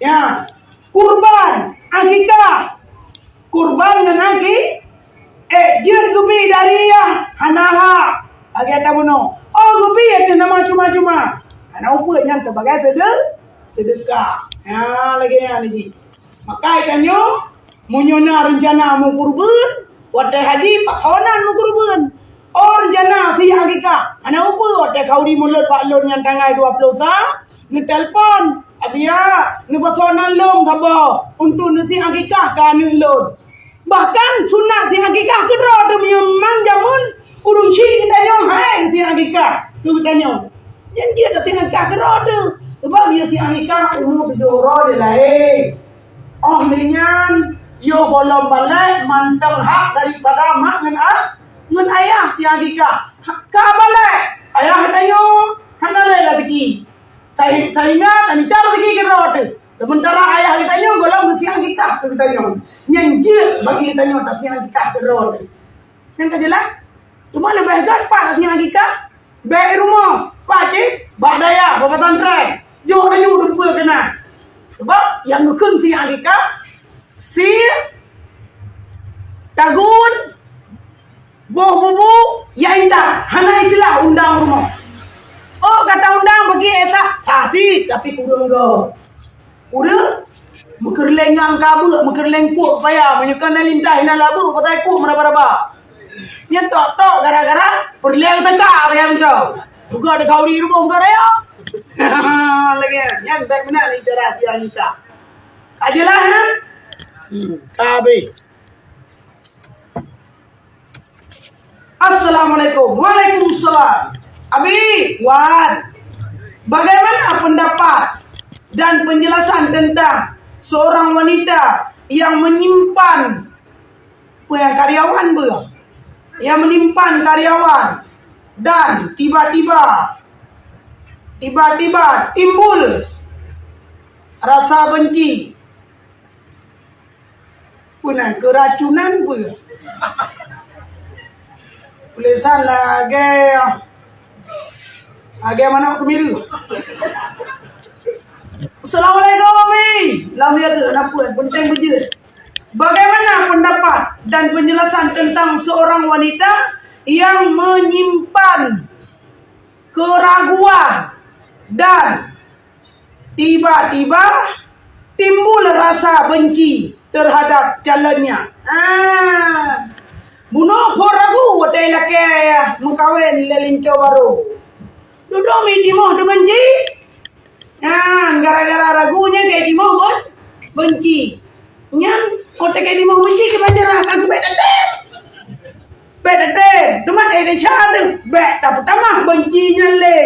Ya, kurban, akikah. Kurban ngon aki-, eh, jeuet geubi dari yah hana hak. Lagèe tabunoe. Oh, geubi ateueh nama cuma-cuma. Hana upeue nyan teubagai sede-, sedekah. Ya, lagèe nyan jih. Maka tanyoe, meunyoe na reuncana meukurban, watèe haji pakon meukurban. Oh, reuncana si akikah. Hana upeue watèe khauri mulod bak lôn nyang tanggai dua ploh sa, neutelepon, "Abiya, neupasoe nan lôn saboh untuk neusi akikah keu aneuk lôn." Bahkan sunat si akikah keudroe teuh meunyoe man jameun ureueng chik geutanyoe hai si akikah keu geutanyoe. Nyan jeuet si akikah keudroe teuh. Sebab dia si akikah umu tujoh uroe dia lahé. Oh lheueh nyan, yoh gohlom balek mantong hak daripada mak ngon a-, ngon ayah si akikah. Ka balek, ayah tanyoe hana lé raseuki. Sai-, sehingga tamita raseuki keudroe teuh. Sementara ayah geutanyoe gohlom geusiang akikah keu geutanyoe. Nyan jeuet bagi geutanyoe tasiang akikah keudroe teuh. Nyan ka jeulaih? Teuma leubeh göt pat tasiang akikah? Bèk rumoh, pat cit, bak dayah, bak pesantren. Jok laju dumpeue keunan. Sebab nyang geukheun siang akikah, sie, tagun, boh bubu, ya intat. Hana istilah undang rumoh. Oh, gata undang bagi esa, sah cit, tapi kureueng göt. Ureueng meukeureuléng ngang ka beuk, meukeureuléng kuek paya, meunyoe ka na lintah na labeuk, patai kuek meuraba-raba. Nyan tok-tok gara-gara peureulèe teuka lagèe nyan tok. Buka dekat ureueng rumoh buka raya. Lagèe nyan, nyan bèk meunan cara dia nikah. Ka jeulaih kan? Hmm, ka habéh. Assalamualaikum. Waalaikumsalam. Abi, Wan, bagaimana pendapat dan penjelasan tentang seorang wanita yang menyimpan, apa yang karyawan ber-, yang menyimpan karyawan dan tiba-tiba, tiba-tiba timbul rasa benci? Peue nan, keracunan peue? Tulisan lagèe, lagèe manok keumiru. Assalamualaikum, Abi. Lam ya tu, kenapa? Penting bejeuet. Bagaimana pendapat dan penjelasan tentang seorang wanita yang menyimpan keraguan dan tiba-tiba timbul rasa benci terhadap calonnya. Ha. Bunoe phon ragu watèe lakèe meukawen lé linto barô. Dudoe jitimoh teubenci. Nyan gara-gara ragu nyan jitimoh ben-, benci. Nyan watèe jitimoh benci keu banjara ka geubèk teutem. Bèk teutem, teuma eh desya deuh, bèk tapeutamah benci nyan lé.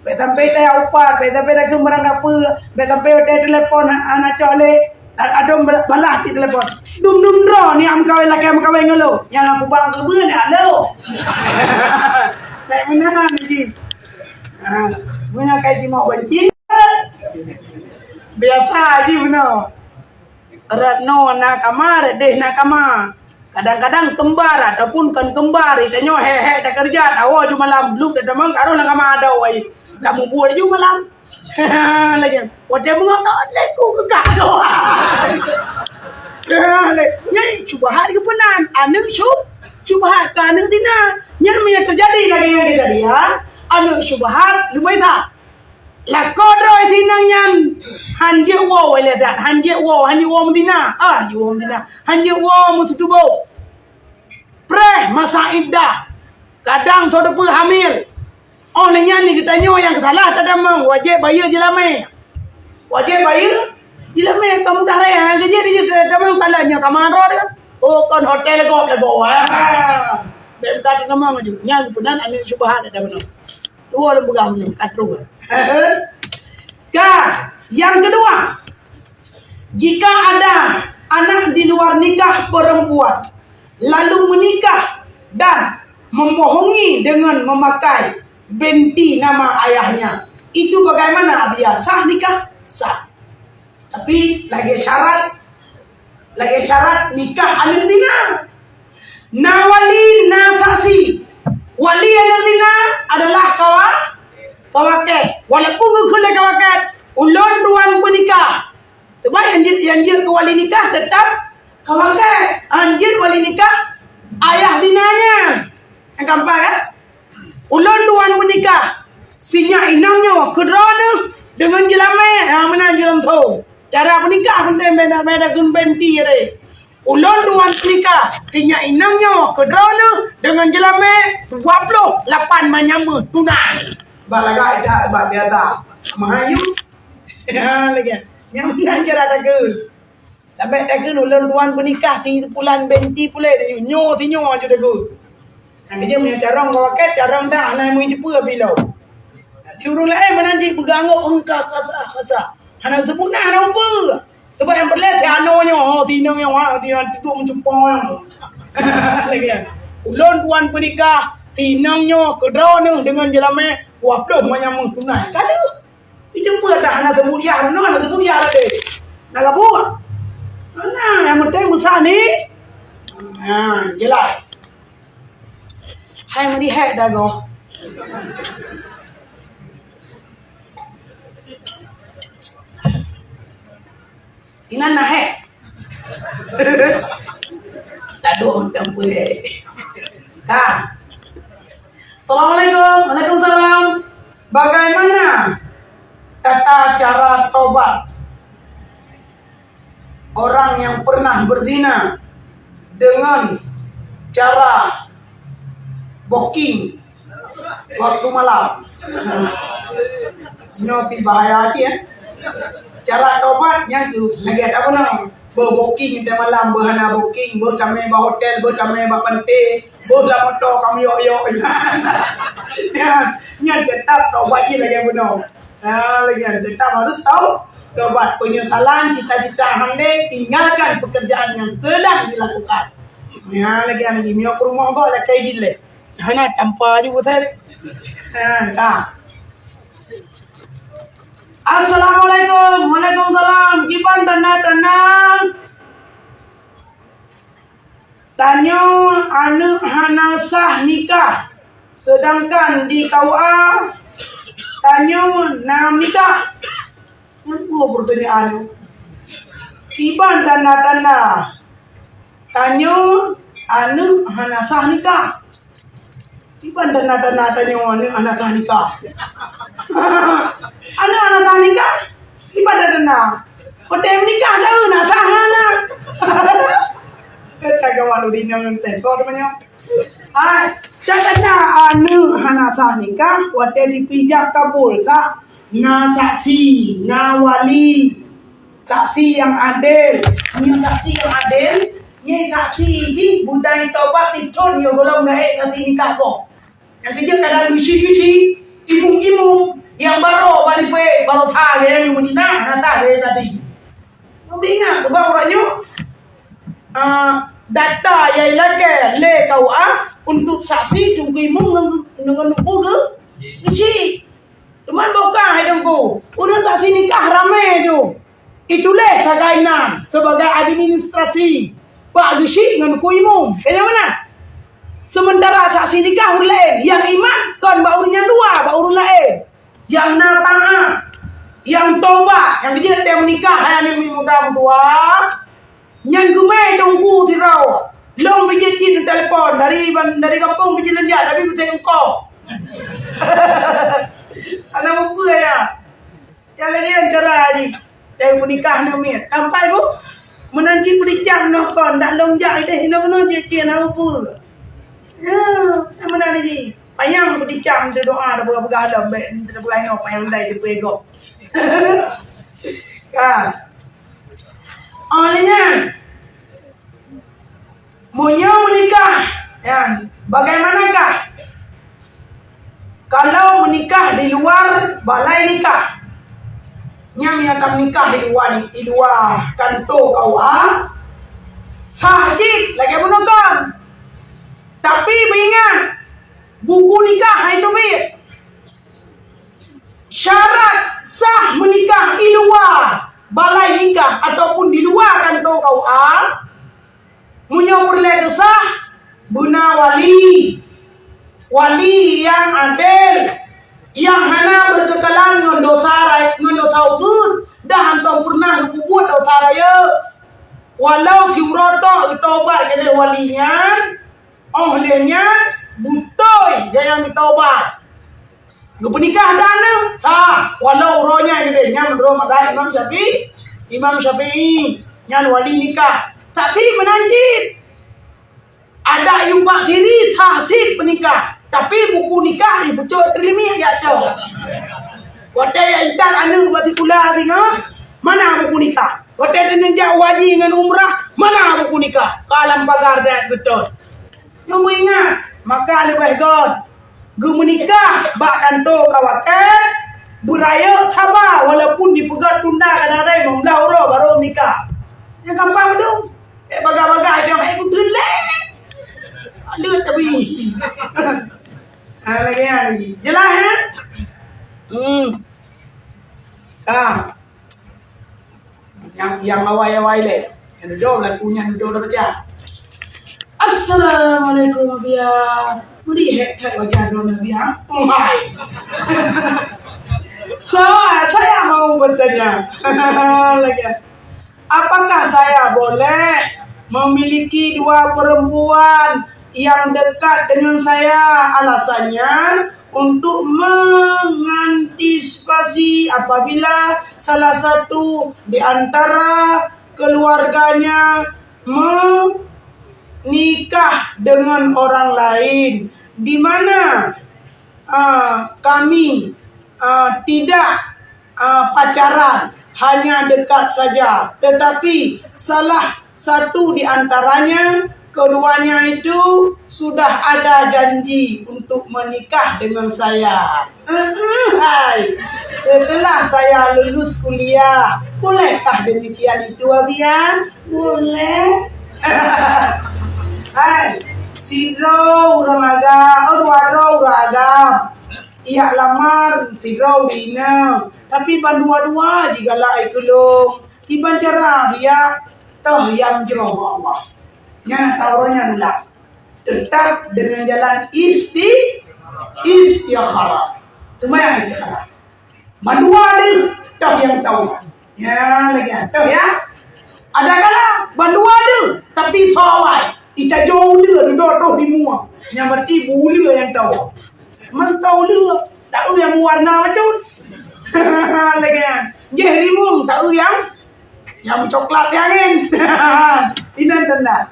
Bèk sampai taya upat, bèk sampai takheun barang kapeue, bèk sampai watèe telepon ha-, hana cok lé. A-, adong ba-, balah cit telepon. Dum-dum droe ni am kawin lakèe meukawen ngon lôn. Nyang aku bang keubeue ni alo. Bèk meunan jih. Ha, meunyoe ka jitimoh benci. Biasa jih bunoe. Rot noe na kama, rot deh na kama. Kadang-kadang kembar ataupun kon kembar, tanyoe hék-hék takeureuja, tawoe ju malam, bluek tatamong, ka rôh lam kama adoe, tamubuet ju malam. Lagèe, watèe beungoh ka lé ku geugah doa. Nyan syubhat geupeunan, aneuk syub-, syubhat keu aneuk zina. Nyan meunyo teujadi lagèe nyan keujadian, aneuk syubhat leubeh that. Lakoe droe sinong nyan han jeuet woe lé that, han jeuet woe, han jeuet woe meuzina, ah, han jeuet woe meuzina, han jeuet woe meututoe boh. Preh masa iddah, kadang soe teupeu hamil. Oh lheueh nyan di geutanyoe nyang salah tatamong, wajéb bayeue jeulamé. Wajéb bayeue jeulamé, ka mudah raya, nyang keujeuet di jeuet tatamong, kalau nyoe ka marot kan. Oh kon hotel gob lagoe, ah. Bèk buka tatamong laju. Nyan peunan aneuk syubhat tatamong. Dua lôn peugah meunyoe, ka troh. Ka, yang kedua, jika ada anak di luar nikah perempuan, lalu menikah dan membohongi dengan memakai binti nama ayahnya. Itu bagaimana, Abiya? Sah nikah? Sah. Tapi lagèe syarat, lagèe syarat nikah aneuk zina. Na wali, na saksi. Wali aneuk zina adalah kawa-, kawakèe. Walaupun geukheun lé kawakèe, ulôn tuan peunikah. Teuma nyang jeuet, nyang jeuet keu wali nikah teutap kawakèe. Nyang jeuet wali nikah ayah zina nyan. Nyang keempat, kan? Ulôn tuan peunikah, si nyak inong nyoe keudroe neuh deungon jeulamèe, ha, meunan jeuet langsông. Cara peunikah peunteng, beda-beda kheun binti deh. Ulôn tuan peunikah, si nyak inong nyoe keudroe neuh deungon jeulamèe dua ploh lapan manyam meuh tunai. Bah lagak that, bah biasa. Meuhayu. Ha, lagèe. Nyang meunan cara takheun. Lam bèk takheun ulôn tuan peunikah si pulan binti puléh, nyoe si nyoe aju takheun. Nyang keujeuet meunyoe carông ka wakèe, carông dah hana meuijeue peue pih lom. Di ureueng laén meunan jih peugah anggô, "Engka kasa, kasa." Hana teupeu na, hana upeue. Sebab nyang peureulèe si anoe nyoe, oh, si inong nyoe, ha, si inong duek meucupa nyoe. Lagèe nyan. Ulôn tuan peunikah, si inong nyoe keudroe neuh deungon jeulamèe dua ploh manyam meuh tunai. Ka lheueh. Itu peue dah hana teubuyah, hana teubuyah lagèe. Na ka buet. Hana, nyang penting besar ni. Ha, jelas. Hai meulihèe dah goh. Inan na hèk. Taduek mantong peuet. Ha. Assalamualaikum. Waalaikumsalam. Bagaimana tata cara tobat orang yang pernah berzina dengan cara booking waktu malam? Nyoe pih bahaya cit, eh. Cara tobat nyan keuh lagèe that bunoe. Beu booking teuh malam, beu hana booking, beu tamè bak hotel, beu tamè bak pantai, beu lam moto ka meuyok-yok. Ya, nyan teutap tobat jih lagèe bunoe. Ha, lagèe nyan teutap harus tau tobat. Penyesalan, cita-cita handai, tinggalkan pekerjaan yang sedang dilakukan. Ya, lagèe nyan lagi. Meunyoe keu rumoh gob lakèe dilèe. Hana tampa ju butet. Ha, ka. Assalamualaikum. Waalaikumsalam. Kiban tanda-tanda tanyoe aneuk hana sah nikah, sedangkan di K U A tanyoe na nikah? Nyan peue peurtanyaan nyoe? Kiban tanda-tanda tanyoe aneuk hana sah nikah? Kiban tanda-tanda tanyoe aneuk hana sah nikah? Aneuk hana sah nikah? Kiban tanda-tanda? Watèe meunikah dah na sah aneuk. Ka gawat lôn inong ngon teuntèe teuma nyoe. Hai, tanda-tanda aneuk hana sah nikah, watèe jipeuijab kabul sa-, na saksi, na wali, saksi nyang adil. Meunyoe saksi nyang adil, nyan saksi jih budai tobat sithon nyoe gohlom gaéh saksi nikah gob. Nyang keujeuet kadang geuchik-geuchik, imum-imum, nyang barô bak lipék, barô that gaya ngon Madinah, na that gaya tadi. Ingat, ubak uroe nyoe, ah, data nyang ilakèe lé K U A untuk saksi Teungku Imum ngon, ngon Teungku Geuchik. Teuma bukon hai Teungku, ureueng saksi nikah ramé tu. Itulah sagai nan sebagai administrasi bak Geuchik ngon Teungku Imum. Kaya mana? Sementara saksi nikah ureueng laén, nyang iman kon bak ureueng nyang dua, bak ureueng laén. Nyang na taat, nyang tobat, nyang keujeuet teuh meunikah hai aneuk miet muda meutuah, nyan geumè teungku sidroe. Lôn pih jeuet cit neutelepon dari ban-, dari gampông pih jeuet lôn jak, tapi peusék eungkôt. Hana mupeue ya. Nyang lagèe nyan cara jih. Nyang peunikah aneuk miet. Sampai bu, meunan cit peudicang nokon, dak lôn jak ideh inoe-inoe jeuet cit hana mupeue. Ya, meunan jih. Panyang peudicang teudoa, tapeugah-peugah lom, bèk tapeugah inoe panyang dai teupeue gob. Ka. Oh, lé nyan. Meunyoe meunikah, nyan, bagaimanakah kalau meunikah di luar balai nikah? Nyan meunyoe ka meunikah di luwa, di luwa kantô K U A, sah cit lagèe bunoe kon. Tapi beuingat, buku nikah hai teubiet. Syarat sah meunikah i luwa balai nikah ataupun di luwa kantô K U A, meunyoe peureulée keusah, beuna wali. Wali nyang adil, nyang hana beukeukalan ngon dosa rai-, ngon dosa ubeut, dan hantom peureunah geupeubuet dosa rayeuk. Walau siuroe tok geutobat keudeh wali nyan, óh lheueh nyan beutôi gaya meutobat. Geupeunikah dan aneuk sah, walau uroe nyan keudeh, nyan meunurot mazhab Imam Syafi'i, Imam Syafi'i nyan wali nikah. Saksi meunan cit. Adak yue bak siri sah cit peunikah, tapi buku nikah ibucok teulimik jak cok. Watée jak intat aneuk bak sikula singoh, mana buku nikah? Watée teuneuk jak haji ngon umrah, mana buku nikah? Ka lam pagar dayat seutôt. Nyoe meuingat, maka leubeh göt geumeunikah bak kantô K W K, beurayeuk saba walaupun dipeugöt tunda kadang-kadang limong blaih uroe barô meunikah. Nyang gampang beudôh. Eh, bagah-bagah dong, eh, kutreun lé. Leuet tapi. Ha, lagée nyan lagi. Jelas, ya? Hmm. Ah. Nyang, nyang awai-awai lé. Nyang dudoe lagu nyan dudoe dah baca. Assalamualaikum, Abiya. Meuri hek that wajah droeneuh, Abiya. Oh, hai. Saya, saya mau bertanya. Lagi. Apakah saya boleh memiliki dua perempuan yang dekat dengan saya? Alasannya untuk mengantisipasi apabila salah satu di antara keluarganya menikah dengan orang lain, di mana, ah, kami, ah, tidak, ah, pacaran, hanya dekat saja. Tetapi salah satu di antaranya, keduanya itu sudah ada janji untuk menikah dengan saya. Eh, eh, hai. Setelah saya lulus kuliah, bolehkah demikian itu, Abiya? Boleh. Hai, sidroe ureueng agam, oh, dua droe ureueng agam. Ijak lamar sidroe ureueng inong, tapi ban dua-dua jigalak i keulong. Kiban cara, Abiya? Toh nyang jroh bak Allah. Nyan tauroe nyan ulang. Tetap dengan jalan isti-, istikharah. Sembahyang istikharah. Mandua deuh, toh nyang tau. Ya, lagi, toh, ya. Ada kala mandua deuh, tapi tho awai. Itajo uleue dudoe troh rimueng. Nyang berarti bu uleue nyang tau. Mantau uleue, taeu nyang mewarna bacut. Lagi, jih rimueng, taeu nyang, nyang coklat angén. Inan tanda.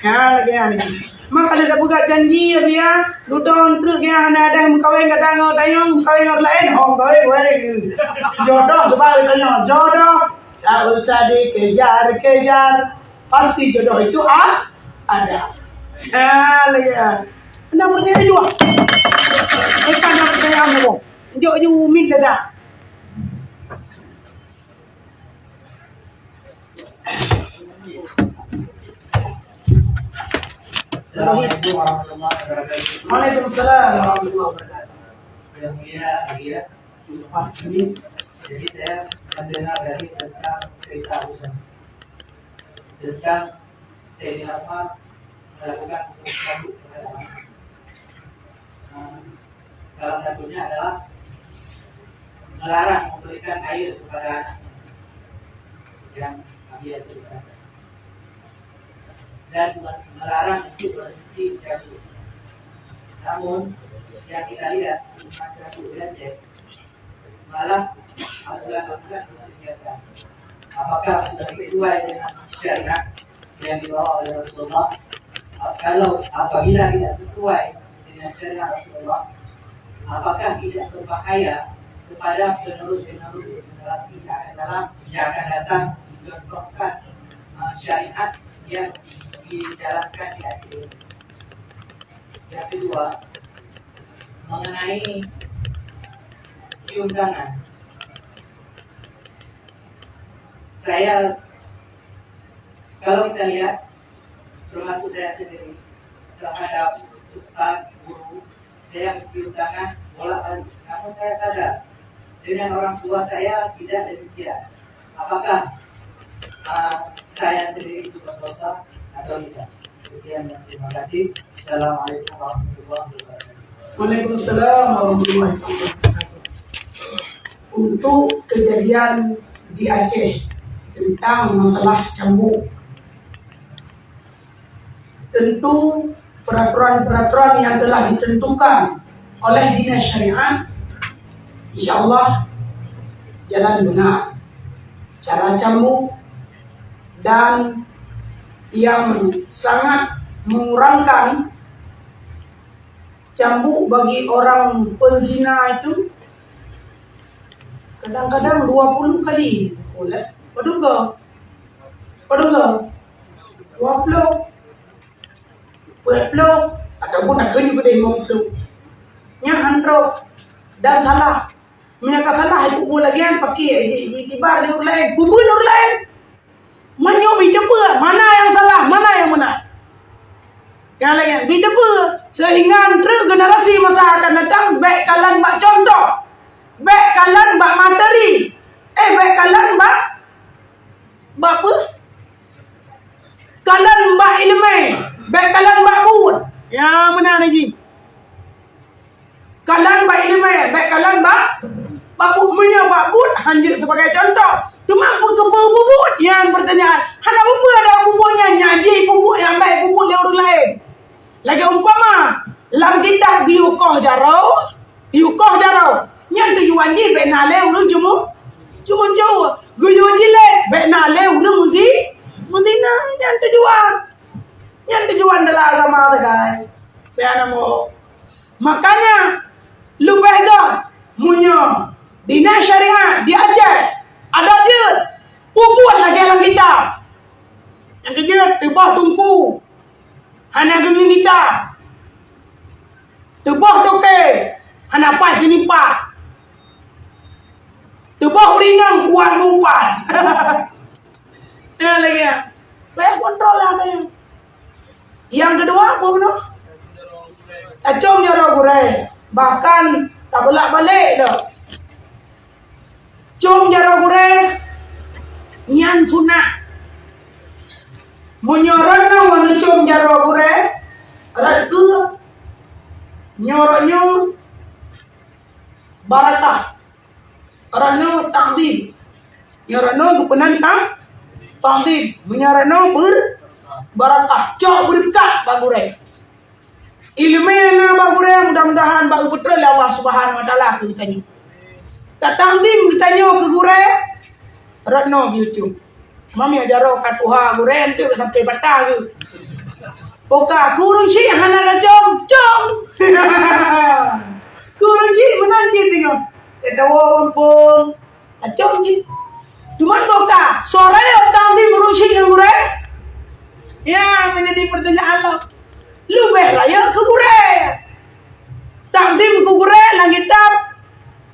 Ha, lagée nyan lagi. Maka lé tapeugah janji, Abiya, dudoe treuk nyang hana ada meukawen kadang ngon tanyong, meukawen ngon laén, hong kawen, kawen. Jodoh, sebab tanyong, jodoh tak usah dikejar-kejar, pasti jodoh itu a-, ada. Ha, lagée nyan. Ada pertanyaan dua? Bukan ada pertanyaan dua. Jok ju umit dah. Assalamualaikum warahmatullahi wabarakatuh. Waalaikumsalam warahmatullahi wabarakatuh. Yang mulia, Abiya. Jadi saya mendengar dari tentang cerita Abu Samad. Tentang Sayyidina Umar melakukan hukum cambuk kepada anak. Nah, salah satunya adalah melarang memberikan air kepada anak yang dia itu, dan melarang untuk berhenti mencaci. Namun, yang kita lihat, di masa itu belajar, malah abulan-abulan mengerjakan. Apakah sudah sesuai dengan syariat yang dibawa oleh Rasulullah? Kalau apabila tidak sesuai dengan syariat Rasulullah, apakah tidak berbahaya kepada penerus-penerus generasi yang akan datang, yang akan datang mencontohkan, uh, syariat yang dijalankan di Aceh? Yang kedua, mengenai cium tangan. Saya, kalau kita lihat, termasuk saya sendiri, terhadap Ustaz, guru, saya mencium tangan bolak-balik. Namun saya sadar, dengan orang tua saya tidak demikian. Apakah, ah, saya sendiri itu berdosa atau tidak? Sekian dan terima kasih. Assalamualaikum warahmatullahi wabarakatuh. Waalaikumsalam warahmatullahi wabarakatuh. Untuk kejadian di Aceh tentang masalah cambuk, tentu peraturan-peraturan yang telah ditentukan oleh dinas syariat, insya Allah jalan benar. Cara cambuk dan yang sangat mengurangkan cambuk bagi orang penzina itu kadang-kadang dua puluh kali. Oleh, padum go? Padum go? Dua puluh. Peuet ploh ataupun nakeuh nyoe keudeh limong ploh. Nyan han trok dan salah. Meunyoe ka salah, ipubuet lagèe nyan, pakri ji-, ji-, jibar lé ureueng laén, pubuet lé ureueng laén. Meunyoe bri teupeue mana nyang salah, mana nyang meunan. Nyang lagèe nyan bri teupeue, seuhingga treuk generasi masa akan datang bèk kalon bak cuntoh, bèk kalon bak materi, eh, bèk kalon bak, bak peue? Kalon bak ileumèe, bèk kalon bak buet. Ya, meunan jih. Kalon bak ileumèe, bèk kalon bak, bak buet. Meunyoe bak buet, han jeuet sibagai cuntoh. Teuma peue keupeue pubuet? Nyan peurtanyaan. Hana peue-peue ada pubuet nyan, nyan jih pubuet nyang bèk pubuet lé ureueng laén. Lagèe umpama, lam kitab geuyue koh jaroe, geuyue koh jaroe. Nyan tujuan jih bèk na lé ureueng ceumu-, ceumeucue. Geuyue jilét bèk na lé ureueng meuzi-, meuzina. Nyan tujuan. Nyan tujuan dalam agama sagai. Bèk na mo. Makanya, leubeh göt meunyoe dinas syariat di Aceh adak jeuet pubuet lagèe lam kitab. Nyang keujeuet teuboh teungku, hana geungieng gita. Teuboh toke, hana paih geunipat. Teuboh ureueng inong kuat meuupan. Nyan lagèe nyan. Payah kontrol lah nyan. Nyang keudua, peue bunoe? Tacôm jaroe gurèe. Bahkan tabolak-balik lom. Côm jaroe gurèe nyan sunat. Meunyoe rot nyoe neucôm jaroe gurèe, rot keuh nyoe, rot nyoe barakah, rot nyoe takzim. Nyoe rot nyoe geupeunan ta-, takzim. Meunyoe rot nyoe ber-, barakah, cok beureukat bak gurèe. Ileumèe na bak gurèe, mudah-mudahan bak geupeutreun lé Allah Subhanahu wa Taala keu geutanyoe. Tatakzim geutanyoe keu gurèe, rot nyoe geuyue côm. Mamiet jaroe ka tuha gurèe, enteuk sampoe patah geuh. Boh ka keu ureueng chik hana tacôm, côm. Keu ureueng chik meunan cit teungoh. Tatawoe gampông. Tacôm jih. Cuman boh ka, soe rayeuk takzim ureueng chik ngon gurèe? Nyan meunjadi peurtanyaan lom. Leubeh rayeuk keu gurèe. Takzim keu gurèe lam kitab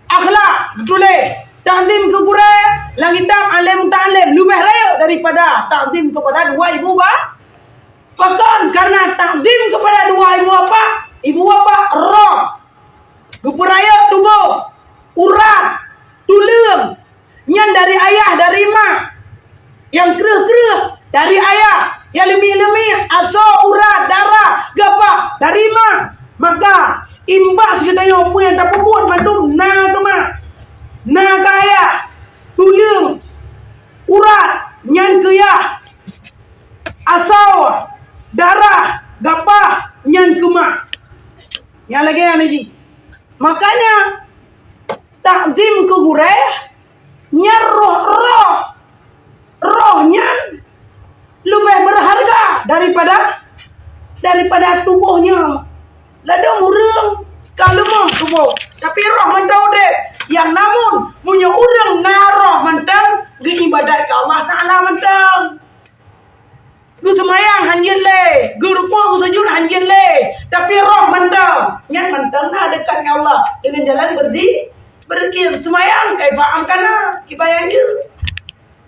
akhlak geutuléh. Takzim keu gurèe lam kitab alèe muta'alem leubeh rayeuk daripada takzim keupada dua ibu ba-, pakon? Karena takzim keupada dua ibu bapak, ibu bapak roh. Geupeurayeuk tuboh, urat, tuleueng, nyan dari ayah, dari mak. Nyang kreueh-kreueh dari ayah, nyang leumik-leumik, asoe, urat, darah, gapah dari mak. Maka, imbas geutanyoe peue nyang tapeubuet mandum na keu mak, na keu ayah, tuleueng, urat, nyan keu yah, asoe, darah, gapah, nyan keu mak. Nyang lagèe nyan jih. Makanya, takzim keu gurèe nyan roh-roh. Roh nyan leubeh beureuharga daripada, daripada tuboh nyoe. Ladôm ureueng ka leumoh tuboh, tapi roh mantong udép. Nyang namun, meunyoe ureueng na roh mantong, geuibadat keu Allah Taala mantong. Geuseumayang han jeuet lé, geurukuk geusujut han jeuet lé, tapi roh mantong, nyan mantong na dekat ngon Allah deungon jalan berzi-, berzikir. Seumayang, kaifa amkana, kiban nyang jeuet.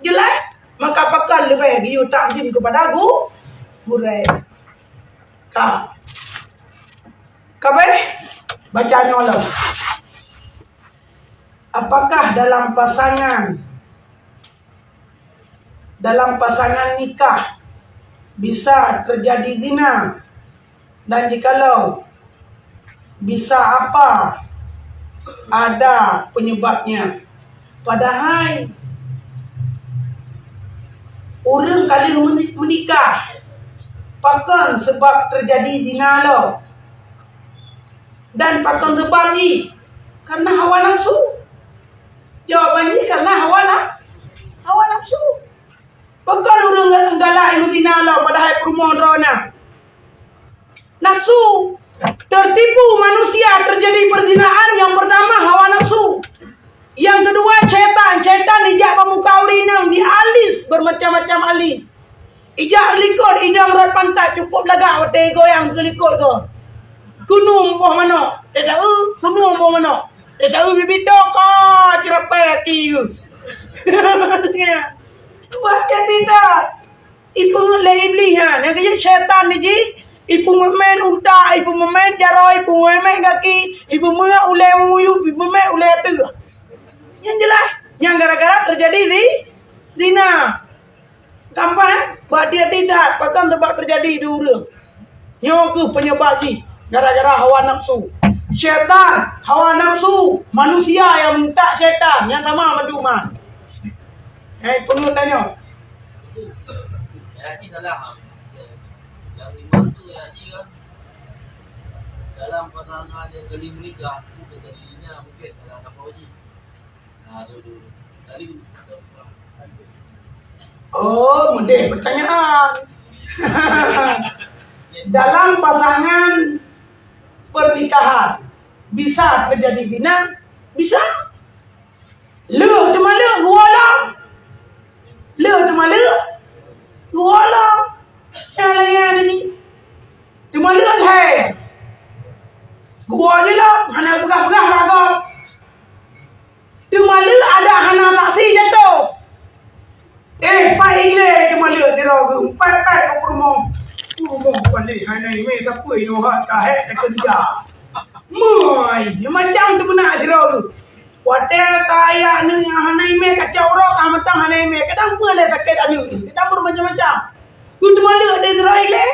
Jeulaih? Maka pakon leubeh geuyue takzim keupada gu-, gurèe. Ka. Apa? Baca nyoe lom. Apakah dalam pasangan, dalam pasangan nikah bisa terjadi zina? Dan jikalau bisa, apa ada penyebabnya? Padahai ureuëng ka lheueh meuni-, meunikah, pakon seubab teujadi zina lom? Dan pakon seubab jih? Karena hawa nafsu. Jawaban jih karena hawa naf-, hawa nafsu. Pakon ureuëng galak meuzina lom padahai peurumoh droe na? Nafsu. Tertipu manusia terjadi perzinaan, yang pertama hawa nafsu. Yang kedua syaitan. Syaitan ijak bak muka ureuëng inong, dialis bermacam-macam alis. Ijak likot idong rot pantat, cukup lagak watée goyang keu likot goe. Keunoe boh manok, teuta-eu, keunoe boh manok. Teuta-eu bibi toka ceurapai aki. Buat jadi dah. Ipeungeuet lé Iblih nyan. Nyang keujeuet syaitan jih, ipeumeumen unta, ipeumeumen jaroe, ipeumeumen gaki, ipeumeuet ulée meuyueb, ipeumeuet ulée ateueh. Nyang jeulaih, nyang gara-gara teujadi zi-, zina. Kapan? Bak tieb-tieb that, pakon teubak teujadi di ureuëng. Nyoe kheueh penyebab jih, gara-gara hawa nafsu. Syaitan, hawa nafsu, manusia nyang meutak syaitan, nyang sama meuduman. Hai, peungeut tanyoe. Jadi dalam, yang lima tu jadi kan, dalam pasangan yang kali menikah, itu terjadi zina mungkin dalam kapal jih. Oh, mudeh pertanyaan. Dalam pasangan pernikahan bisa terjadi zina? Bisa. Leuh teumaleuek geuwoe lom. Leuh teumaleuek geuwoe lom. Nyang laén jih. Teumaleuek lhée. Geuwoe lom, hana peugah-peugah bak gob. Teumaleuek adak hana saksi jatoh. Eh, pai ilée teumaleuek sidroe geuh, pai-pai u peurumoh. Peurumoh paléh hana imé, sapeue inoe hat ka hék takeureuja. Meuai, macam teumeunak sidroe geuh. Watée ka ayah aneuëk nyang hana imé, kacau uroe ka mantong hana imé, kadang peue lé sakét aneuëk, kadang pun macam-macam. Keu teumaleuek deh sidroe ilée,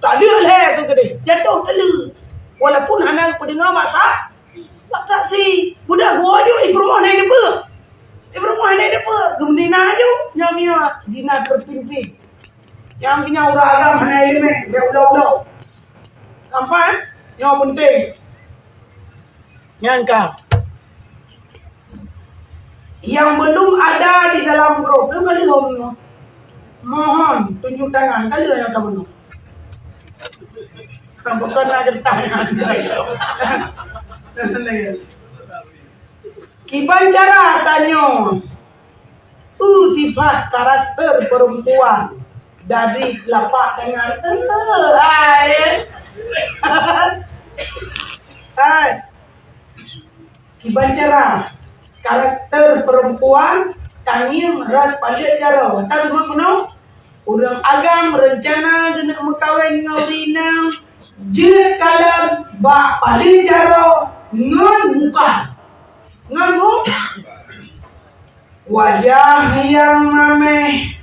taleuek lhée keu keudeh, jatoh taleuek. Walaupun hana peudeungoe bak sa-, Bak saksi, mudah geuwoe ju, i peurumoh hana deupeue. I peurumoh hana deupeue, geumeuzina ju, nyoe miyueb zina terpimpin. Nyang keunyan ureuëng agam hana iéleumé, bèk ulo-ulo. Tampan, nyoe peunteng. Nyan ka. Yang belum ada di dalam grup, tu kan lom. Mohon tunjuk tangan, kan lheueh nyang ka bunoe. Bukan nak tangan. Kiban cara tanyoe, eu sifat karakter perempuan dari telapak tangan. Eh, hai. Hai. Kiban cara karakter perempuan tangieng rot paleuet jaroe. Ka teuma keunoe? Ureuëng agam reuncana geuneuk meukawen ngon ureuëng inong, jeuet kalon bak paleuet jaroe ngon muka. Ngon mu-, wajah nyang maméh,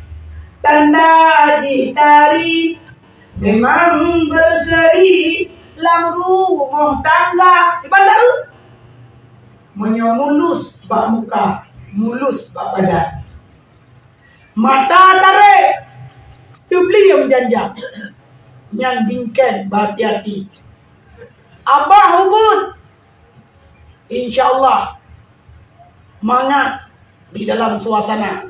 tanda jih tari, memang berseri lam rumoh tangga. Kiban taeu? Meunyoe mulus bak muka, mulus bak badan. Mata tarek, teubliem janjang. Nyan bingkeng, beuhati-hati. Abah ubit, insya Allah, mangat di dalam suasana.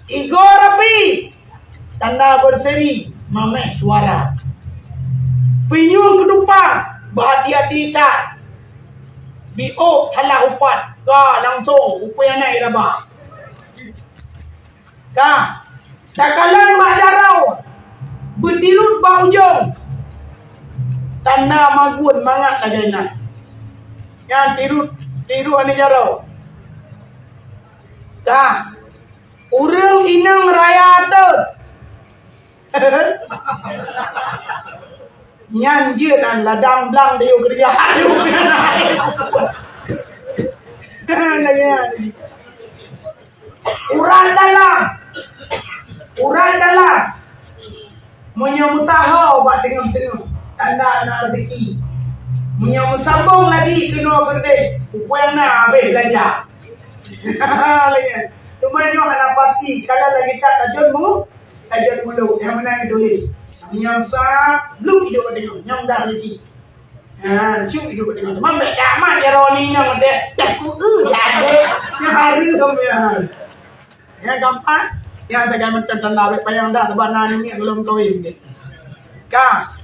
Igoe rapi, tanda berseri, maméh suara. Pinyueng keudupang, beuhati-hati that. Biôk salah upat, ka langsong u peunyang raba. Ka, takalon bak jaroe, beutirot bak ujong. Tanda magun mangat lagée nyan. Nyan tirot, tirot aneuk jaroe. Ka, ureuëng inong raya teuh. Nyan jeuet nan ladang blang dayuh keureuja. Lagèe nyan. Urat dalam. Urat dalam. Meunyoe meusaho bak teungoh-teungoh, tanda na rezeki. Meunyoe meusambong lagi keunoe keudeh, peue nyang na habéh beulanja. Lagèe nyan. Teuma nyoe hana pasti, kalau lagi that tajot mu, tajot mulok, nyang meunan tuléh. Nyang sa, bluk idup teuh, nyang mudah rezeki. Ha, cuk idup teuh. Teuma bèk amat ya roni nyang deh, tak ku eu jadi. Nyang hareuem ya. Nyang gampang, nyang sagai mantong tanda bèk payah dah, teuma na ni gohlom kawin deh. Ka.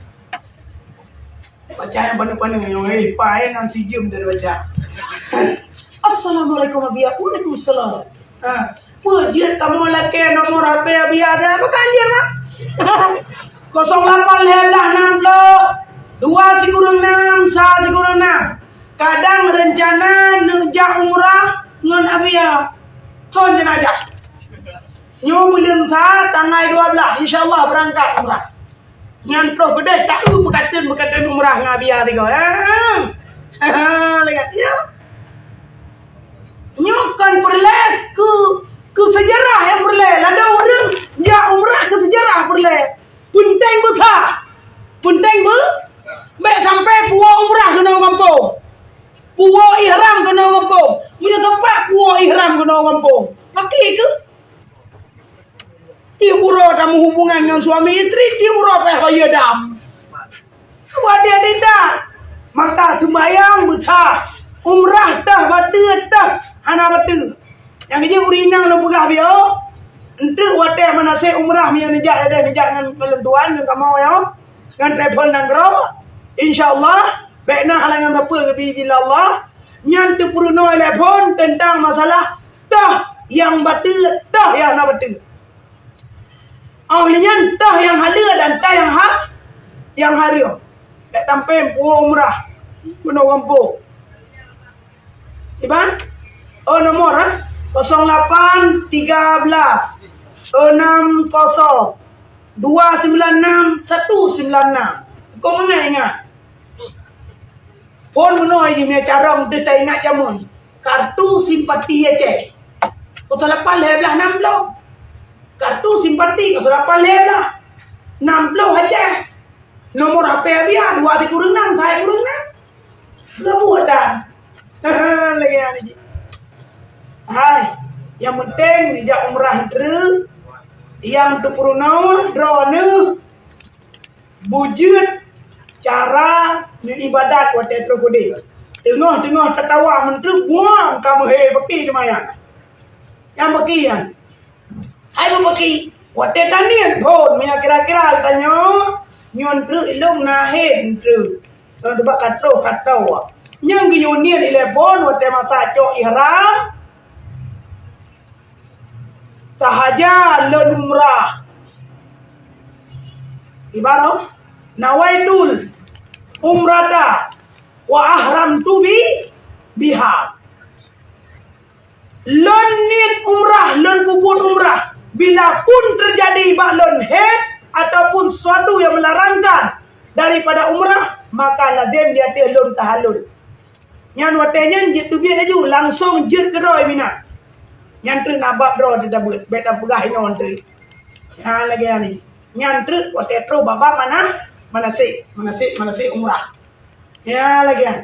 Baca nyang paneuk-paneuk nyang, eh, pai nan sijeuem dari baca. Assalamualaikum, Abiya. Waalaikumsalam. Ha, peue jeuet kamoe lakèe nomor H P Abiya dah? Apa kan jeuet, Mak? Kosong lapan lhèe blah nam ploh, dua sikureueng nam, sa sikureueng nam. Kadang reuncana neuk jak umrah ngon Abiya. Kon jeuet jak. Nyoe buleuen sa tanggai dua blah, insya Allah beurangkat umrah. Nyan troh keudeh taeu peukateun-peukateun umrah ngon Abiya tiga. Ha. Ha, lihat, ya. Nyoe kon peureulèe keu, keu seujarah nyang peureulèe. Ladôm ureueng jak umrah keu seujarah peureulèe. Peunteng beusa. Peunteng beu-, bèk sampai puwoe umrah keunoe gampông. Puwoe ihram keunoe gampông. Meunyoe teumpat puwoe ihram keunoe gampông. Paké keuh. Tiep uroe tameuhubungan ngon suami istri, tiep uroe payah bayeue dam. Watèe tindak, maka seumayang beusa, umrah teuh bateue teuh hana bateue. Nyang jih ureueng inong lôn peugah biôh, eunteuk watèe manasek umrah meunyoe neujak, neujak ngon, ngon lôn tuan, ngon kamoe nyoe, ngon travel nanggroe, insya Allah, bèk na halangan sapeue geubi idin Allah, nyan teupeurunoe lé phôn teuntang masalah Tah nyang bateue, tah nyang hana bateue. Óh lheueh nyan tah nyang haleue dan tah nyang ha-, nyang hareuem. Bèk tampém puwoe umrah keunoe gampông. Iban? Oh, nomor, ha? Kosong lapan tiga belas enam kosong dua sembilan enam satu sembilan enam. Kong ingat-ingat. Phôn bunoe jih meunyoe carông deuh taingat jameun. Kartu simpati Aceh. Kosong lapan lhèe blah nam ploh. Kartu simpati kosong lapan lhèe blah nam ploh Aceh. Nomor H P Abiya dua sikureueng nam, sa sikureueng nam. Geubuet dan. Lagèe nyan jih. Hai, nyang penting jak umrah treuk, nyang teupeurunoe droeneuh. Beujeuet cara neuibadat watèe troh keudeh. Teungoh-teungoh tatawa meunteuk buang ka meuhé peuki teuma nyan. Nyang peuki nyan. Hai meupeuki, watèe taniet phôn, meunyoe kira-kira geutanyoe, nyoe treuk ilông na hé treuk. Ngon teubak ka troh, ka troh. Nyang geuyue niet ilèe phôn watèe masa cok ihram, Tahaja lôn umrah. Ibarat, nawaitul umrata wa ahramtu bi, biha. Lôn niet umrah, lôn peubuet umrah. Bila pun teujadi bak lôn haid ataupun sesuatu yang melarangkan daripada umrah, maka lazim di ateueh lôn tahallul. Nyan watèe nyan jeuet teubiet laju, langsông jeuet keudroe Mina. Nyan treuk na bab droe teutabeuet, bèk tapeugah inoe treuk. Nyan lagèe nyan. Nyan treuk watèe troh bab-bab mana, manasik, manasik, manasik umrah. Nyan lagèe nyan.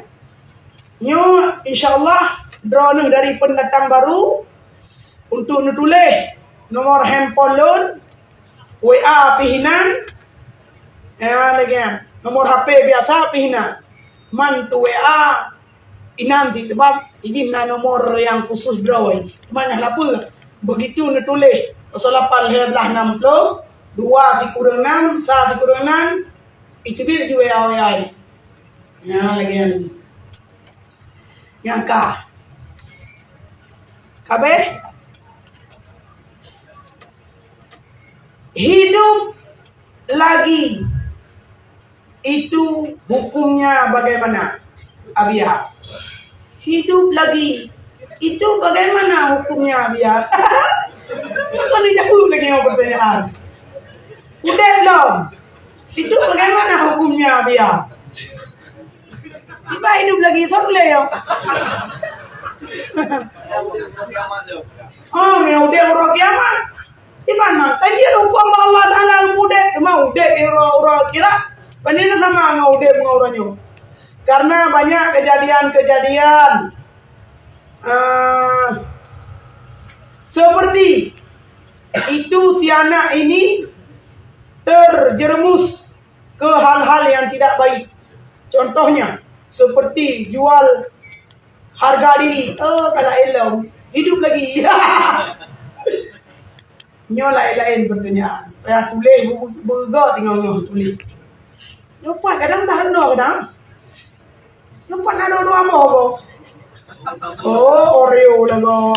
Nyoe, insya Allah, droeneuh dari pendatang baru untuk neutuléh nomor handphone lôn, W A pih inan, ya, lagèe nyan. Nomor H P biasa pih inan. Man tu W A inan ti, sebab izin na nomor nyang khusus droe. Cuma nyang lapeu, begitu neutuléh kosong lapan lhèe blah nam ploh, dua sikureueng nam, sa sikureueng nam, itu dia di W A, W A ni. Ya, lagèe nyan. Nyang ka. Ka abéh? Hidup lagi. Itu hukumnya bagaimana, Abiya? Hidup lagi. Itu bagaimana hukumnya, Abiya? Bukan dijawab lagi ngon pertanyaan. Udép lom. Itu bagaimana hukumnya dia? Tiba hidup lagi, tak boleh ya? Oh, yang udah orang kiamat. Iman mah, kan dia hukum Allah Taala udeb, cuma udeb di orang-orang akhirat. Banding sama dengan udeb dengan orang nyoe. Karena banyak kejadian-kejadian, eh, seperti itu, si anak ini terjerumus ke hal-hal yang tidak baik. Contohnya, seperti jual harga diri. Oh, kalau elok, hidup lagi. Nyoe laén-laén pertanyaan. Payah tuléh bu-, bu-, beugok tinggai nyoe tuléh. Nyoe pat kadang dah reunoh kadang. Nyoe pat na dua-dua boh boh. Oh, Oreo lah boh.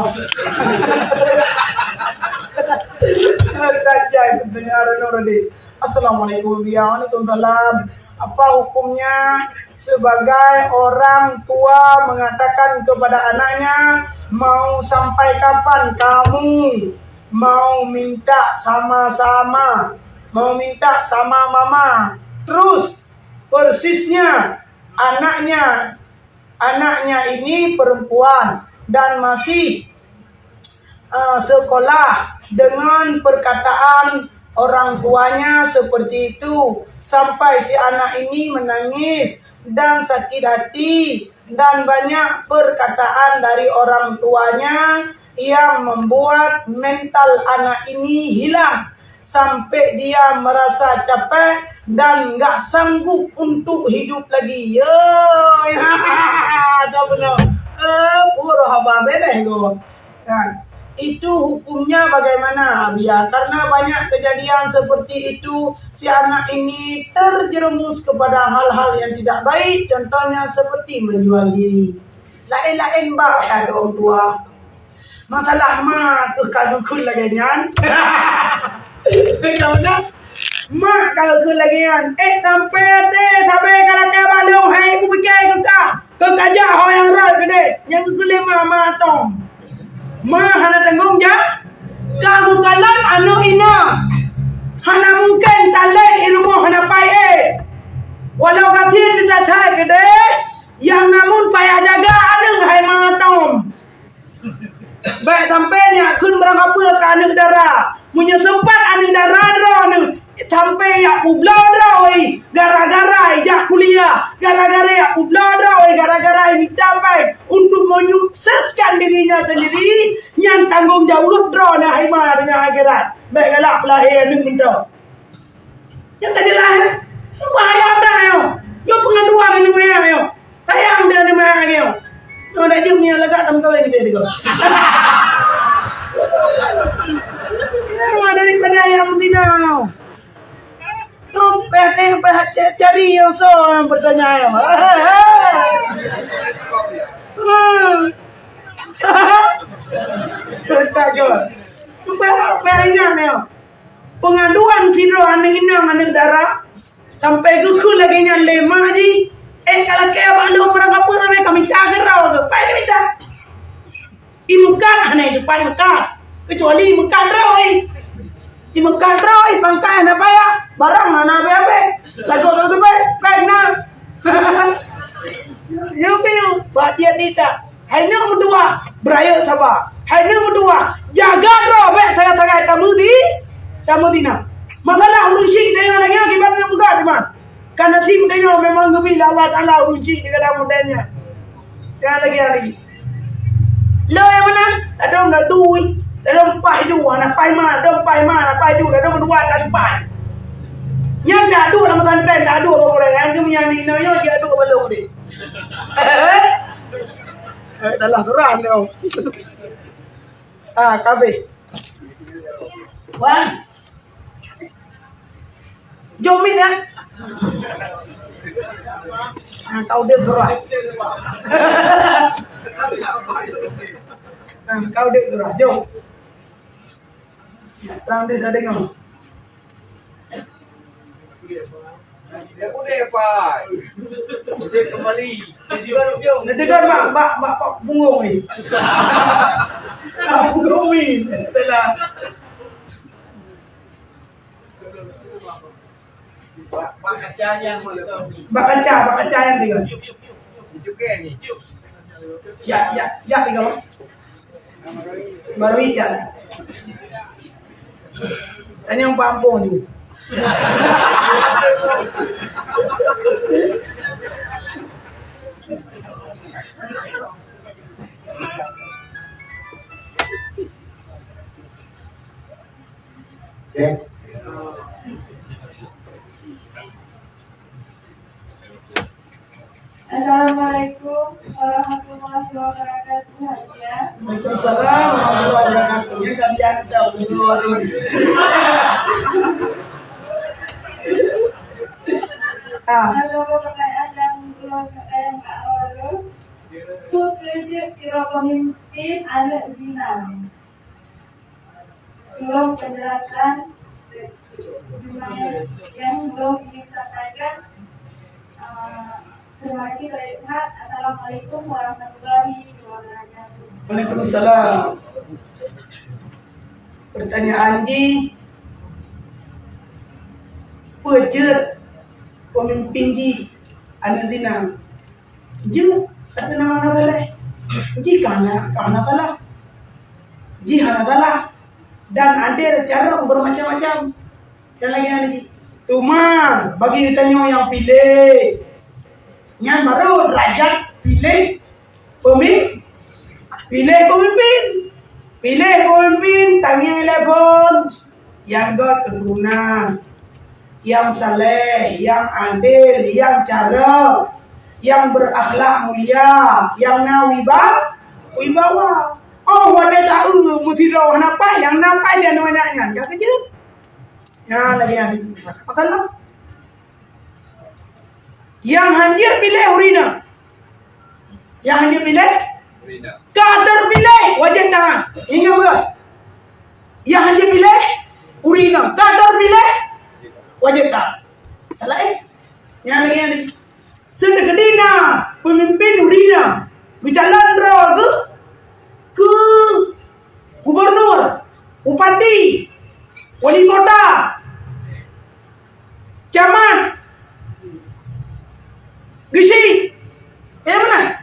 Tajai pertanyaan reunoh tadi. Assalamualaikum, Bia. Waalaikumsalam. Apa hukumnya sebagai orang tua mengatakan kepada anaknya, "Mau sampai kapan kamu mau minta sama-sama, mau minta sama mama?" Terus persisnya anaknya, anaknya ini perempuan dan masih, eh, sekolah, dengan perkataan orang tuanya seperti itu, sampai si anak ini menangis dan sakit hati, dan banyak perkataan dari orang tuanya yang membuat mental anak ini hilang, sampai dia merasa capek dan nggak sanggup untuk hidup lagi. Yo, tak benar. Eh, pura haba beres go. Kan? Itu hukumnya bagaimana, Bia? Karena banyak kejadian seperti itu, si anak ini terjerumus kepada hal-hal yang tidak baik, contohnya seperti menjual diri. Laén-laén bak ya dong tua. Masalah ma keuh ka geukheun lagée nyan. Tahu tak? Mak ka geukheun lagée nyan. Eh, sampai deh, sabe ka lakée balong, hai ibu pike keu ka. Keu ka jak ho nyang rot keudeh. Nyang geukheun lé ma, ma tong. Ma hana tanggong ja-, ka geukalon aneuk inong. Hana mungken talét i rumoh hana pai éh. Walau gasien teutat that keudeh, nyang namun payah jaga aneuk hai ma tong. Bék sampai neujak kheun barang apeue keu aneuk dara. Meunyoe sempat aneuk dara droeneuh sampai jak peubloe droe, gara-gara jak kuliah, gara-gara jak peubloe droe, gara-gara mita péng untuk menyukseskan dirinya sendiri, nyan tanggong jaweueb droeneuh hai ma donya akhirat. Bék galak peulahé aneuk meuntreuk. Nyang ka jeulaih, bahaya that nyoe. Nyoe peungaduan aneuk maya nyoe. Sayang dia aneuk maya nyoe. Nyoe dah jeuem nyoe lagak lam kawin gede tiga. Nyoe daripada yang betina nyoe. Nyoe payah, payah ca-, cari yang so yang bertanya nyoe. Tak jawab. Payah, payah ingat nyoe. Peungaduan sidroe aneuk inong aneuk dara, sampai geukheun lagée nyan lé ma jih, "Eh, ka lakée bak lôn barang apeue sampai ka mita keudroe keuh?" Pai mita. Imeukat hana idupan meukat, keucuali imeukat droe. Imeukat droe, pangkai hana payah, barang hana abéh-abéh. Lagoe teupeue, péng na. Nyoe keuh, bak dia tita. Hai neuk meutuah, beurayeuk saba. Hai neuk meutuah, jaga droe bék sagai-sagai tameuti-, tameutina. Masalah ureueng syik tanyoe lagée nyoe kiban neuk peugah teuma. Ka nasib tanyoe memang geubri lé Allah Taala ureueng syik di gadang model nyan. Nyan lagée nyan lagée. Lôn nyang meunan, ladôm na dui, ladôm paih dua, na paih ma, ladôm paih ma, na paih dua, ladôm dua, na paih. Nyan dak duek lam pesantren, dak duek bak gurée, nyan keuh meunyan inoe nyoe jiaduk balong deh. Eh, salah surah tu. Ah, kabeh. Wan. Jom mit, eh. Ah, kau dek surah. Ah, kau dek surah. Jom. Terang dia dah dengar. Dah udeh, Pak. Udeh kembali. Ngedegar mak, mak, mak, mak punggong ni. Mak punggong ni. Telah. Bak kaca, bak kaca nyan tiga. Ya, ya, ya tiga. Baru ya. Tanyong peuampôn ju. Cek. Assalamualaikum warahmatullahi wabarakatuh, Hadiah. Waalaikumsalam warahmatullahi wabarakatuh. Ya, kalian tahu. Ah. Halo, pertanyaan yang belum, eh, nggak awal. Tu kerja sira pemimpin anak zina. Tolong penjelasan yang belum ingin sampaikan. Ah, terima kasih banyak. Assalamualaikum warahmatullahi wabarakatuh. Waalaikumsalam. Pertanyaan jih, peue jeuet pemimpin jih aneuk zina? Jeuet, ateueh nama Nazaréh. Jih ka hana, ka hana salah. Jih hana salah. Dan adil cara bermacam-macam. Dan lagèe nyan lagi. Teuma bagi geutanyoe nyang piléh, nyan baru derajat piléh pemim-, piléh pemimpin. Piléh pemimpin, tangieng lé phon. Nyang göt keuturonan, nyang saleh, nyang adil, nyang carông, nyang berakhlak mulia, nyang na wiba-, wibawa. Oh, watèe taeu meusidroe hana paih, nyang na paih di aneuk nyan, ka keujeuet. Nyan lagèe nyan. Maka lom. Nyang hanjeuet piléh ureueng inong. Nyang hanjeuet piléh? Ureueng inong. Ka terpiléh, wajéb taát. Ingat beutôi. Nyang hanjeuet piléh? Ureueng inong. Ka terpiléh? Wajéb taát. Salah, eh? Nyang lagèe nyan. Seuteukeudi na peumimpén ureueng inong geucalon droe geuh keu gubernur, bupati, wali kota, camat, geuchik. Eh, meunan?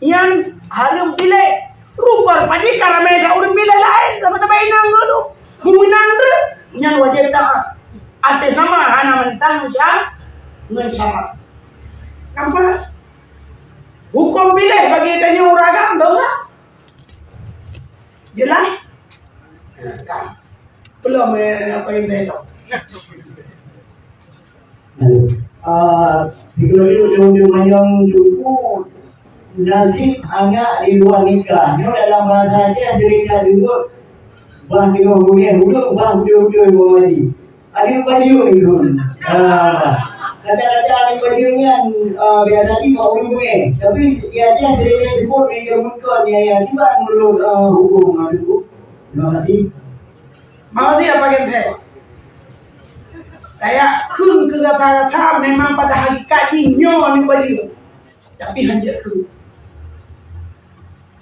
Nyan hareuem piléh. Rupa-rupa jih ka ramé that ureueng piléh laén, saban-saban inong geuh tu. Meunang treuk, nyan wajéb taát. Ateueh nama hana mantong sya-, ngon syarat. Nampak? Hukôm piléh bagi tanyoe ureueng agam dosa. Jeulaih? Nah, kan. Peulom, eh, apa yang saya tahu. Ah, sigoe ujong-ujong manyong tuku, nasib aneuk di luwa nikah. Nyoe dalam bahasa Aceh sering ka disebut bah teungoh gulèh ulôn, bah uteue-uteue bawai. Aneuk bajeueng itu. Ah, kata-kata aneuk bajeueng nyan, ah, biasa di bak ureueng bungeng. Tapi di Aceh sering disebut, di Aceh mungkot, ya, ya, kiban menurut, ah, hukum, ah, tuku. Terima kasih. Makasih Apa Genteng. Kaya kheun keu gata-gata memang pada hakikat jih nyoe aneuk bajeueng. Tapi hanjeuet kheun.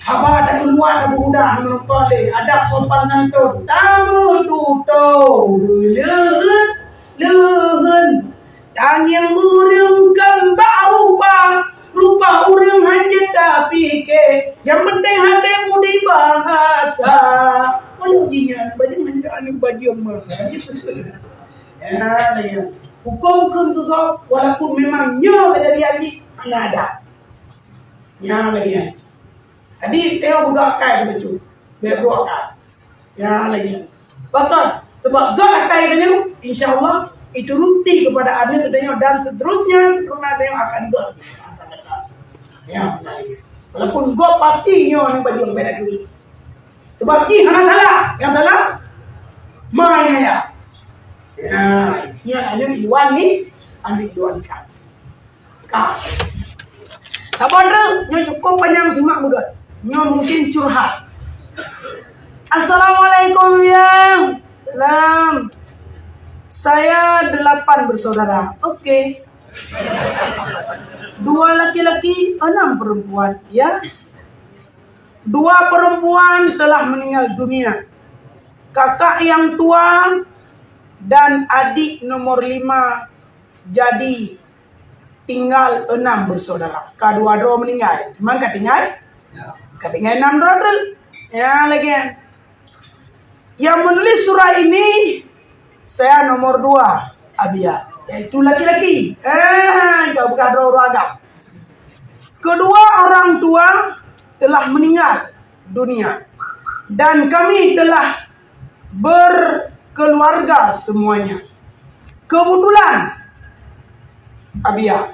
Haba takeuluwa tapeumudah meunumpa lé adab sopan santun. Tameututong leuheun, leuheun. Tangieng ureueng kon bak rupa, rupa ureueng hanjeuet tapike. Nyang penting até budi bahasa. Walau jih nyan bajeueng hanjeuet aneuk bajeueng mah. Ya, ya. Hukôm kheun keu gob, walaupun memang nyoe keujadian jih hana adat. Nyan lagèe nyan. Jadi, tengok budak akai beutôi. Bèk budak akai. Nyan lagèe nyan. Bahkan, sebab göt akai tanyoe, insya Allah, itu bukti kepada aneuk tanyoe dan seterusnya, keturunan tanyoe akan göt. Ya. Walaupun göt pasti nyoe aneuk bajeueng beda dulu. Sebab jih hana salah, nyang salah ma ngon ayah. Ya, nyan aneuk Iwan ni, aneuk Iwan kan. Ka. Sabar dulu, nyoe cukup panjang simak beugöt. Nyoe mungkin curhat. Assalamualaikum, Yang. Salam. Saya delapan bersaudara. Oke. Dua laki-laki, enam perempuan, ya. Dua perempuan telah meninggal dunia. Kakak yang tua dan adik nomor lima jadi tinggal enam bersaudara. Ka dua droe meninggal. Memang ka tinggal? Ya. Ka tinggal enam droe tu. Ya, lagi. Yang menulis surah ini, saya nomor dua, Abia, yaitu laki-laki. Eh, enggak bukan droe-droe agam. Kedua orang tua telah meninggal dunia. Dan kami telah berkeluarga semuanya. Kebetulan, Abia,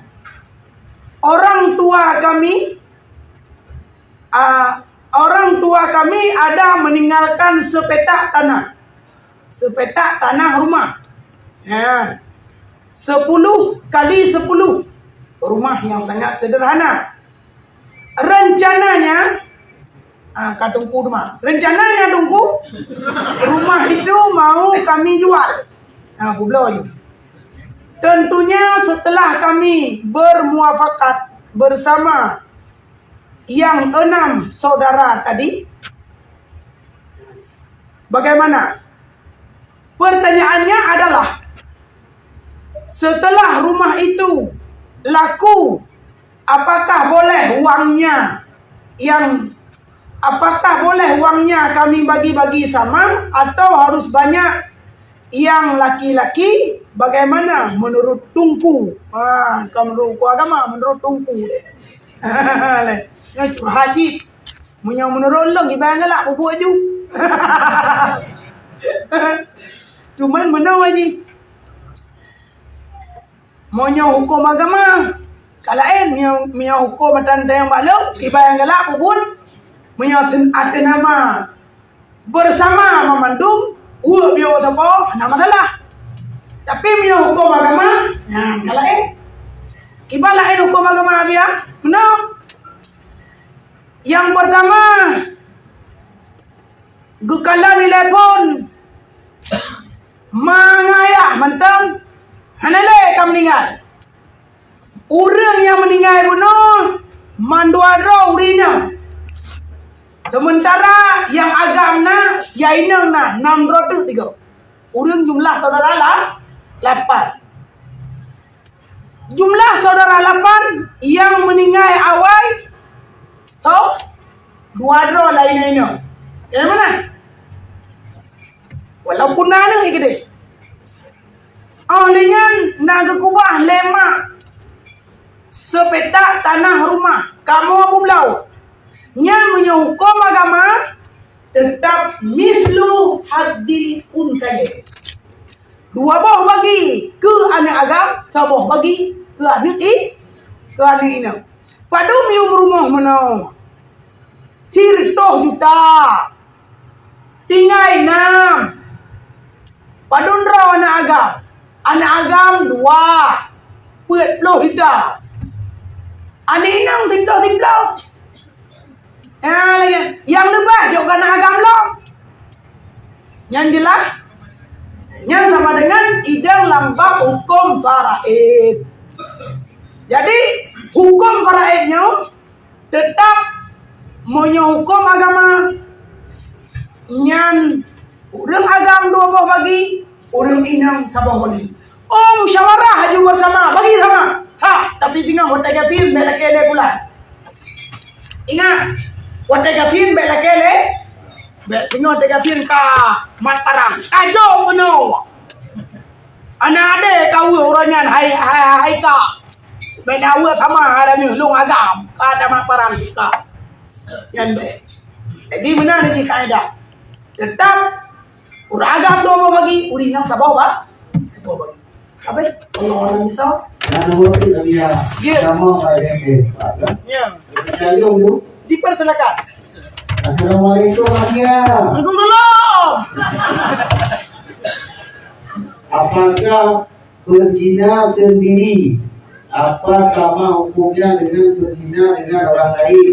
orang tua kami, ah, orang tua kami ada meninggalkan sepetak tanah. Sepetak tanah rumah. Ya. Sepuluh kali sepuluh. Rumah yang sangat sederhana. Rencananya, ah, ka Teungku teuma. Rencananya, Teungku, rumah itu mau kami jual. Ah, kubloe. Tentunya setelah kami bermuafakat bersama yang enam saudara tadi, bagaimana? Pertanyaannya adalah, setelah rumah itu laku, apakah boleh wangnya yang, apakah boleh wangnya kami bagi-bagi sama atau harus banyak yang laki-laki? Bagaimana menurut Teungku? Ha, bukan menurut hukum agama, menurut Teungku. Nyan curhat jih. Meunyoe meunurot lôn, kiban galak peubuet ju. Cuman meunoe jih. Meunyoe huköm agama, ka laén. Meunyoe, meunyoe huköm atan tayong bak lôn, kiban galak peubuet. Meunyoe sen-, ateueh nama bersama mamandum, weuek biôk sapo, hana masalah. Tapi meunyoe huköm agama, nyan ka laén. Kiban laén huköm agama, Abia? Meunoe. Nyang peurtama, geukalon ilée phon, ma ngon ayah mantong hana lé ka meuninggai. Ureuëng nyang meuninggai bunoe mandua droe ureuëng inong. Seumeuntara nyang agam na, nyang inong na, nam droe teuk tiga. Ureuëng jumlah saudara la-, lapan. Jumlah saudara lapan nyang meuninggai awai, toh, dua droe laén inong. Nyang mana? Walaupun na aneuk keudeh. Óh lheueh nyan na geukubah lé mak seupetak tanah rumah kamoe peubloe. Nyan meunyoe huköm agama, teutap mislu haddil unsayain. Dua boh bagi keu aneuk agam, saboh bagi keu aneuk i-, keu aneuk inong. Padum yum rumoh meunoe? Siratoh juta. Tinggai nam. Padum droe aneuk agam? Aneuk agam dua. Peuet ploh juta. Aneuk inong siploh-siploh. Ha, lagée nyang leubeh jok keu aneuk agam lom. Nyan jeulaih? Nyan sama dengan idong lam bab huköm faraid. Jadi, huköm faraid nyoe teutap meunyoe huköm agama nyan ureuëng agam dua boh bagi, ureuëng inong saboh bagi. Oh, musyawarah aju bersama, bagi sama. Sah, tapi teungoh watée gasien bék lakée lé bulan. Ingat, watée gasien bék lakée lé, bék teungoh watée gasien ka mat parang. Ka jok keunoe. Aneuk adé ka weuek uroe nyan hai, hai, hai ka. Bék na weuek sama ada nyoe lôn agam, ka ada mat parang ka. Nyan bék. Jadi meunan jih kaedah. Teutap ureuëng agam dua boh bagi, ureuëng inong saboh ba-, saboh bagi. Apa? Allah Allah misal. Nama tu tadi ya. Ya. Nama Pak Yasin. Ya. Kita dulu. Dipersilakan. Assalamualaikum, Pak Kiai. Waalaikumsalam. Apakah berzina sendiri, apa sama hukumnya dengan berzina dengan orang lain?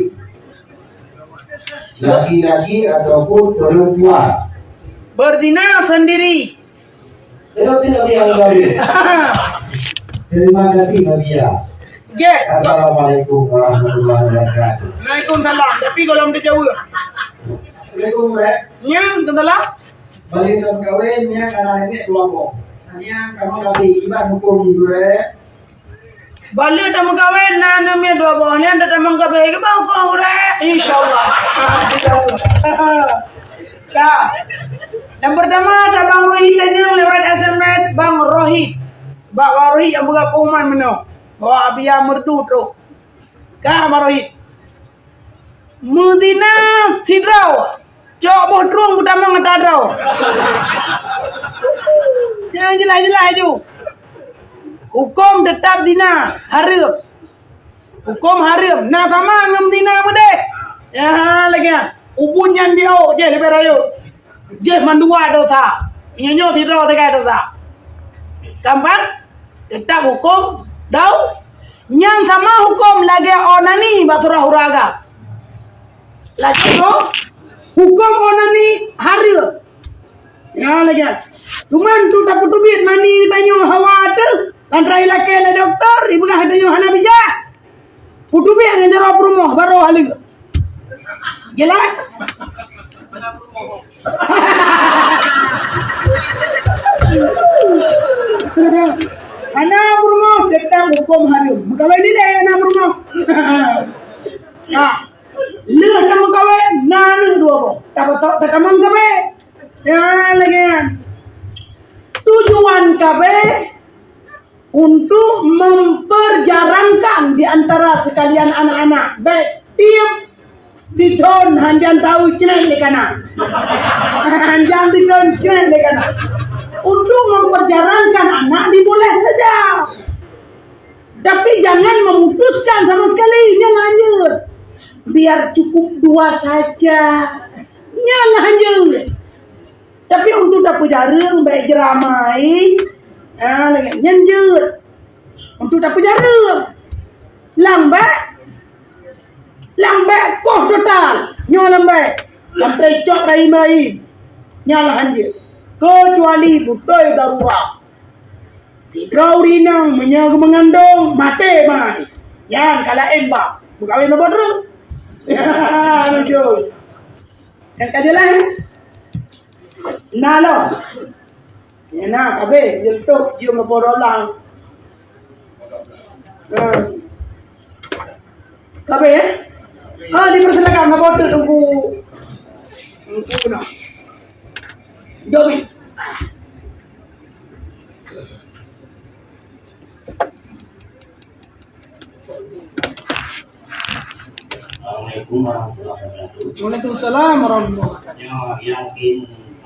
Laki-laki ataupun perempuan? Berzina sendiri. Itu tidak dianggap. Terima kasih, Nadia. Oke. Assalamualaikum warahmatullahi wabarakatuh. Waalaikumsalam. Tapi kalau minta jawab. Assalamualaikum, Pak. Ya, betul lah. Balik ke kawin, ya, karena ini dua boh. Nyan kamoe Nabi iban huköm gurée. Bala tameukawen na aneuk miet dua boh, nyan tatamong kabe keu bak huköm gurée, insyaallah. Ka. Nyang pertama, tabang Rohit tanyong lewat S M S, Bang Rohit. Bak Bang Rohit nyang beurap pengumuman meunoe. Bahwa Abia merdu trok. Ka, Bang Rohit. Meuzina sidroe, cok boh trueng peutamong ata droe. Nyang jeulaih-jeulaih ju. Huköm teutap zina, hareuem. Huköm hareuem, na sama ngon zina meudeh. Ya, lagée nyan. Ubun nyan biôh, jih leubeh rayeuk. Jih mandua dosa. Nyoe-nyoe sidroe sagai dosa. Keempat, teutap huköm dau. Nyang sama huköm lagée onani bak surah uraga. Lagée nyoe, huköm onani hareuem. Ya, lagée. Cuman tu tapeuteubiet mani tanyoe hawa teuh, lantaran ilakée lé dokto, ipeugah tanyoe hana bijak. Peuteubiet ngon jaroe peurumoh, barô haleue. Jeulaih? Hana peurumoh, teutap huköm hareuem. Meukawen dilée hana peurumoh. Ha. Lheueh tameukawen, na aneuk dua boh. Tapatok tatamong kabe. Ya, lagée nyan. Tujuan kabe untuk memperjarangkan di antara sekalian anak-anak. Bék tiep dithon hanjan tahu cret lé kana. Hanjan dithon cret lé kana. Untuk memperjarangkan anak diboleh saja. Tapi jangan memutuskan sama sekali. Nyan hanjeuet. Biar cukup dua saja. Nyan hanjeuet. Tapi untuk tapeujareueng bék jeuramai. Ha, lagée nyan jeuet. Untuk tapeujareueng. Lambek. Lambek koh total. Nyoe lambek. Sampai cok rahim-rahim. Nyan lah hanjeuet. Kecuali beutôi darurat. Sidroe ureueng inong meunyoe geumeungandong, maté mai. Nyan ka laén bab. Meukawen saboh treuk. Lucu. Nyang ka jeulaih? Na lom. Nyang na kabeh, jeuet tok jeuem leupah rolang. Ha. Kabeh, ya? Ha, dipersilakan, apa tu tunggu. Tunggu kena. Jom ni. Assalamualaikum warahmatullahi wabarakatuh. Waalaikumsalam warahmatullahi wabarakatuh. Nyoe yakin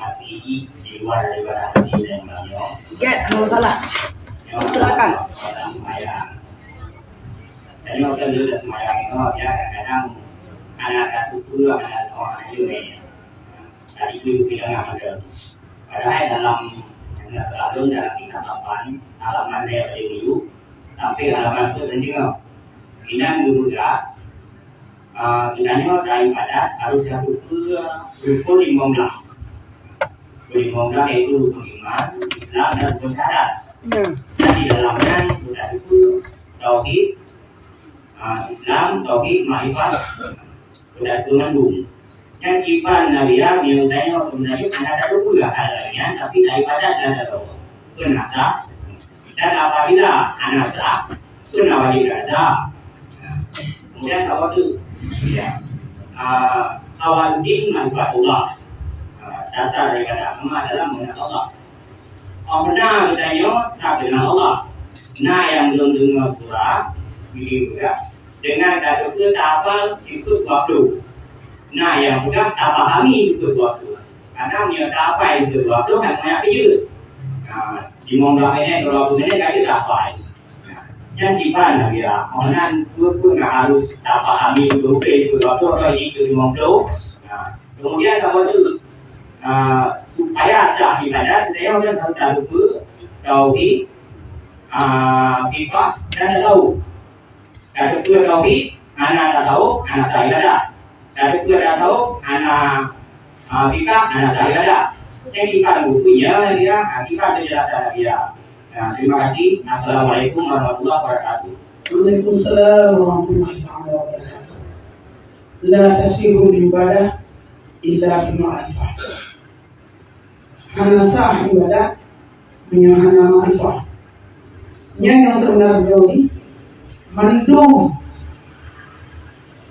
hati di luar daripada hati dan banyak. Get, hana masalah. Silakan. Pada semayang. Dan nyoe kan dia dah semayang, nyoe dia kadang-kadang anak satu pun anak orang ayu ni. Tadi tu kita nak ada. Padahai dalam, dalam kitab lapan, halaman dia ada dulu, sampai halaman tu dan tengok. Inan guru dah, ah, geutanyoe dari padat harus satu pukul lima belas. Pukul lima belas iaitu rukun iman, Islam dan rukun syahadat. Ya. Dan di dalamnya sudah itu tauhid, ah, Islam, tauhid, makrifat, sudah itu mandum. Nyan kiban Nabi ya, meunyoe tanyoe sebenarnya hana ada dua hal lain, tapi daripada ada dua. Pun asa, dan apabila hana sah, pun wajib ada. Kemudian apa tu? Ya. Ah, awal din makrifat Allah. Ah, dasar daripada agama adalah mengenal Allah. Óh na geutanyoe tapeuna Allah. Na nyang lôn deungoe pura, bili pura, deungon tateupeue tahafal sifeuet dua ploh. Na nyang peugah tapahami sifeuet dua ploh. Karena meunyoe tahafai sifeuet dua ploh, hana payah pijeut. Nah, limong belas minit, dua puluh minit, ka jeuet tahafai. Nyan kiban Nabi ya. Óh nan peue-peue nyang harus tapahami beutôi-beutôi, atau jih keu limong ploh. Nah, kemudian apa tu? Ah, supaya sah ibadat, kita yang macam harus tahu tauhid, ah, fiqah dan tasawuf. Tahu tauhid, hana tasawuf, hana sah ibadat. Tahu tasawuf, hana, ah, fiqah, hana sah ibadat. Jadi, kiban bukunya dia, ah, kiban penjelasan dia. Nah, terima kasih. Assalamualaikum warahmatullahi wabarakatuh. Waalaikumsalam warahmatullahi taala wabarakatuh. La tasihul ibadah illa bi ma'rifah. Hana sah ibadat Meunyoe hana makrifah. Nyan nyang sebenar droe jih. Mandum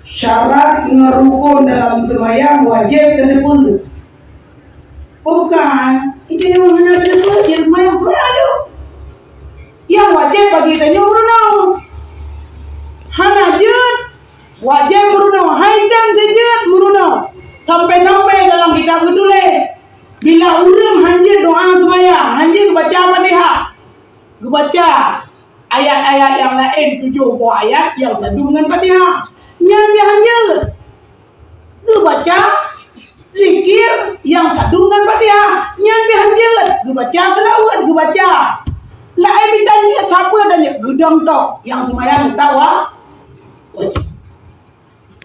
syarat ngon rukon dalam seumayang wajéb tateupeue. Bukan, itu nyang hana tateupeue, nyang seumayang peue laju. Nyang wajéb bagi tanyoe meurunoe. Hana jeuet, wajéb meurunoe. Hai tem sijeuet meurunoe. Sampai-sampai dalam kitab geutuléh, bila ureuëng hanjeuet doa seumayang, hanjeuet geubaca Fatihah, geubaca ayat-ayat nyang laén tujoh boh ayat nyang sadum ngon Fatihah. Nyan pih hanjeuet geubaca zikir nyang sadum ngon Fatihah. Nyan pih hanjeuet geubaca seulaweuet, geubaca. Laén mita jeuet sapeue dan jeuet geudong tok nyang seumayang tawa wajéb.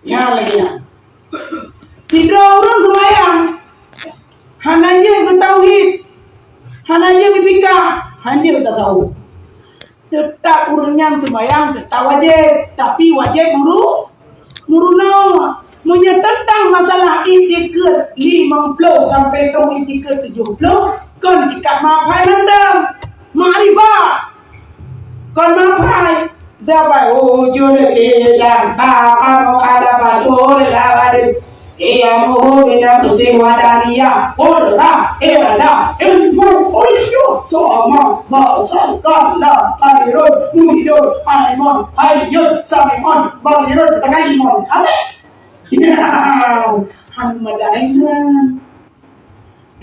Nyan lagée nyan. Sidroe ureuëng seumayang hana jeuet geutauhid, hana jeuet geupikah, hana jeuet tasawuf. Teutap ureuëng nyan seumayang teutap wajéb, tapi wajéb muru-, meurunoe. Meunyoe teuntang masalah itikeuet limong ploh sampai tong itikeuet tujoh ploh, kon tingkat makrifah mantong. Makrifah. Kon makrifah. Dapat wujud ilang, tak ada pada. Qiyamuhu binafsin wahdaniyah, qudrah, iradah, ilmu, uluhiyah, sama, basar, kalam, qadirun, muridun, alimun, hayyun, sami'un, basirun, kalimun. Habis. Han meudai nyan.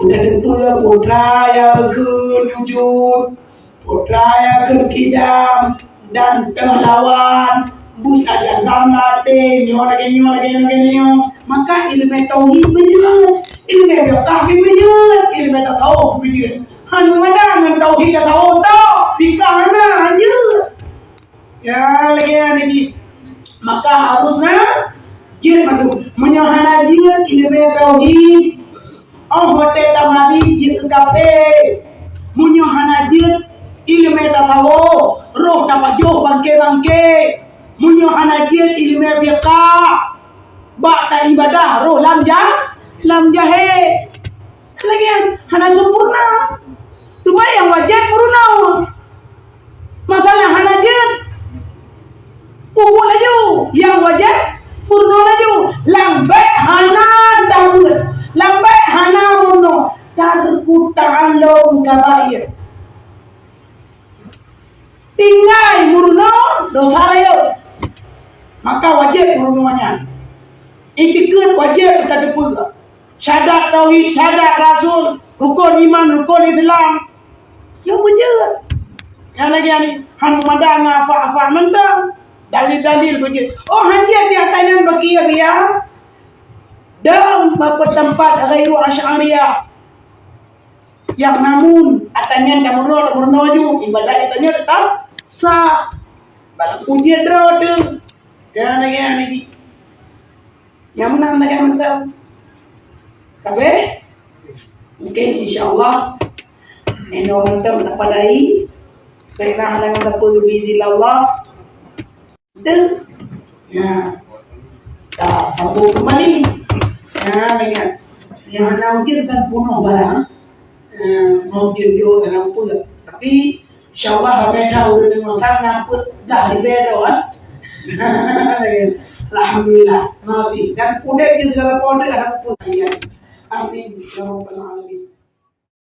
Beuteupeue putra nyang kheun wujud, putra nyang kheun kidam, dan teungoh lawan, buta jasam maté, nyoe lagée nyoe, lagée nyoe, lagée nyoe. Maka ileumé tauhid beujeuet, ileumé fiqah beujeuet, ileumé tasawuf beujeuet. Hana mada ngon tauhid tasawuf tok, fiqah hana, hanjeuet. Ya, lagée nyan jih. Maka harus na jeuet mandum. Meunyoe hana jeuet ileumé tauhid, oh watée tamari jeuet keu kafé. Meunyoe hana jeuet ileumé tasawuf, roh tapajoh bangke-bangke. Meunyoe hana jeuet ileumé fiqah, bak taibadah roh lam ja-, lam jahé. Lagée nyan hana sempurna. Cuma nyang wajéb meurunoe. Masalah hana jeuet, pupuk laju. Nyang wajéb meurunoe laju. Lambek hana daweuet, lambek hana meurunoe. Tarku ta'allum kabair. Tinggai meurunoe dosa rayeuk. Maka wajéb meurunoe nyan. Itikeuet wajéb tateupeue. Syahadat tauhid, syahadat rasul, rukon iman, rukon Islam. Nyoe beujeuet. Nyang lagée nyan han meumada ngon afa-afa mantong. Dalil-dalil beujeuet. Oh, hanjeuet di atas nyan bagi ya, ya. Dan bak tempat ghairu Asy'ariyah. Nyang namun, atanyan tameurunoe, tameurunoe ju, ibadat geutanyoe teutap sah. Bak lam ujeuen droe teuh. Jangan lagée nyan jih. Nyang meunan lagée mantong. Kabeh? Mungkin insya Allah, inoe mantong tapadai. Karena halangan sapeue bi idznillah. Deuh. Ya. Tasambung kembali. Ya, ingat. Nyang hana ujeuen kan punoh barang. Eh, mau ujeuen jok dalam peue. Tapi, insya Allah, ramé that ureueng deungoe kan na peue dah ribée droe, kan? Alhamdulillah. Masih. Dan udép di segala pondok ada peue. Ya. Amin. Ya Rabbal Alamin.